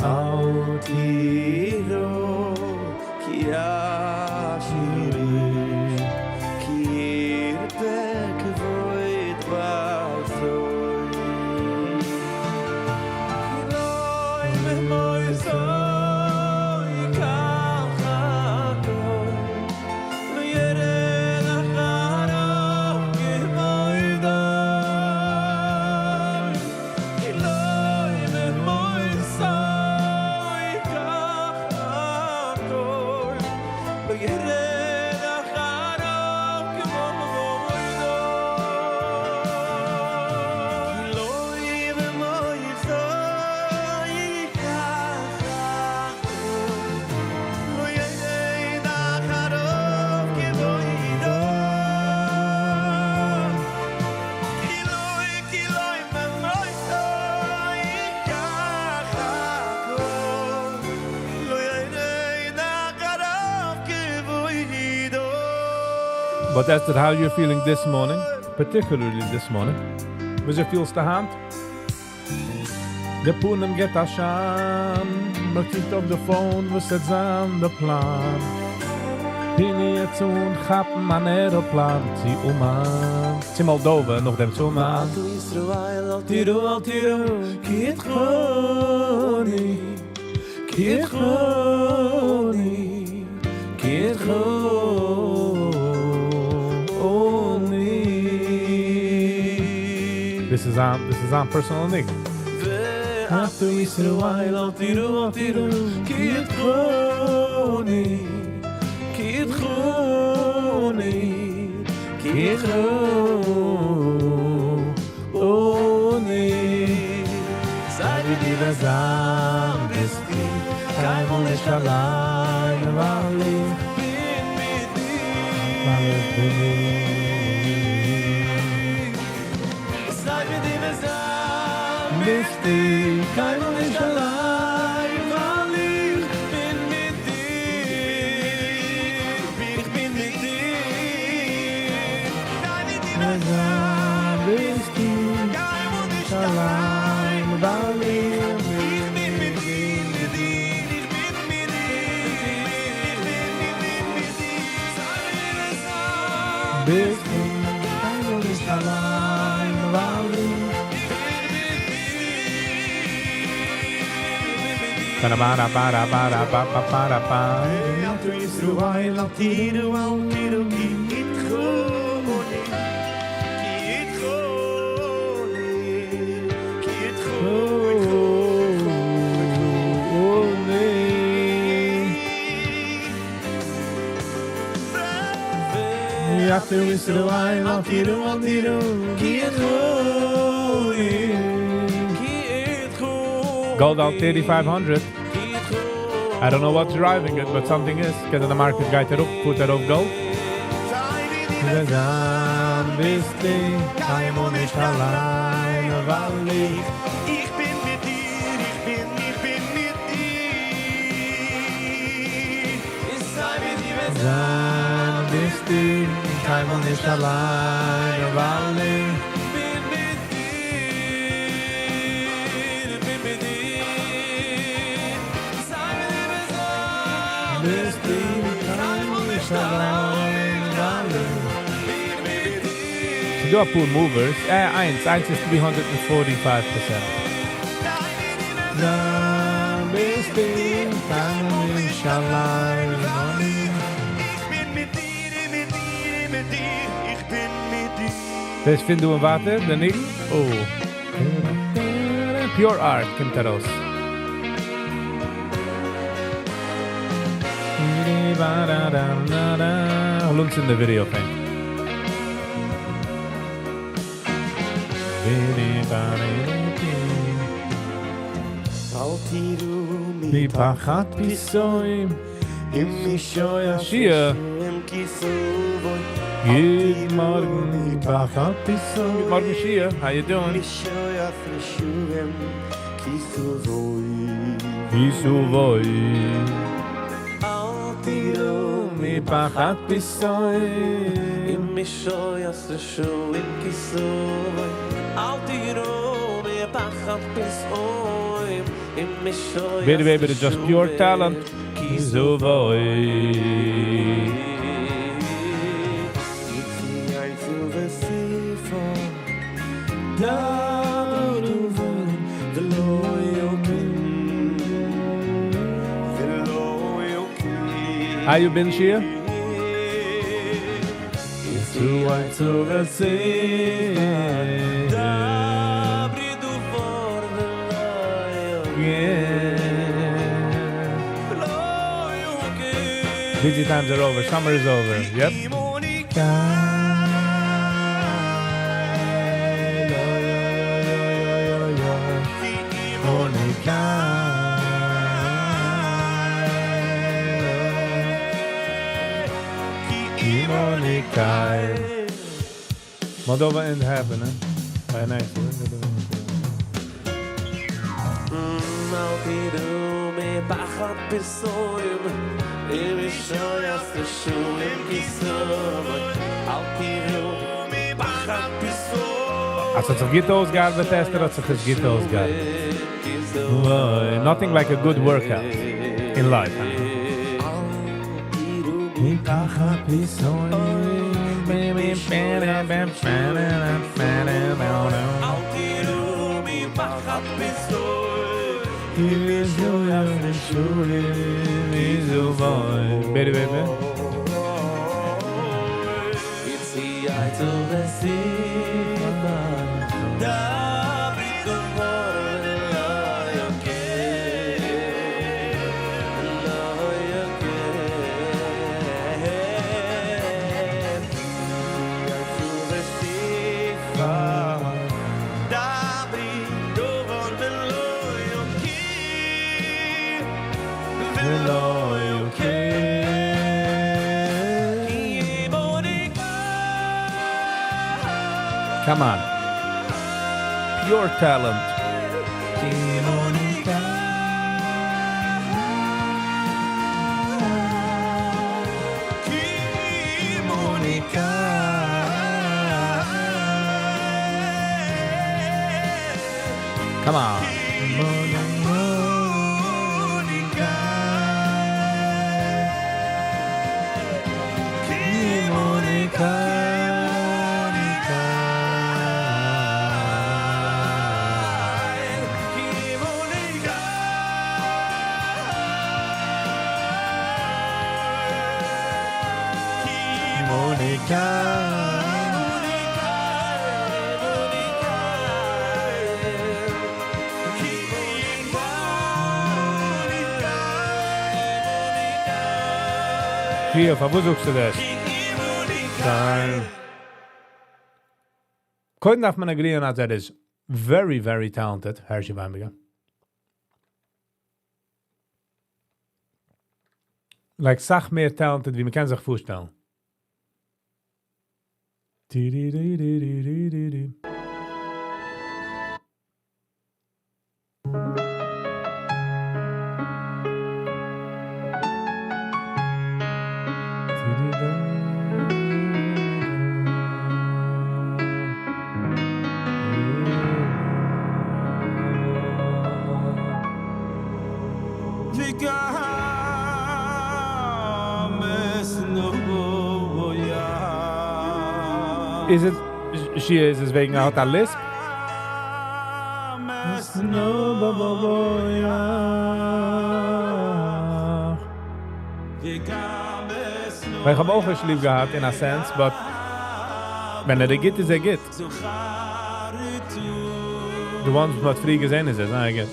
אל תיראו כי אשר איש כי ירבה כבוד ביתו כי לא במותו יקח הכל לא ירד אחריו כבודו כי לא במותו יקח הכל לא ירד אחריו כבודו כי לא במותו יקח הכל לא ירד אחריו כבודו כי לא כי לא במותו יקח הכל לא ירד אחריו כבודו But Esther, how are you feeling this morning? Particularly this morning. וויאזוי פילסטו היינט? דער פנים גיט א שיין, מ'קוקט אויף די phone, וואס איז זיין דער plan? בין יעצט און כאפן אן aeroplane צו אומאן, צו Moldova, נאכדעם צו אומאן. ועתה ישראל אל תיראו אל תיראו כי אתך אני כי אתך אני כי אתך אני This is on personal ניגון. ועתה ישראל אל תיראו אל תיראו כי אתך אני כי אתך אני כי אתך אני סיי ווי דו וועסט זיין ביסטו קיינמאל נישט אליין ווייל איך בין מיט דיר ווייל איך בין מיט סיי ווי דו וועסט זיין ביסטו קיינמאל נישט אליין ווייל איך בין מיט דיר איך בין מיט דיר סיי ווי דו וועסט זיין ביסטו קיינמאל נישט אליין ווייל איך איך בין מיט דיר, מיט דיר, איך בין מיט דיר, איך בין, איך בין מיט דיר. סיי ווי דו וועסט זיין ביסטו קיינמאל נישט אליין ווייל איך בין מיט דיר. Ba ba ba ba ba ba ba ba ba. ועתה ישראל אל תיראו אל תיראו כי אתך אני כי אתך אני כי אתך אתך אתך אני. ועתה ישראל אל תיראו אל תיראו כי אתך אני כי אתך Gold out 3500. I don't know what's driving it, but something is. Because the market גייט אראפ, פארט ארויף gold. ביסטו קיינמאל נישט אליין, ווייל איך איך בין מיט דיר, איך בין, איך בין מיט דיר. סיי ווי דו וועסט זיין ביסטו קיינמאל נישט אליין, ווייל איך בין מיט דיר, בין מיט דיר. סיי ווי דו וועסט זיין ביסטו קיינמאל נישט אליין, ווייל איך בין מיט דיר. ס'דא א פאר movers. איינס, איינס איז 345%. זיין ביסטו קיינמאל נישט אליין, ווייל איך איך בין מיט דיר, מיט דיר, מיט דיר, איך בין מיט דיר. דאס פינדו און ווייטער, דער ניגון. Oh. Pure Art קומט ארויס. לונץ אין די ווידעא פרעים. מפחד פתאום שיע גוט מארגן מפחד פתאום גוט מארגן שיע how you doing? כי תבוא מפחד פתאום Baby baby just pure talent כי תבוא How you been Shia? Busy times are over. Summer is over. Yep. Moldova and heaven, eh? By an accident. אז ס'האט זיך גוט אויסגעארבעט, אסתר, האט זיך עס גוט אויסגעארבעט. Nothing like a good workout in life. Baby, baby. Come on. Pure talent. Come on. Hier, וואו זוכסטו דאס? דיין. קודם דארף מען agree ען אז ער איז very very talented, הערשי וויינבערגער. Like סאך מער talented ווי מ'קען זיך פארשטעלן. איז עס שיע איז עס וועגן ער האט א ליספ? ווייל איך האב אויך נישט ליב געהאט אין א sense but ווען ער איז גוט איז ער גוט. די ones וואס מ'האט פריער געזען איז ער זייער גוט.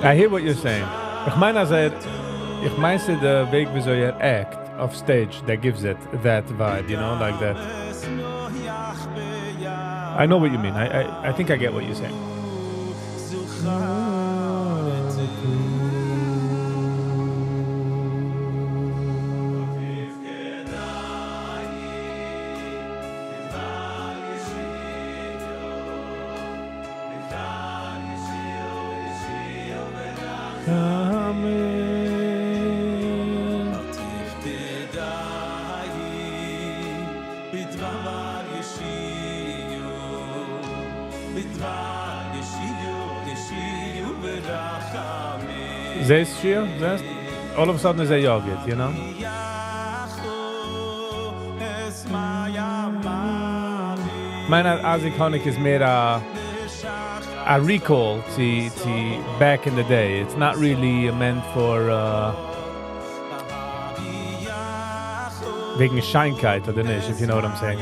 I hear what you're saying. איך מיין אז ער, איך מיין ס'איז די וועג וויאזוי ער act אויף stage that gives it that vibe, you know, like that. I know what you mean. I think I get what you're saying. זעסט, שיר? זעסט? All of a sudden איז ער יא גוט, you know? מיין אייזיק האניג איז מער א א recall צו צו back in the day. It's not really meant for uh, וועגן שיינקייט אדער נישט, if you know what I'm saying.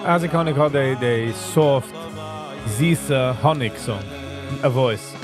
אייזיק האניג האט די די soft זיסע האניג song, א voice.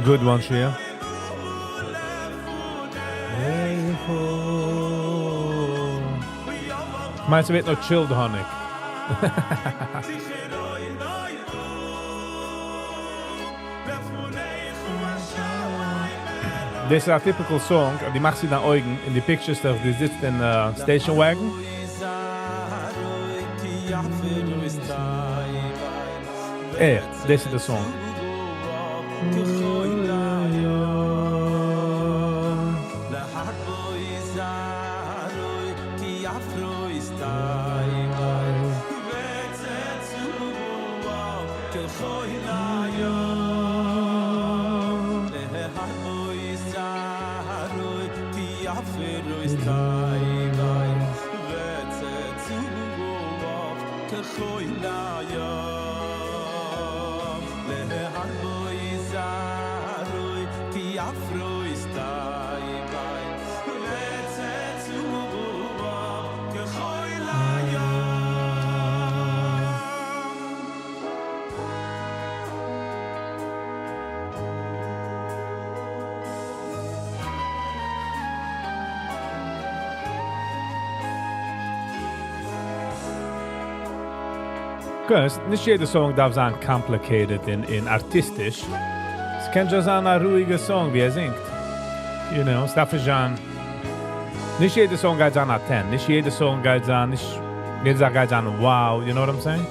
Good one, Shia. מיינסט ס'ווערט נאר chilled האניג? דאס איז א typical song, אז דו מאכסט צו דיין אויגן און דו picture סט דיך דו זיצט אין station wagon. עכט, דאס איז די song. Cause נישט יעדע song דארף זיין complicated און און ארטיסטיש. ס'קען just זיין א רואיגע song ווי ער זינגט. You know, ס'דארף נישט זיין. נישט יעדע song גייט זיין א ten, נישט יעדע song גייט זיין, נישט יעדע זאך גייט זיין wow, you know what I'm saying?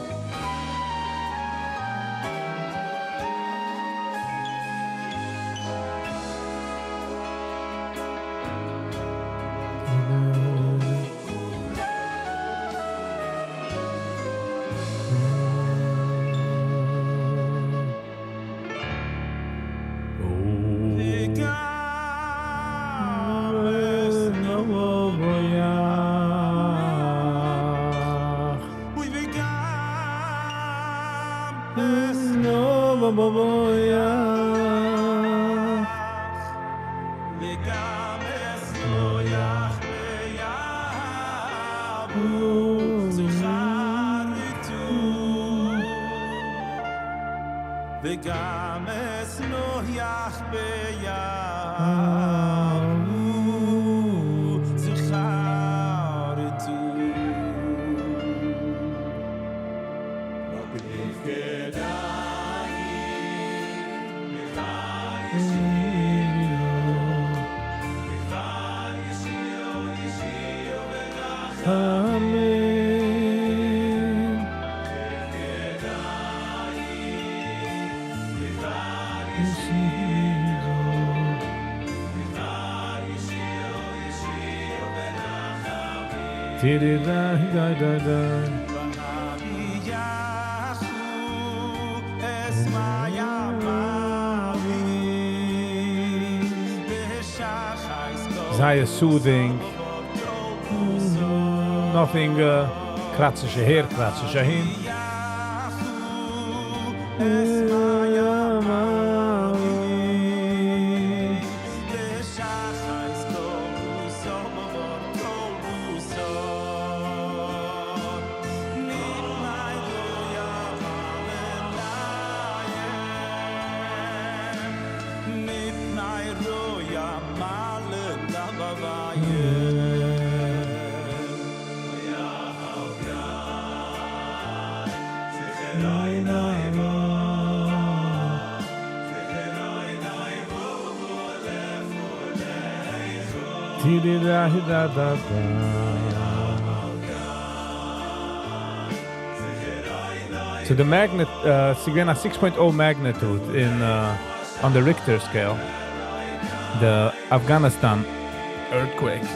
ורחמים. Ti-di-da-di-da-da. זייער soothing. Nothing uh, קראציש אהער, קראציש אהין. Ti-di-da-di-da-da-da. So the magnet, uh, ס'איז געווען א 6.0 magnitude in uh, on the Richter scale, the Afghanistan earthquake.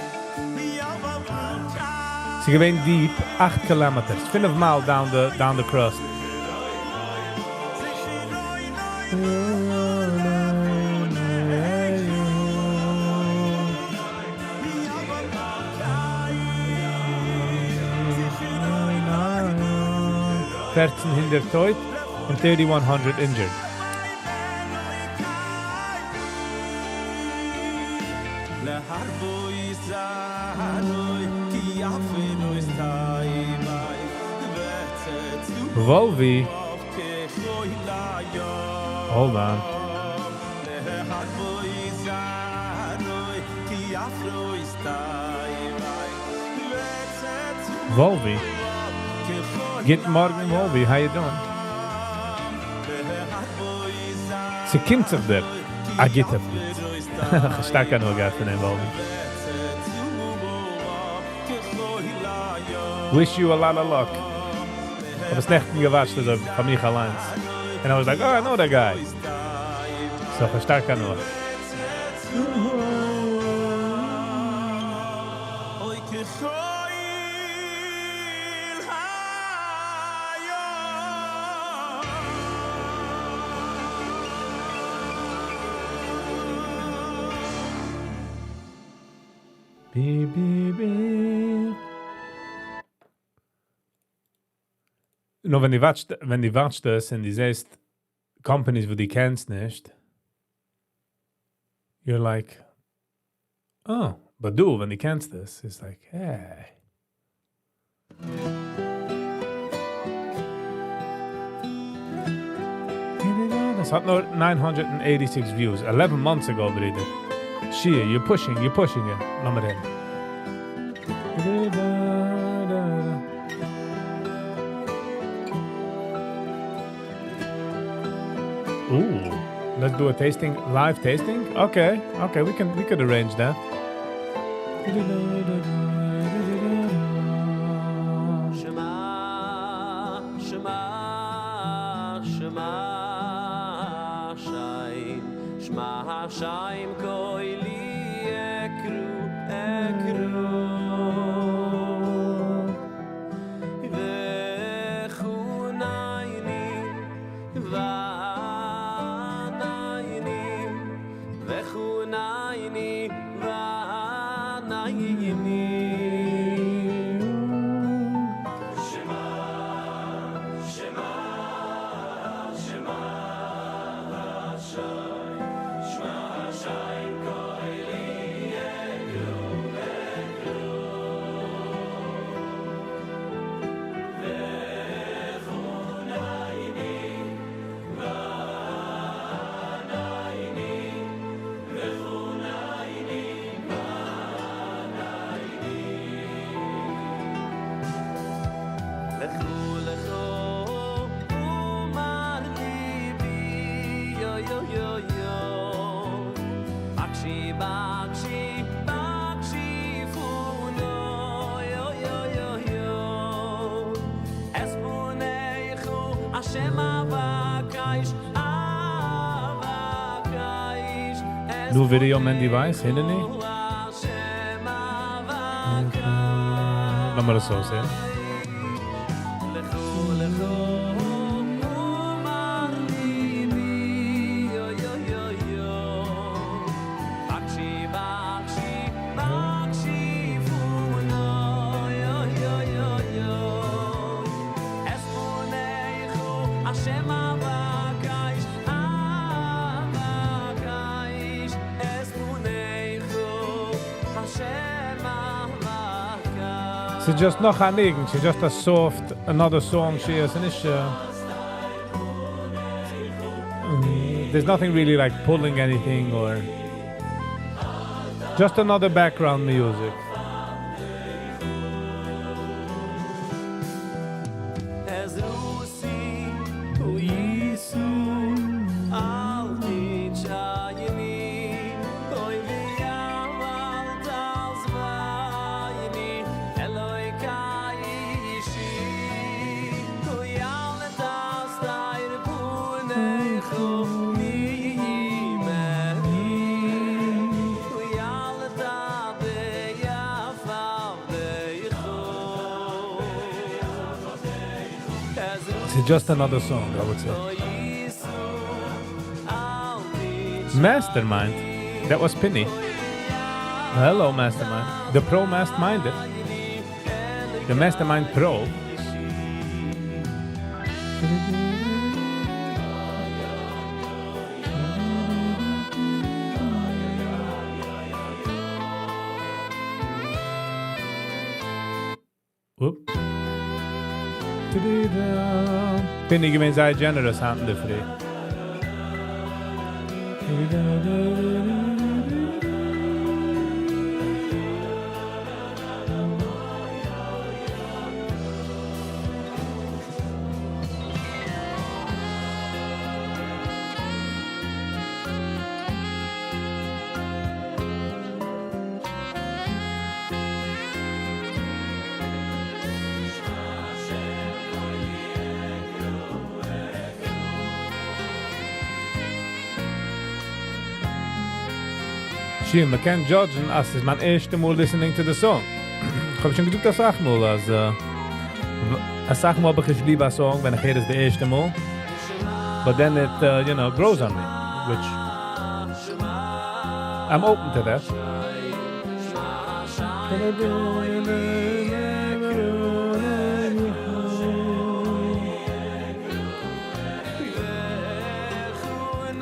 ס'איז געווען deep 8 kilometers, 5 mile down the down the crust. 1400 טויט און 3100 injured. Volvi. Hold on. Volvi. גוט מארגן Volvi, how you doing? ס'קומט זיך דיר א גוטע פליץ. שטארק הנאה געהאט פון דעם Volvi. Wish you a lot of luck. האב עס נעכטן געוואטשט אזוי פאר מיך אליינס. And I was like, oh, I know that guy. So, שטארק הנאה. Bi, bi, bi. נאר ווען דו וואטשסט, ווען דו וואטשסט עס און דו זעסט companies וואס דו קענסט נישט, you're like, oh, but דו, ווען דו קענסט עס, it's like, hey. עס האט נאר 986 views, 11 months ago, ברודער. Shia, you're pushing, you're pushing it. לאמיר הערן. Ooh, let's do a tasting, live tasting? Okay, okay, we can, we could arrange that. שמע, שמע, שמע, השם, שמע השם קולי אקרא, אקרא. וחונני וענני, וחונני וענני. שמע, שמע, שמע, השם, שמע השם. New video Mendy Weiss, הנני? לאמיר עס אויסהערן. ס'איז just נאך א ניגון, ס'איז just a soft another song שיע, ס'איז נישט there's nothing really like pulling anything or just another background music. ס'איז just another song, I would say. Mastermind, that was Pinny. Hello Mastermind, the Pro Masterminder. The Mastermind Pro. Whoop. Pinny געווען זייער generous היינט אינדערפרי. שיע, מען קען judge ן אז ס'איז מיין ערשטע מאל listening to the song. איך האב שוין געזאגט אסאך מאל אז אסאך מאל האב איך נישט ליב א song ווען איך הער עס די ערשטע מאל, but then it grows on me, which I'm open to that.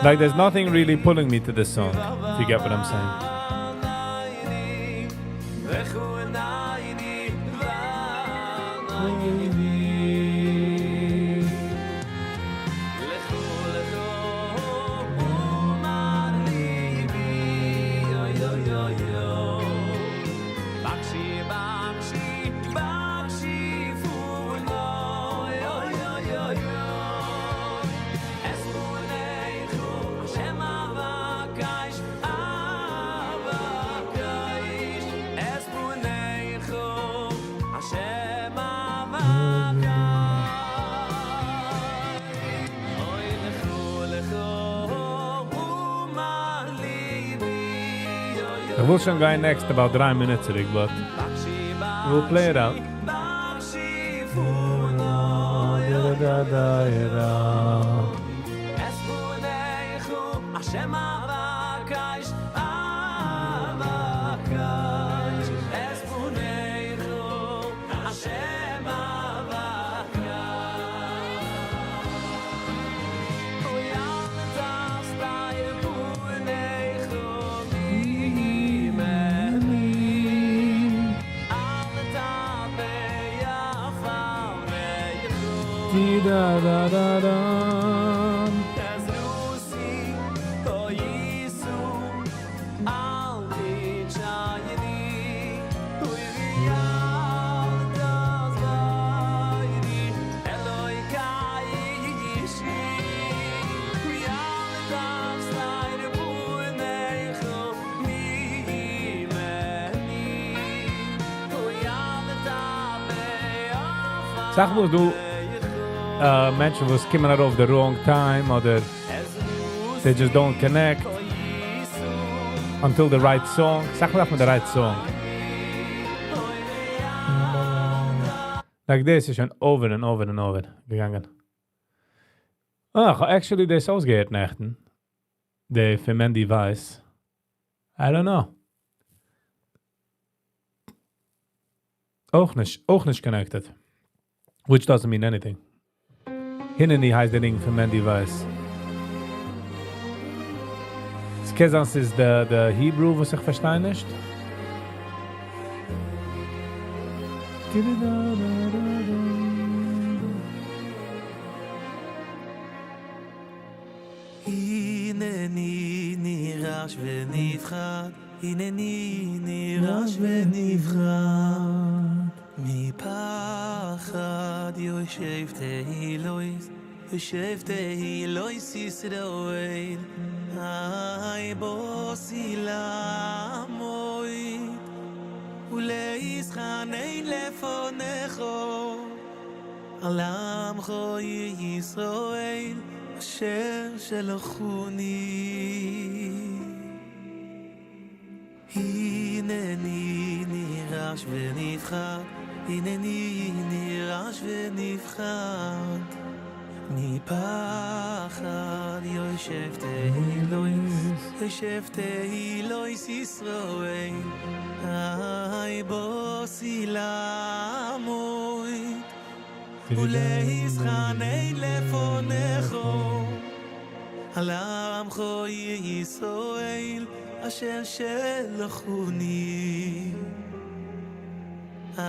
Like there's nothing really pulling me to this song, if you get what I'm saying. איך וויל שוין גיין next about דריי מינוט צוריק, but we'll play it out. אסאך מאל איז דא מענטשן וואס קומען ארויף the wrong time אדער they just don't connect. Until the right song. אסאך מאל דארף מען the right song. Like דאס איז שוין over and over and over געגאנגען. אה, איך האב actually דאס אויסגעהערט נעכטן. די פון מענדי ווייס. I don't know. אויך נישט, אויך נישט connected. Which doesn't mean anything. הנני הייסט די ניגון פון מענדי ווייס. ס'קען זיין ס'איז די די Hebrew וואס איך פארשטיי נישט. הנני נרעש ונפחד, הנני נרעש ונפחד, מפחד יושב תהילות, יושב תהילות ישראל, היי באתי לעמוד, ולהתחנן לפניך, על עמך ישראל, אשר שלחוני. הנני נרעש ונפחד, הנני נרעש ונפחד, מפחד יושב תהילות, יושב תהילות ישראל, היי באתי לעמוד, ולהתחנן לפניך, על עמך ישראל, אשר שלחוני. אינו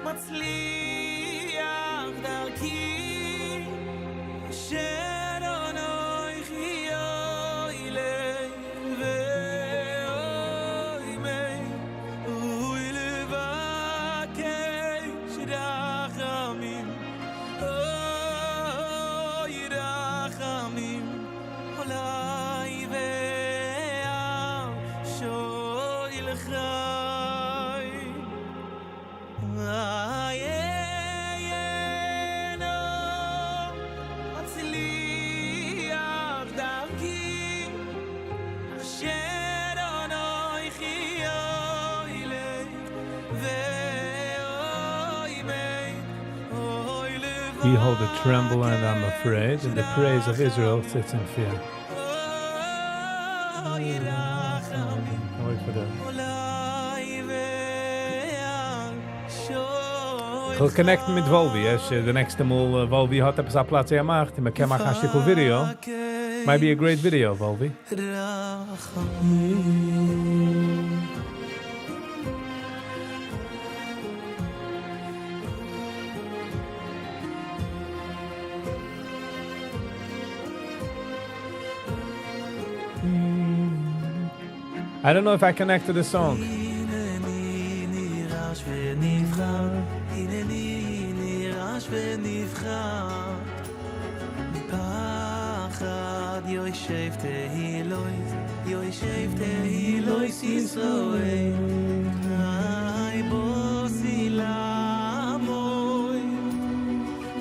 מצליח דרכי, אשר אנוכי הולך ואומר, ולבקש רחמים, אוי רחמים, עלי ועל שולחי. אינו מצליח דרכי, אשר אנוכי הולך ואומר, אוי Behold, I tremble and I'm afraid, and the praise of Israel sits in fear. אוי רחמים, Wait for the... עלי ועל איך וויל connect ן מיט וואלווי. אז די נעקסטע מאל וואלווי האט עפעס א פלאץ ער מאכט, און מ'קען מאכן א שטיקל video. Might be a great video, וואלווי. רחמים. I don't know if I connect to the song. הנני נרעש ונפחד, הנני נרעש ונפחד, מפחד יושב תהילות, יושב תהילות ישראל, היי באתי לעמוד,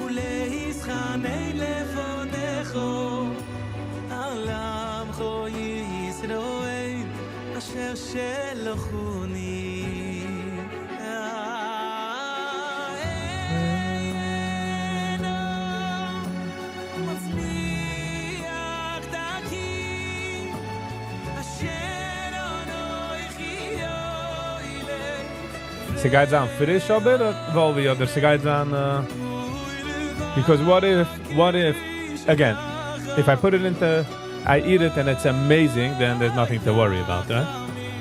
ולהתחנן לפניך, על עמך ישראל, אשר שלחוני. אינו מצליח דרכי, אשר אנוכי הולך ס'גייט זיין פריש אבער, וואלווי, אדער ס'גייט זיין... Because what if, what if, again, if I put it into, I eat it and it's amazing, then there's nothing to worry about, right?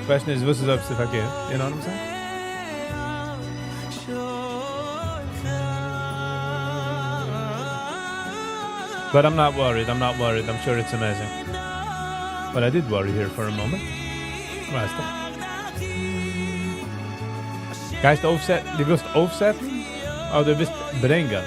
Question is, וואס איז אויב ס'איז פארקערט? You know what I'm saying? But I'm not worried, I'm not worried, I'm sure it's amazing. But I did worry here for a moment. ווייסטו. גייסט אויפסעטן, דו ווילסט אויפסעטן? אדער דו ווילסט ברענגען?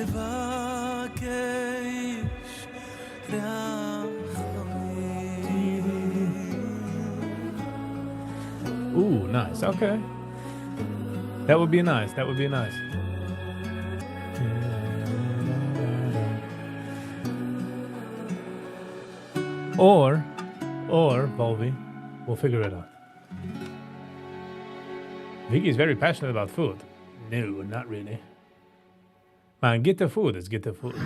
לבקש רחמים. Ooh, nice. Okay. That would be nice. That would be nice. Or, Volvi, we'll figure it out. Vicky is very passionate about food. No, not really. Man, get the food is get the food.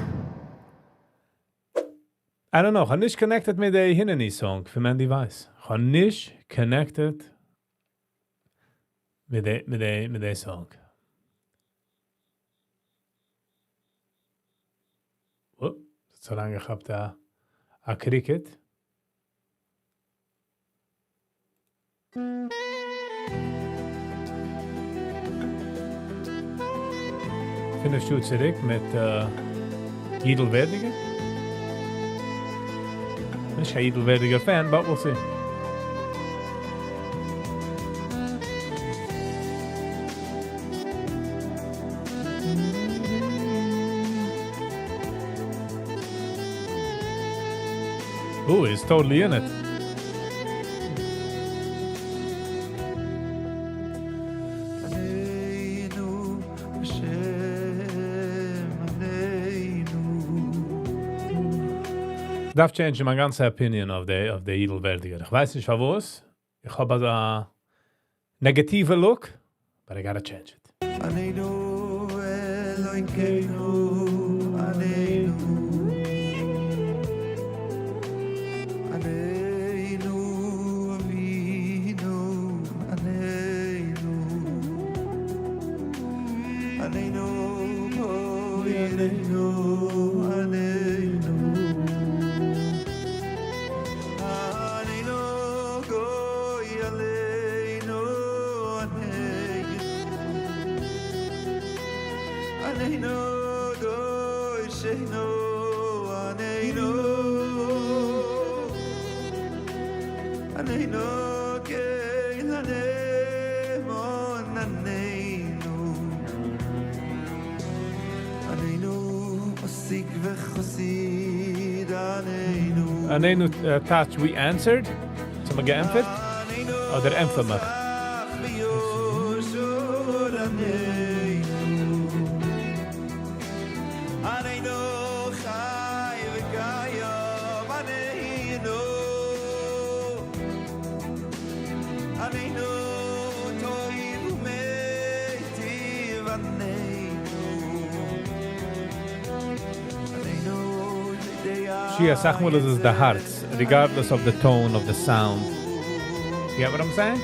I don't know. כ'האב נישט connected מיט די הנני song פון Mandy Weiss. כ'האב נישט connected מיט די song. Oh, ס'האט אריינגעכאפט א cricket. 5 שעה צוריק מיט Yidel Werdiger. נישט קיין Yidel Werdiger fan, but we'll see. Ooh, he's totally in it. עננו השם עננו. דארף change מיין גאנצע opinion of the Yidel Werdiger. איך ווייס נישט פארוואס. איך האב א negative look, but I gotta change it. עננו אלוקינו עננו עננו אבינו עננו עננו בוראנו עננו עננו גוי עלינו עננו עננו דורשנו עננו עננו קל הנאמן עננו עננו פסיק וחסיד עננו עננו touch we answered. האבן מיר געענטפערט? אדער ענטפער מיך? ביושר עננו עננו חי וקיים עננו עננו טוב ומיטיב עננו עננו שי, אסאך מאל איז עס די הארץ, regardless of the tone of the sound. You get what I'm saying?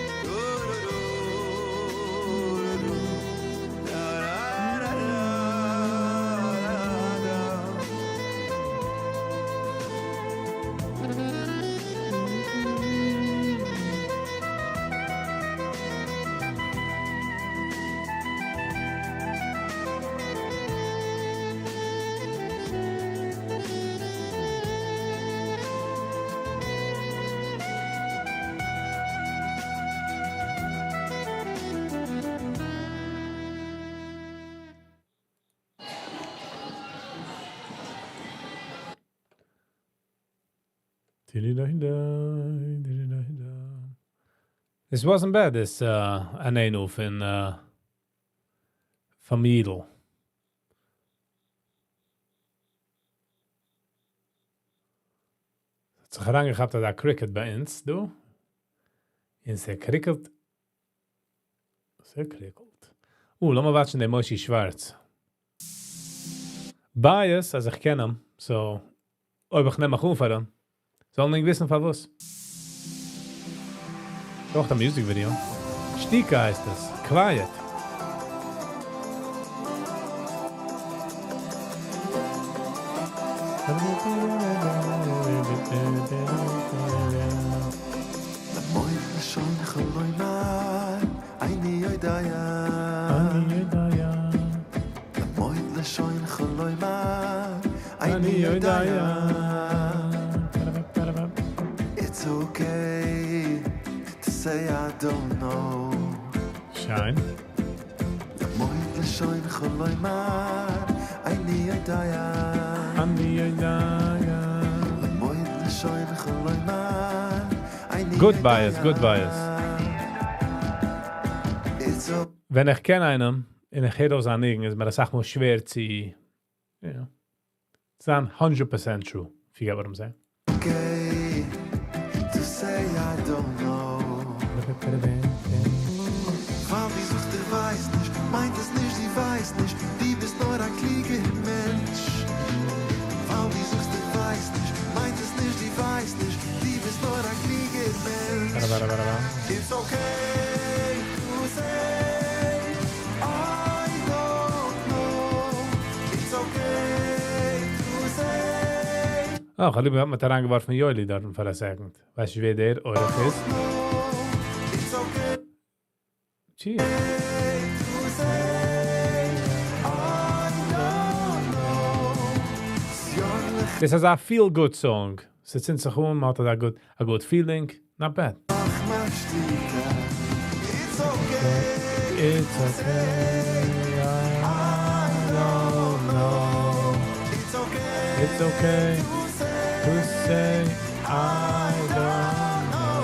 This wasn't bad, this עננו פון Yidel. האט זיך אריינגעכאפט א cricket ביי אונז, דא. און ס'קריקלט. ס'קריקלט. לאמיר watch ן דעם Moshe Schwartz. Bias, אז איך קען אים, so, אויב איך נעם מיך אן פאר אים, זאלן נישט וויסן פארוואס. דאך, דער music video. שתיקה הייסט עס. Quiet. למועד לשון חלוי איני יודע. אני יודע. למועד לשון חלוי אני איני יודע. יודע. It's okay to say I don't know. שיין. למועד לשון חלוי איני Good bias, good bias. ווען איך קען איינעם און איך הער אויס א ניגון איז מיר אסאך מאל שווער צו, you know, זיין hundred percent true, if you get what I'm saying. Okay to say I don't know. ווייל דו זאגסט איך ווייס נישט, מיינט עס נישט דו ווייסט נישט, דו ביסט נאר א קלוגער מענטש. ווייל דו זאגסט איך ווייס נישט, מיינט עס נישט דו ווייסט נישט, דו ביסט נאר א קלוגער מענטש. It's okay to say I don't know. It's okay to say אה, כ'האב ליב מ'האט אריינגעווארפן יואלי דארטן פאר א second. ווייסט ווער דער אורח איז? It's okay Cheers. to say I don't know. דאס איז א feel good song. ס'צינדט זיך אן, מ'האט א good, a good feeling. Not bad. It's okay. It's okay. I don't know. It's okay. It's okay to say I don't know.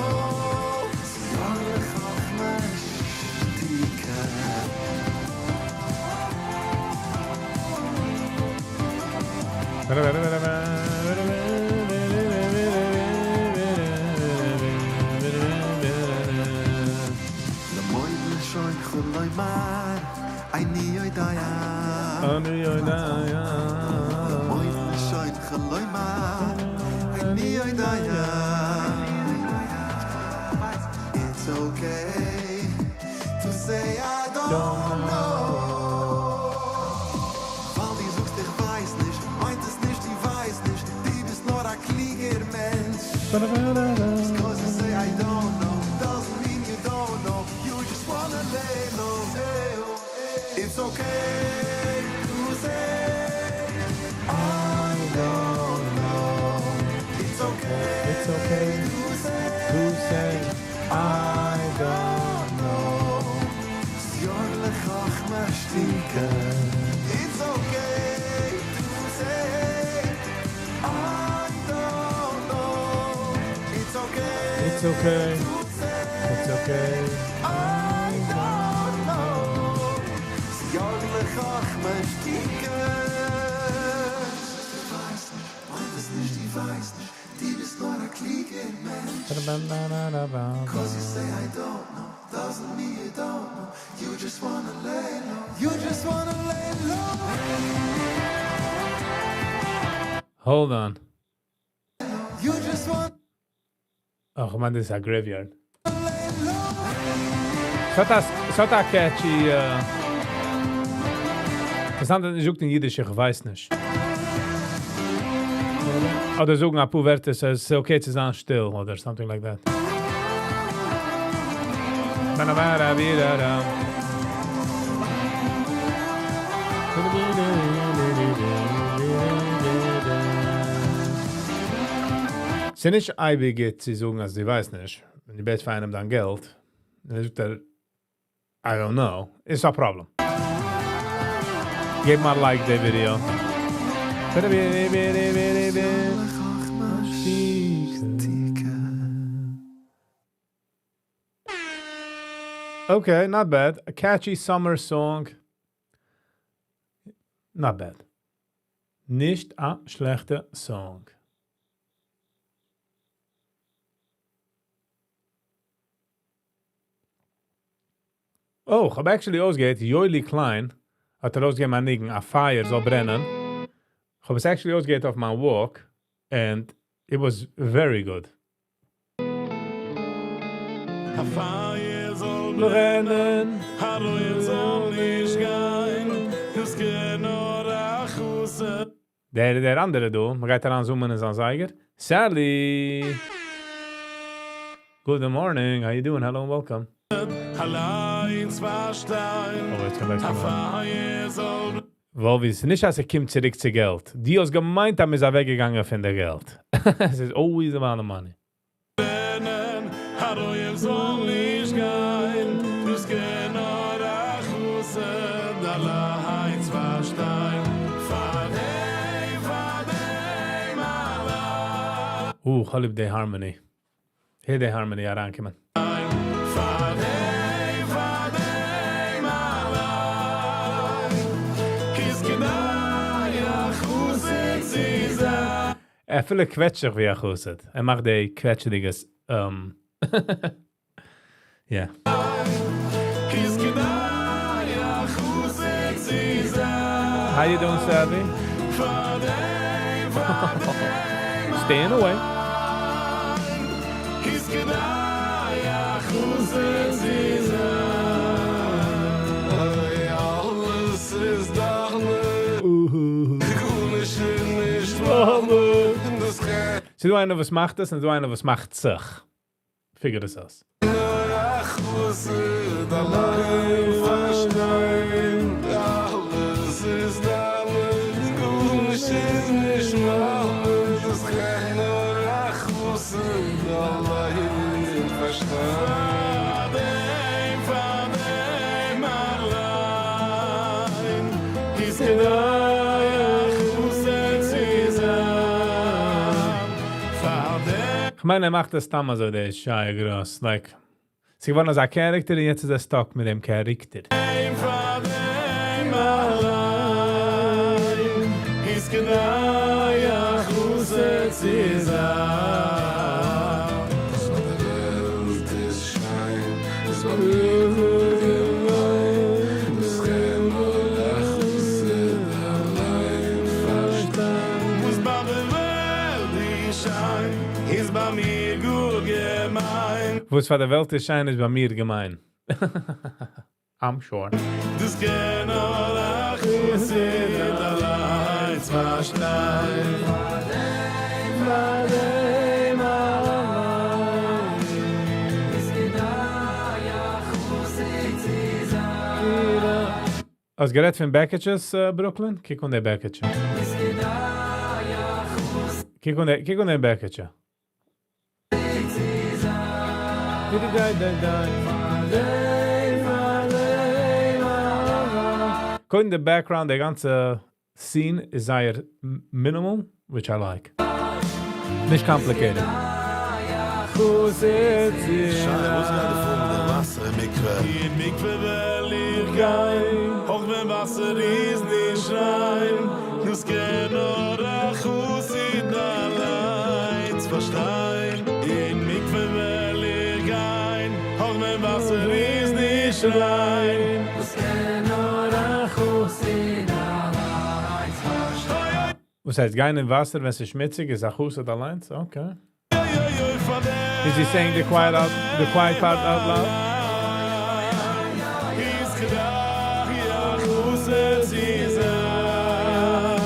אני יודע. למויד לשוין חלוי מר, איני יודע. It's okay to say I don't know. ווייל דו זאגסט איך ווייס נישט, מיינט עס נישט דו ווייסט נישט, דו ביסט נאר א קלוגער מענטש. Just 'cause you say I don't know, doesn't mean you don't know. You just wanna lay low. It's okay to say I don't know. It's okay It's okay to say to say I don't know. סייג לחכמה שתיקה. It's okay to say I don't know. It's okay It's okay. to say It's okay. I don't know. סייג לחכמה שתיקה. ווייסט נישט, מיינט עס נישט, דו ווייסט נישט, דו ביסט נאר א קלוגער מענטש. 'Cause you say I don't know, doesn't mean you don't know. You just wanna lay low. You just wanna lay low. Hold on. You just want Oh, כ'מיין, דאס איז א graveyard. ס'האט א catchy. דאס אנדערע זאגט אין אידיש, איך ווייס נישט. אדער זאגן א פאר ווערטער, ס'איז okay צו זיין שטיל, אדער something like that. Ba-na-ba-da-bi-da-dum. ס'איז נישט אייביג גוט צו זאגן, אז דו ווייסט נישט. ווען דו בעטסט פאר איינעם דיין געלט, דאן זאגט ער, I don't know. It's a problem. געב מאל like די video. Okay, not bad. A catchy summer song. Not bad. נישט א שלעכטע song. Oh, איך האב actually אויסגעהערט, Yoely Klein האט ארויסגעגעבן א ניגון, א פייער זאל ברענען. איך האב עס actually אויסגעהערט אויף מיין walk, and it was very good. א פייער זאל ברענען, א רויך זאל נישט גיין, דאס קען נאר א חסיד. דער אנדערע דא, מ'גייט אריינזומען אין זיין זייגער. Sally! Good morning, how you doing? Hello and welcome. אליין פארשטיין, Oh, יעצט קומט א א פייער זאל וואלווי, ס'איז נישט אז ער קומט צוריק צו געלט. דו האסט געמיינט, אז מ'איז אוועקגעגאנגען פון דער געלט. עס איז always about the money. ברענען, א רויך זאל נישט גיין, דאס קען נאר א חסיד אליין פארשטיין. פאר דעם איך האב ליב די harmony. הער די harmony אריינקומען. פאר דעם, פאר דעם אליין איז כדאי א חסיד צו זיין. אפילו קוועטשט זיך ווי א חסיד. ער מאכט די קוועטשעדיגע yeah. איז כדאי א חסיד צו זיין. How you doing, Savvy? פאר דעם, פאר דעם Staying away. איז כדאי א חסיד צו זיין. אוי, אלעס איז דאך גארנישט נישט דאס ס'דא איינער וואס מאכט עס און ס'דא איינער וואס מאכט זיך. Figure דאס אויס. חסיד אליין פארשטיין אלעס איז דאך גארנישט איז נישט ממש דאס קען נאר א חסיד אליין פארשטיין פאר דעם, פאר דעם אליין איז כדאי א חסיד צו זיין פאר דעם איך מיין, ער מאכט דאס סתם אזוי, דער שי גראס. Like, ס'איז געווארן אזא character און יעצט איז ער stuck מיט דעם character. פאר דעם אליין איז כדאי א חסיד צו זיין. וואס ביי דער וועלט איז שיין, איז ביי מיר גאר געמיין. דאס קען נאר א חסיד אליין פארשטיין. וואס ביי דער וועלט איז שיין, איז ביי מיר גאר געמיין. וואס פאר דער וועלט איז שיין, איז ביי מיר געמיין. I'm sure. דאס קען נאר א חסיד אליין פארשטיין. פאר דעם, פאר דעם אליין איז כדאי א חסיד צו זיין. האסט גערעדט פון בעקיטשעס, Brooklyn? קוק אן די בעקיטשע. איז כדאי א חסיד קוק אן די בעקיטשע. צו זיין. די די די. פאר דעם, פאר דעם אליין. קוק אין the background, די גאנצע scene איז זייער minimal, which I like. נישט complicated. וואס גייט דא פאר מיט דעם וואסער אין מקווה? אין מקווה וועל איך גיין, אויך ווען וואסער איז נישט ריין. דאס קען נאר א חסיד אליין פארשטיין. אין מקווה וועל איך גיין, אויך ווען וואסער איז נישט ריין. דאס קען נאר א חסיד אליין פארשטיין. וואס הייסט, גיין אין וואסער, ווען ס'איז שמוציג, איז א חסיד אליין? Okay. Is he saying the quiet part out loud? איז כדאי א חסיד צו זיין.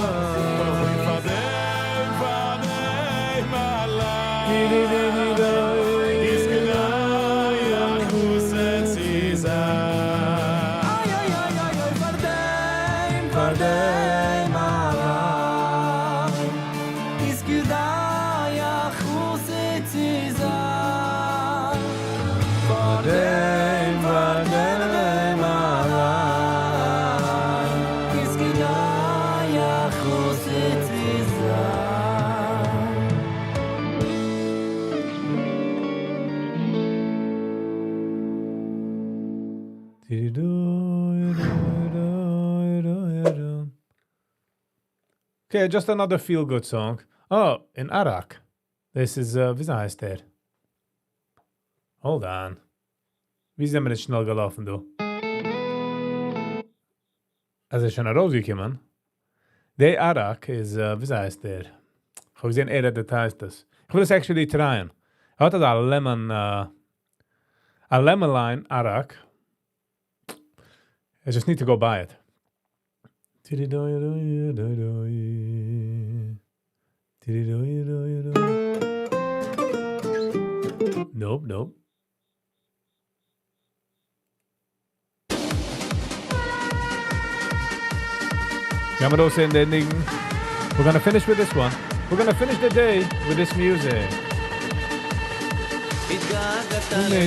פאר דעם, פאר דעם אליין. איז כדאי א חסיד צו זיין. איי, איי, איי, איי, איי, פאר דעם, פאר דעם אליין. איז כדאי א חסיד צו זיין. פאר דעם, פאר דעם אליין. איז כדאי א חסיד צו זיין. Okay, just another feel-good song. Oh, in אראק. This is, ווי הייסט דער? Hold on. ווי זענען מיר שנעל געלאפן, דו? אז איז שוין ארויסגעקומען. דער אראק איז, ווי הייסט דער? איך האב געזען, ער advertised דאס. איך וויל עס actually try'ען. ער האט א lemon lime אראק. I just need to go buy it. Nope. We're gonna finish with this one. We're gonna finish the day with this music.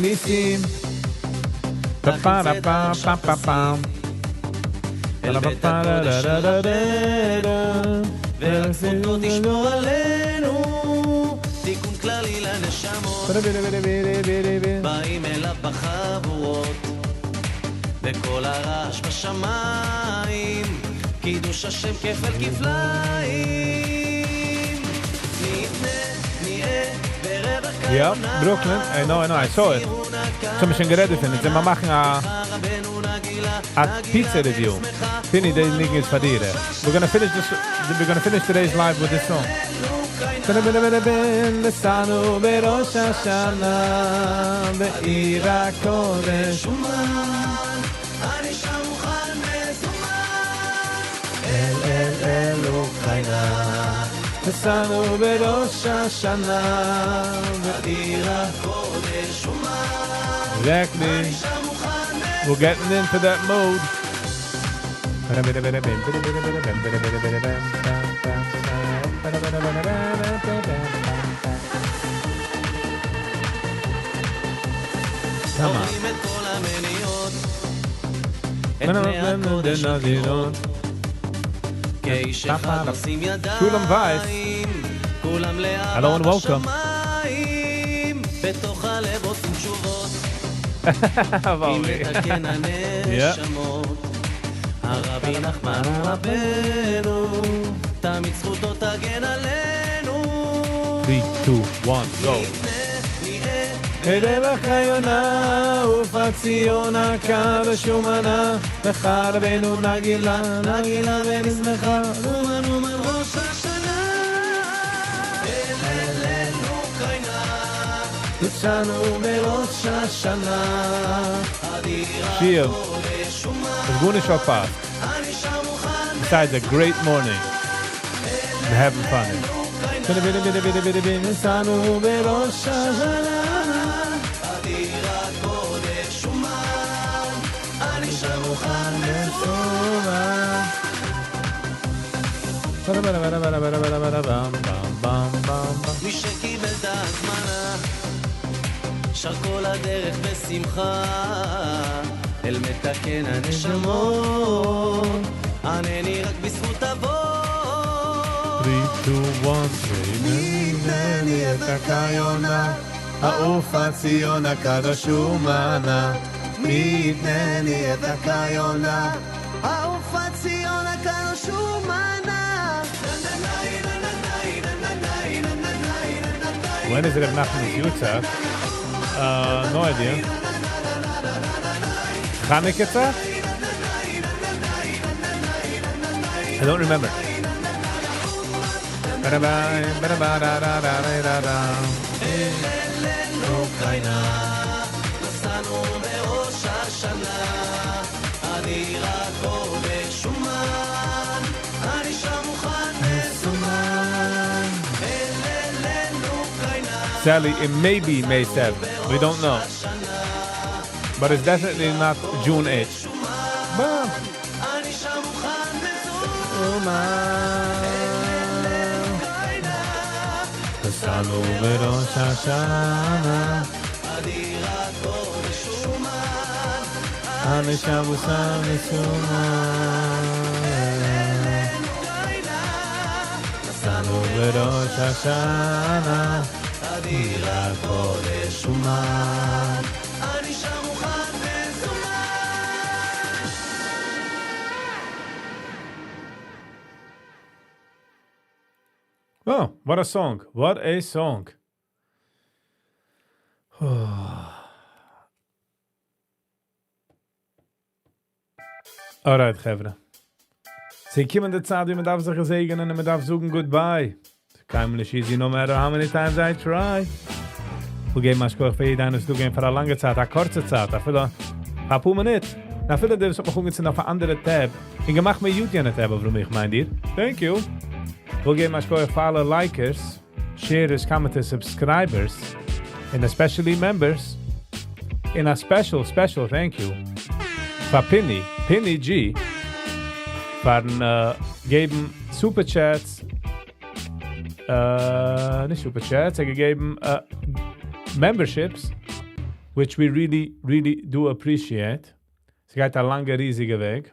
ניסים. Pa-pa-da-pa-pa-pa-pam. אל בית הקודש של רבנו, ורק זכותו תשמור עלינו. תיקון באים אליו בחבורות וכל הרעש בשמיים קידוש השם כפל כפליים נתנה נהיה ברווח Yeah, Brooklyn. I know, I know, I saw it. So מיר שוין גערעדט דערפון. יעצט מיר מאכן א א pizza review. Pini, די ניגון איז פאר דיר. We're gonna finish this we're gonna finish today's live with this song. נסענו בראש השנה בעיר הקודש אני שם מוכן מזומן אל אל אל אוקראינה נסענו בראש השנה בעיר הקודש אומן Exactly. We're getting into that mode. Come on. עוברים את כל המניעות את פני הקודש לראות כאיש אחד נושאים Shulam Weiss. ידיים כולם Hello and לאהבה welcome. בשמיים בתוך הלב עושים תשובות מי מתקן הנשמות הרבי נחמן הוא רבנו תמיד זכותו תגן עלינו 3, 2, 1, go. רווח היונה ופציונה קדוש ומנה לך רבנו נגילה נגילה ונשמחה אומן אומן ראש השנה אל אל אל אוקראינה יצאנו בראש השנה אדירה Shia, קודש אומן it's going to fast. אני שם מוכן Besides a great morning and having fun. נסענו בראש השנה אדירה קודש אומן אני שם מוכן מזומן מי שקיבל את ההזמנה שר כל הדרך בשמחה אל מתקן הנשמות ענני רק בזכות אבות 3, 2, 1, ניתני את הכיונה, העופה ציון הקדוש ומנה. מי יתנני את הכיונה, העופה ציון הקדוש ומנה When is it Reb Nachman's yahrzeit? No idea. Chanukah Tzeit? I don't remember. אוקראינה נסענו בראש השנה אדירה קודש אומן אני שם מוכן מזומן אל אל אל אוקראינה Sally, it may be May 7th. We don't know. But it's definitely not June 8th. But אני שם מוכן מזומן נסענו בראש השנה אדירה קודש אומן אני שם מוכן מזומן נסענו בראש השנה אדירה קודש אומן אני שם מוכן מזומן Oh, what a song. What a song. Alright, חברה. ס'איז געקומען די צייט, ווי מען דארף זיך געזעגענען און מען דארף זאגן goodbye. קיינמאל נישט easy, no matter how many times I try. כ'וויל געבן א שכוח פאר יעדן וואס דא געווען פאר א לאנגע צייט, א קורצע צייט, אפילו א פאר מינוט. אפילו דער וואס האט מיך אנגעצינדן אויף א אנדערע tab און געמאכט mute יענע tab, אברומי, איך מיין דיר. Thank you. כ'וויל געבן א שכוח פאר אלע likers, sharers, commenters, subscribers, און especially members. און א special, special thank you פאר Pini, Pini G, פארן געבן super chats, נישט super chats, ער געגעבן memberships, which we really, really do appreciate. ס'גייט א לאנגע ריזיגע וועג.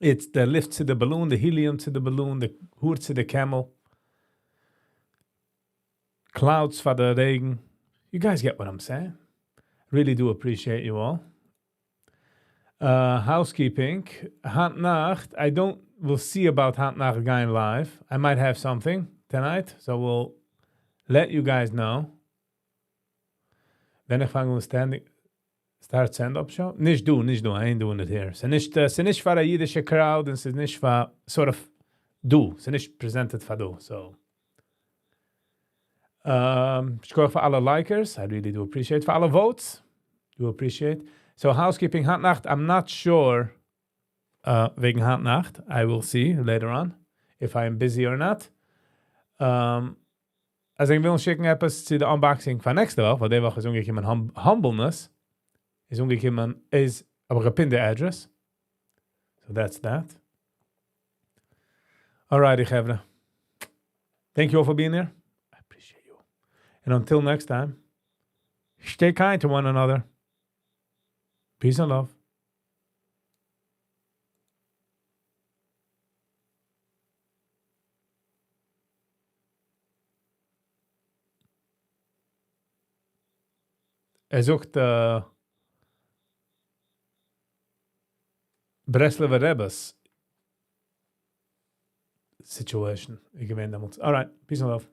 It's the lift to the balloon, the helium to the balloon, the האר to the camel. Clouds פאר די רעגן. You guys get what I'm saying. Really do appreciate you all. Uh, housekeeping. היינט נאכט. I don't, we'll see about היינט נאכט going live. I might have something tonight, so we'll let you guys know. ווען איך פאנג אן standing, start stand-up show? נישט דא, נישט דא, I ain't doing it here. ס'איז נישט, uh, ס'איז נישט פאר א אידישע crowd און ס'איז נישט פאר, sort of, דא. ס'איז נישט presented פאר דא, so. Um, שכוח פאר אלע likers. I really do appreciate. פאר אלע votes. Do appreciate. So housekeeping היינט נאכט, I'm not sure uh, וועגן היינט נאכט. I will see later on if I am busy or not. Um, אז איך וויל שיקן עפעס צו די unboxing פאר נעקסטע וואך, ווייל די וואך איז אנגעקומען hum Humbleness איז אנגעקומען, איז אבער גע pin ט די address. So that's that. Alrighty, חברה. Thank you all for being here. I appreciate you. And until next time, stay kind to one another. Peace and love. ער זאגט, uh, ברסלב'ער רבי's situation. איך געווען דעמאלטס. Alright, peace and love.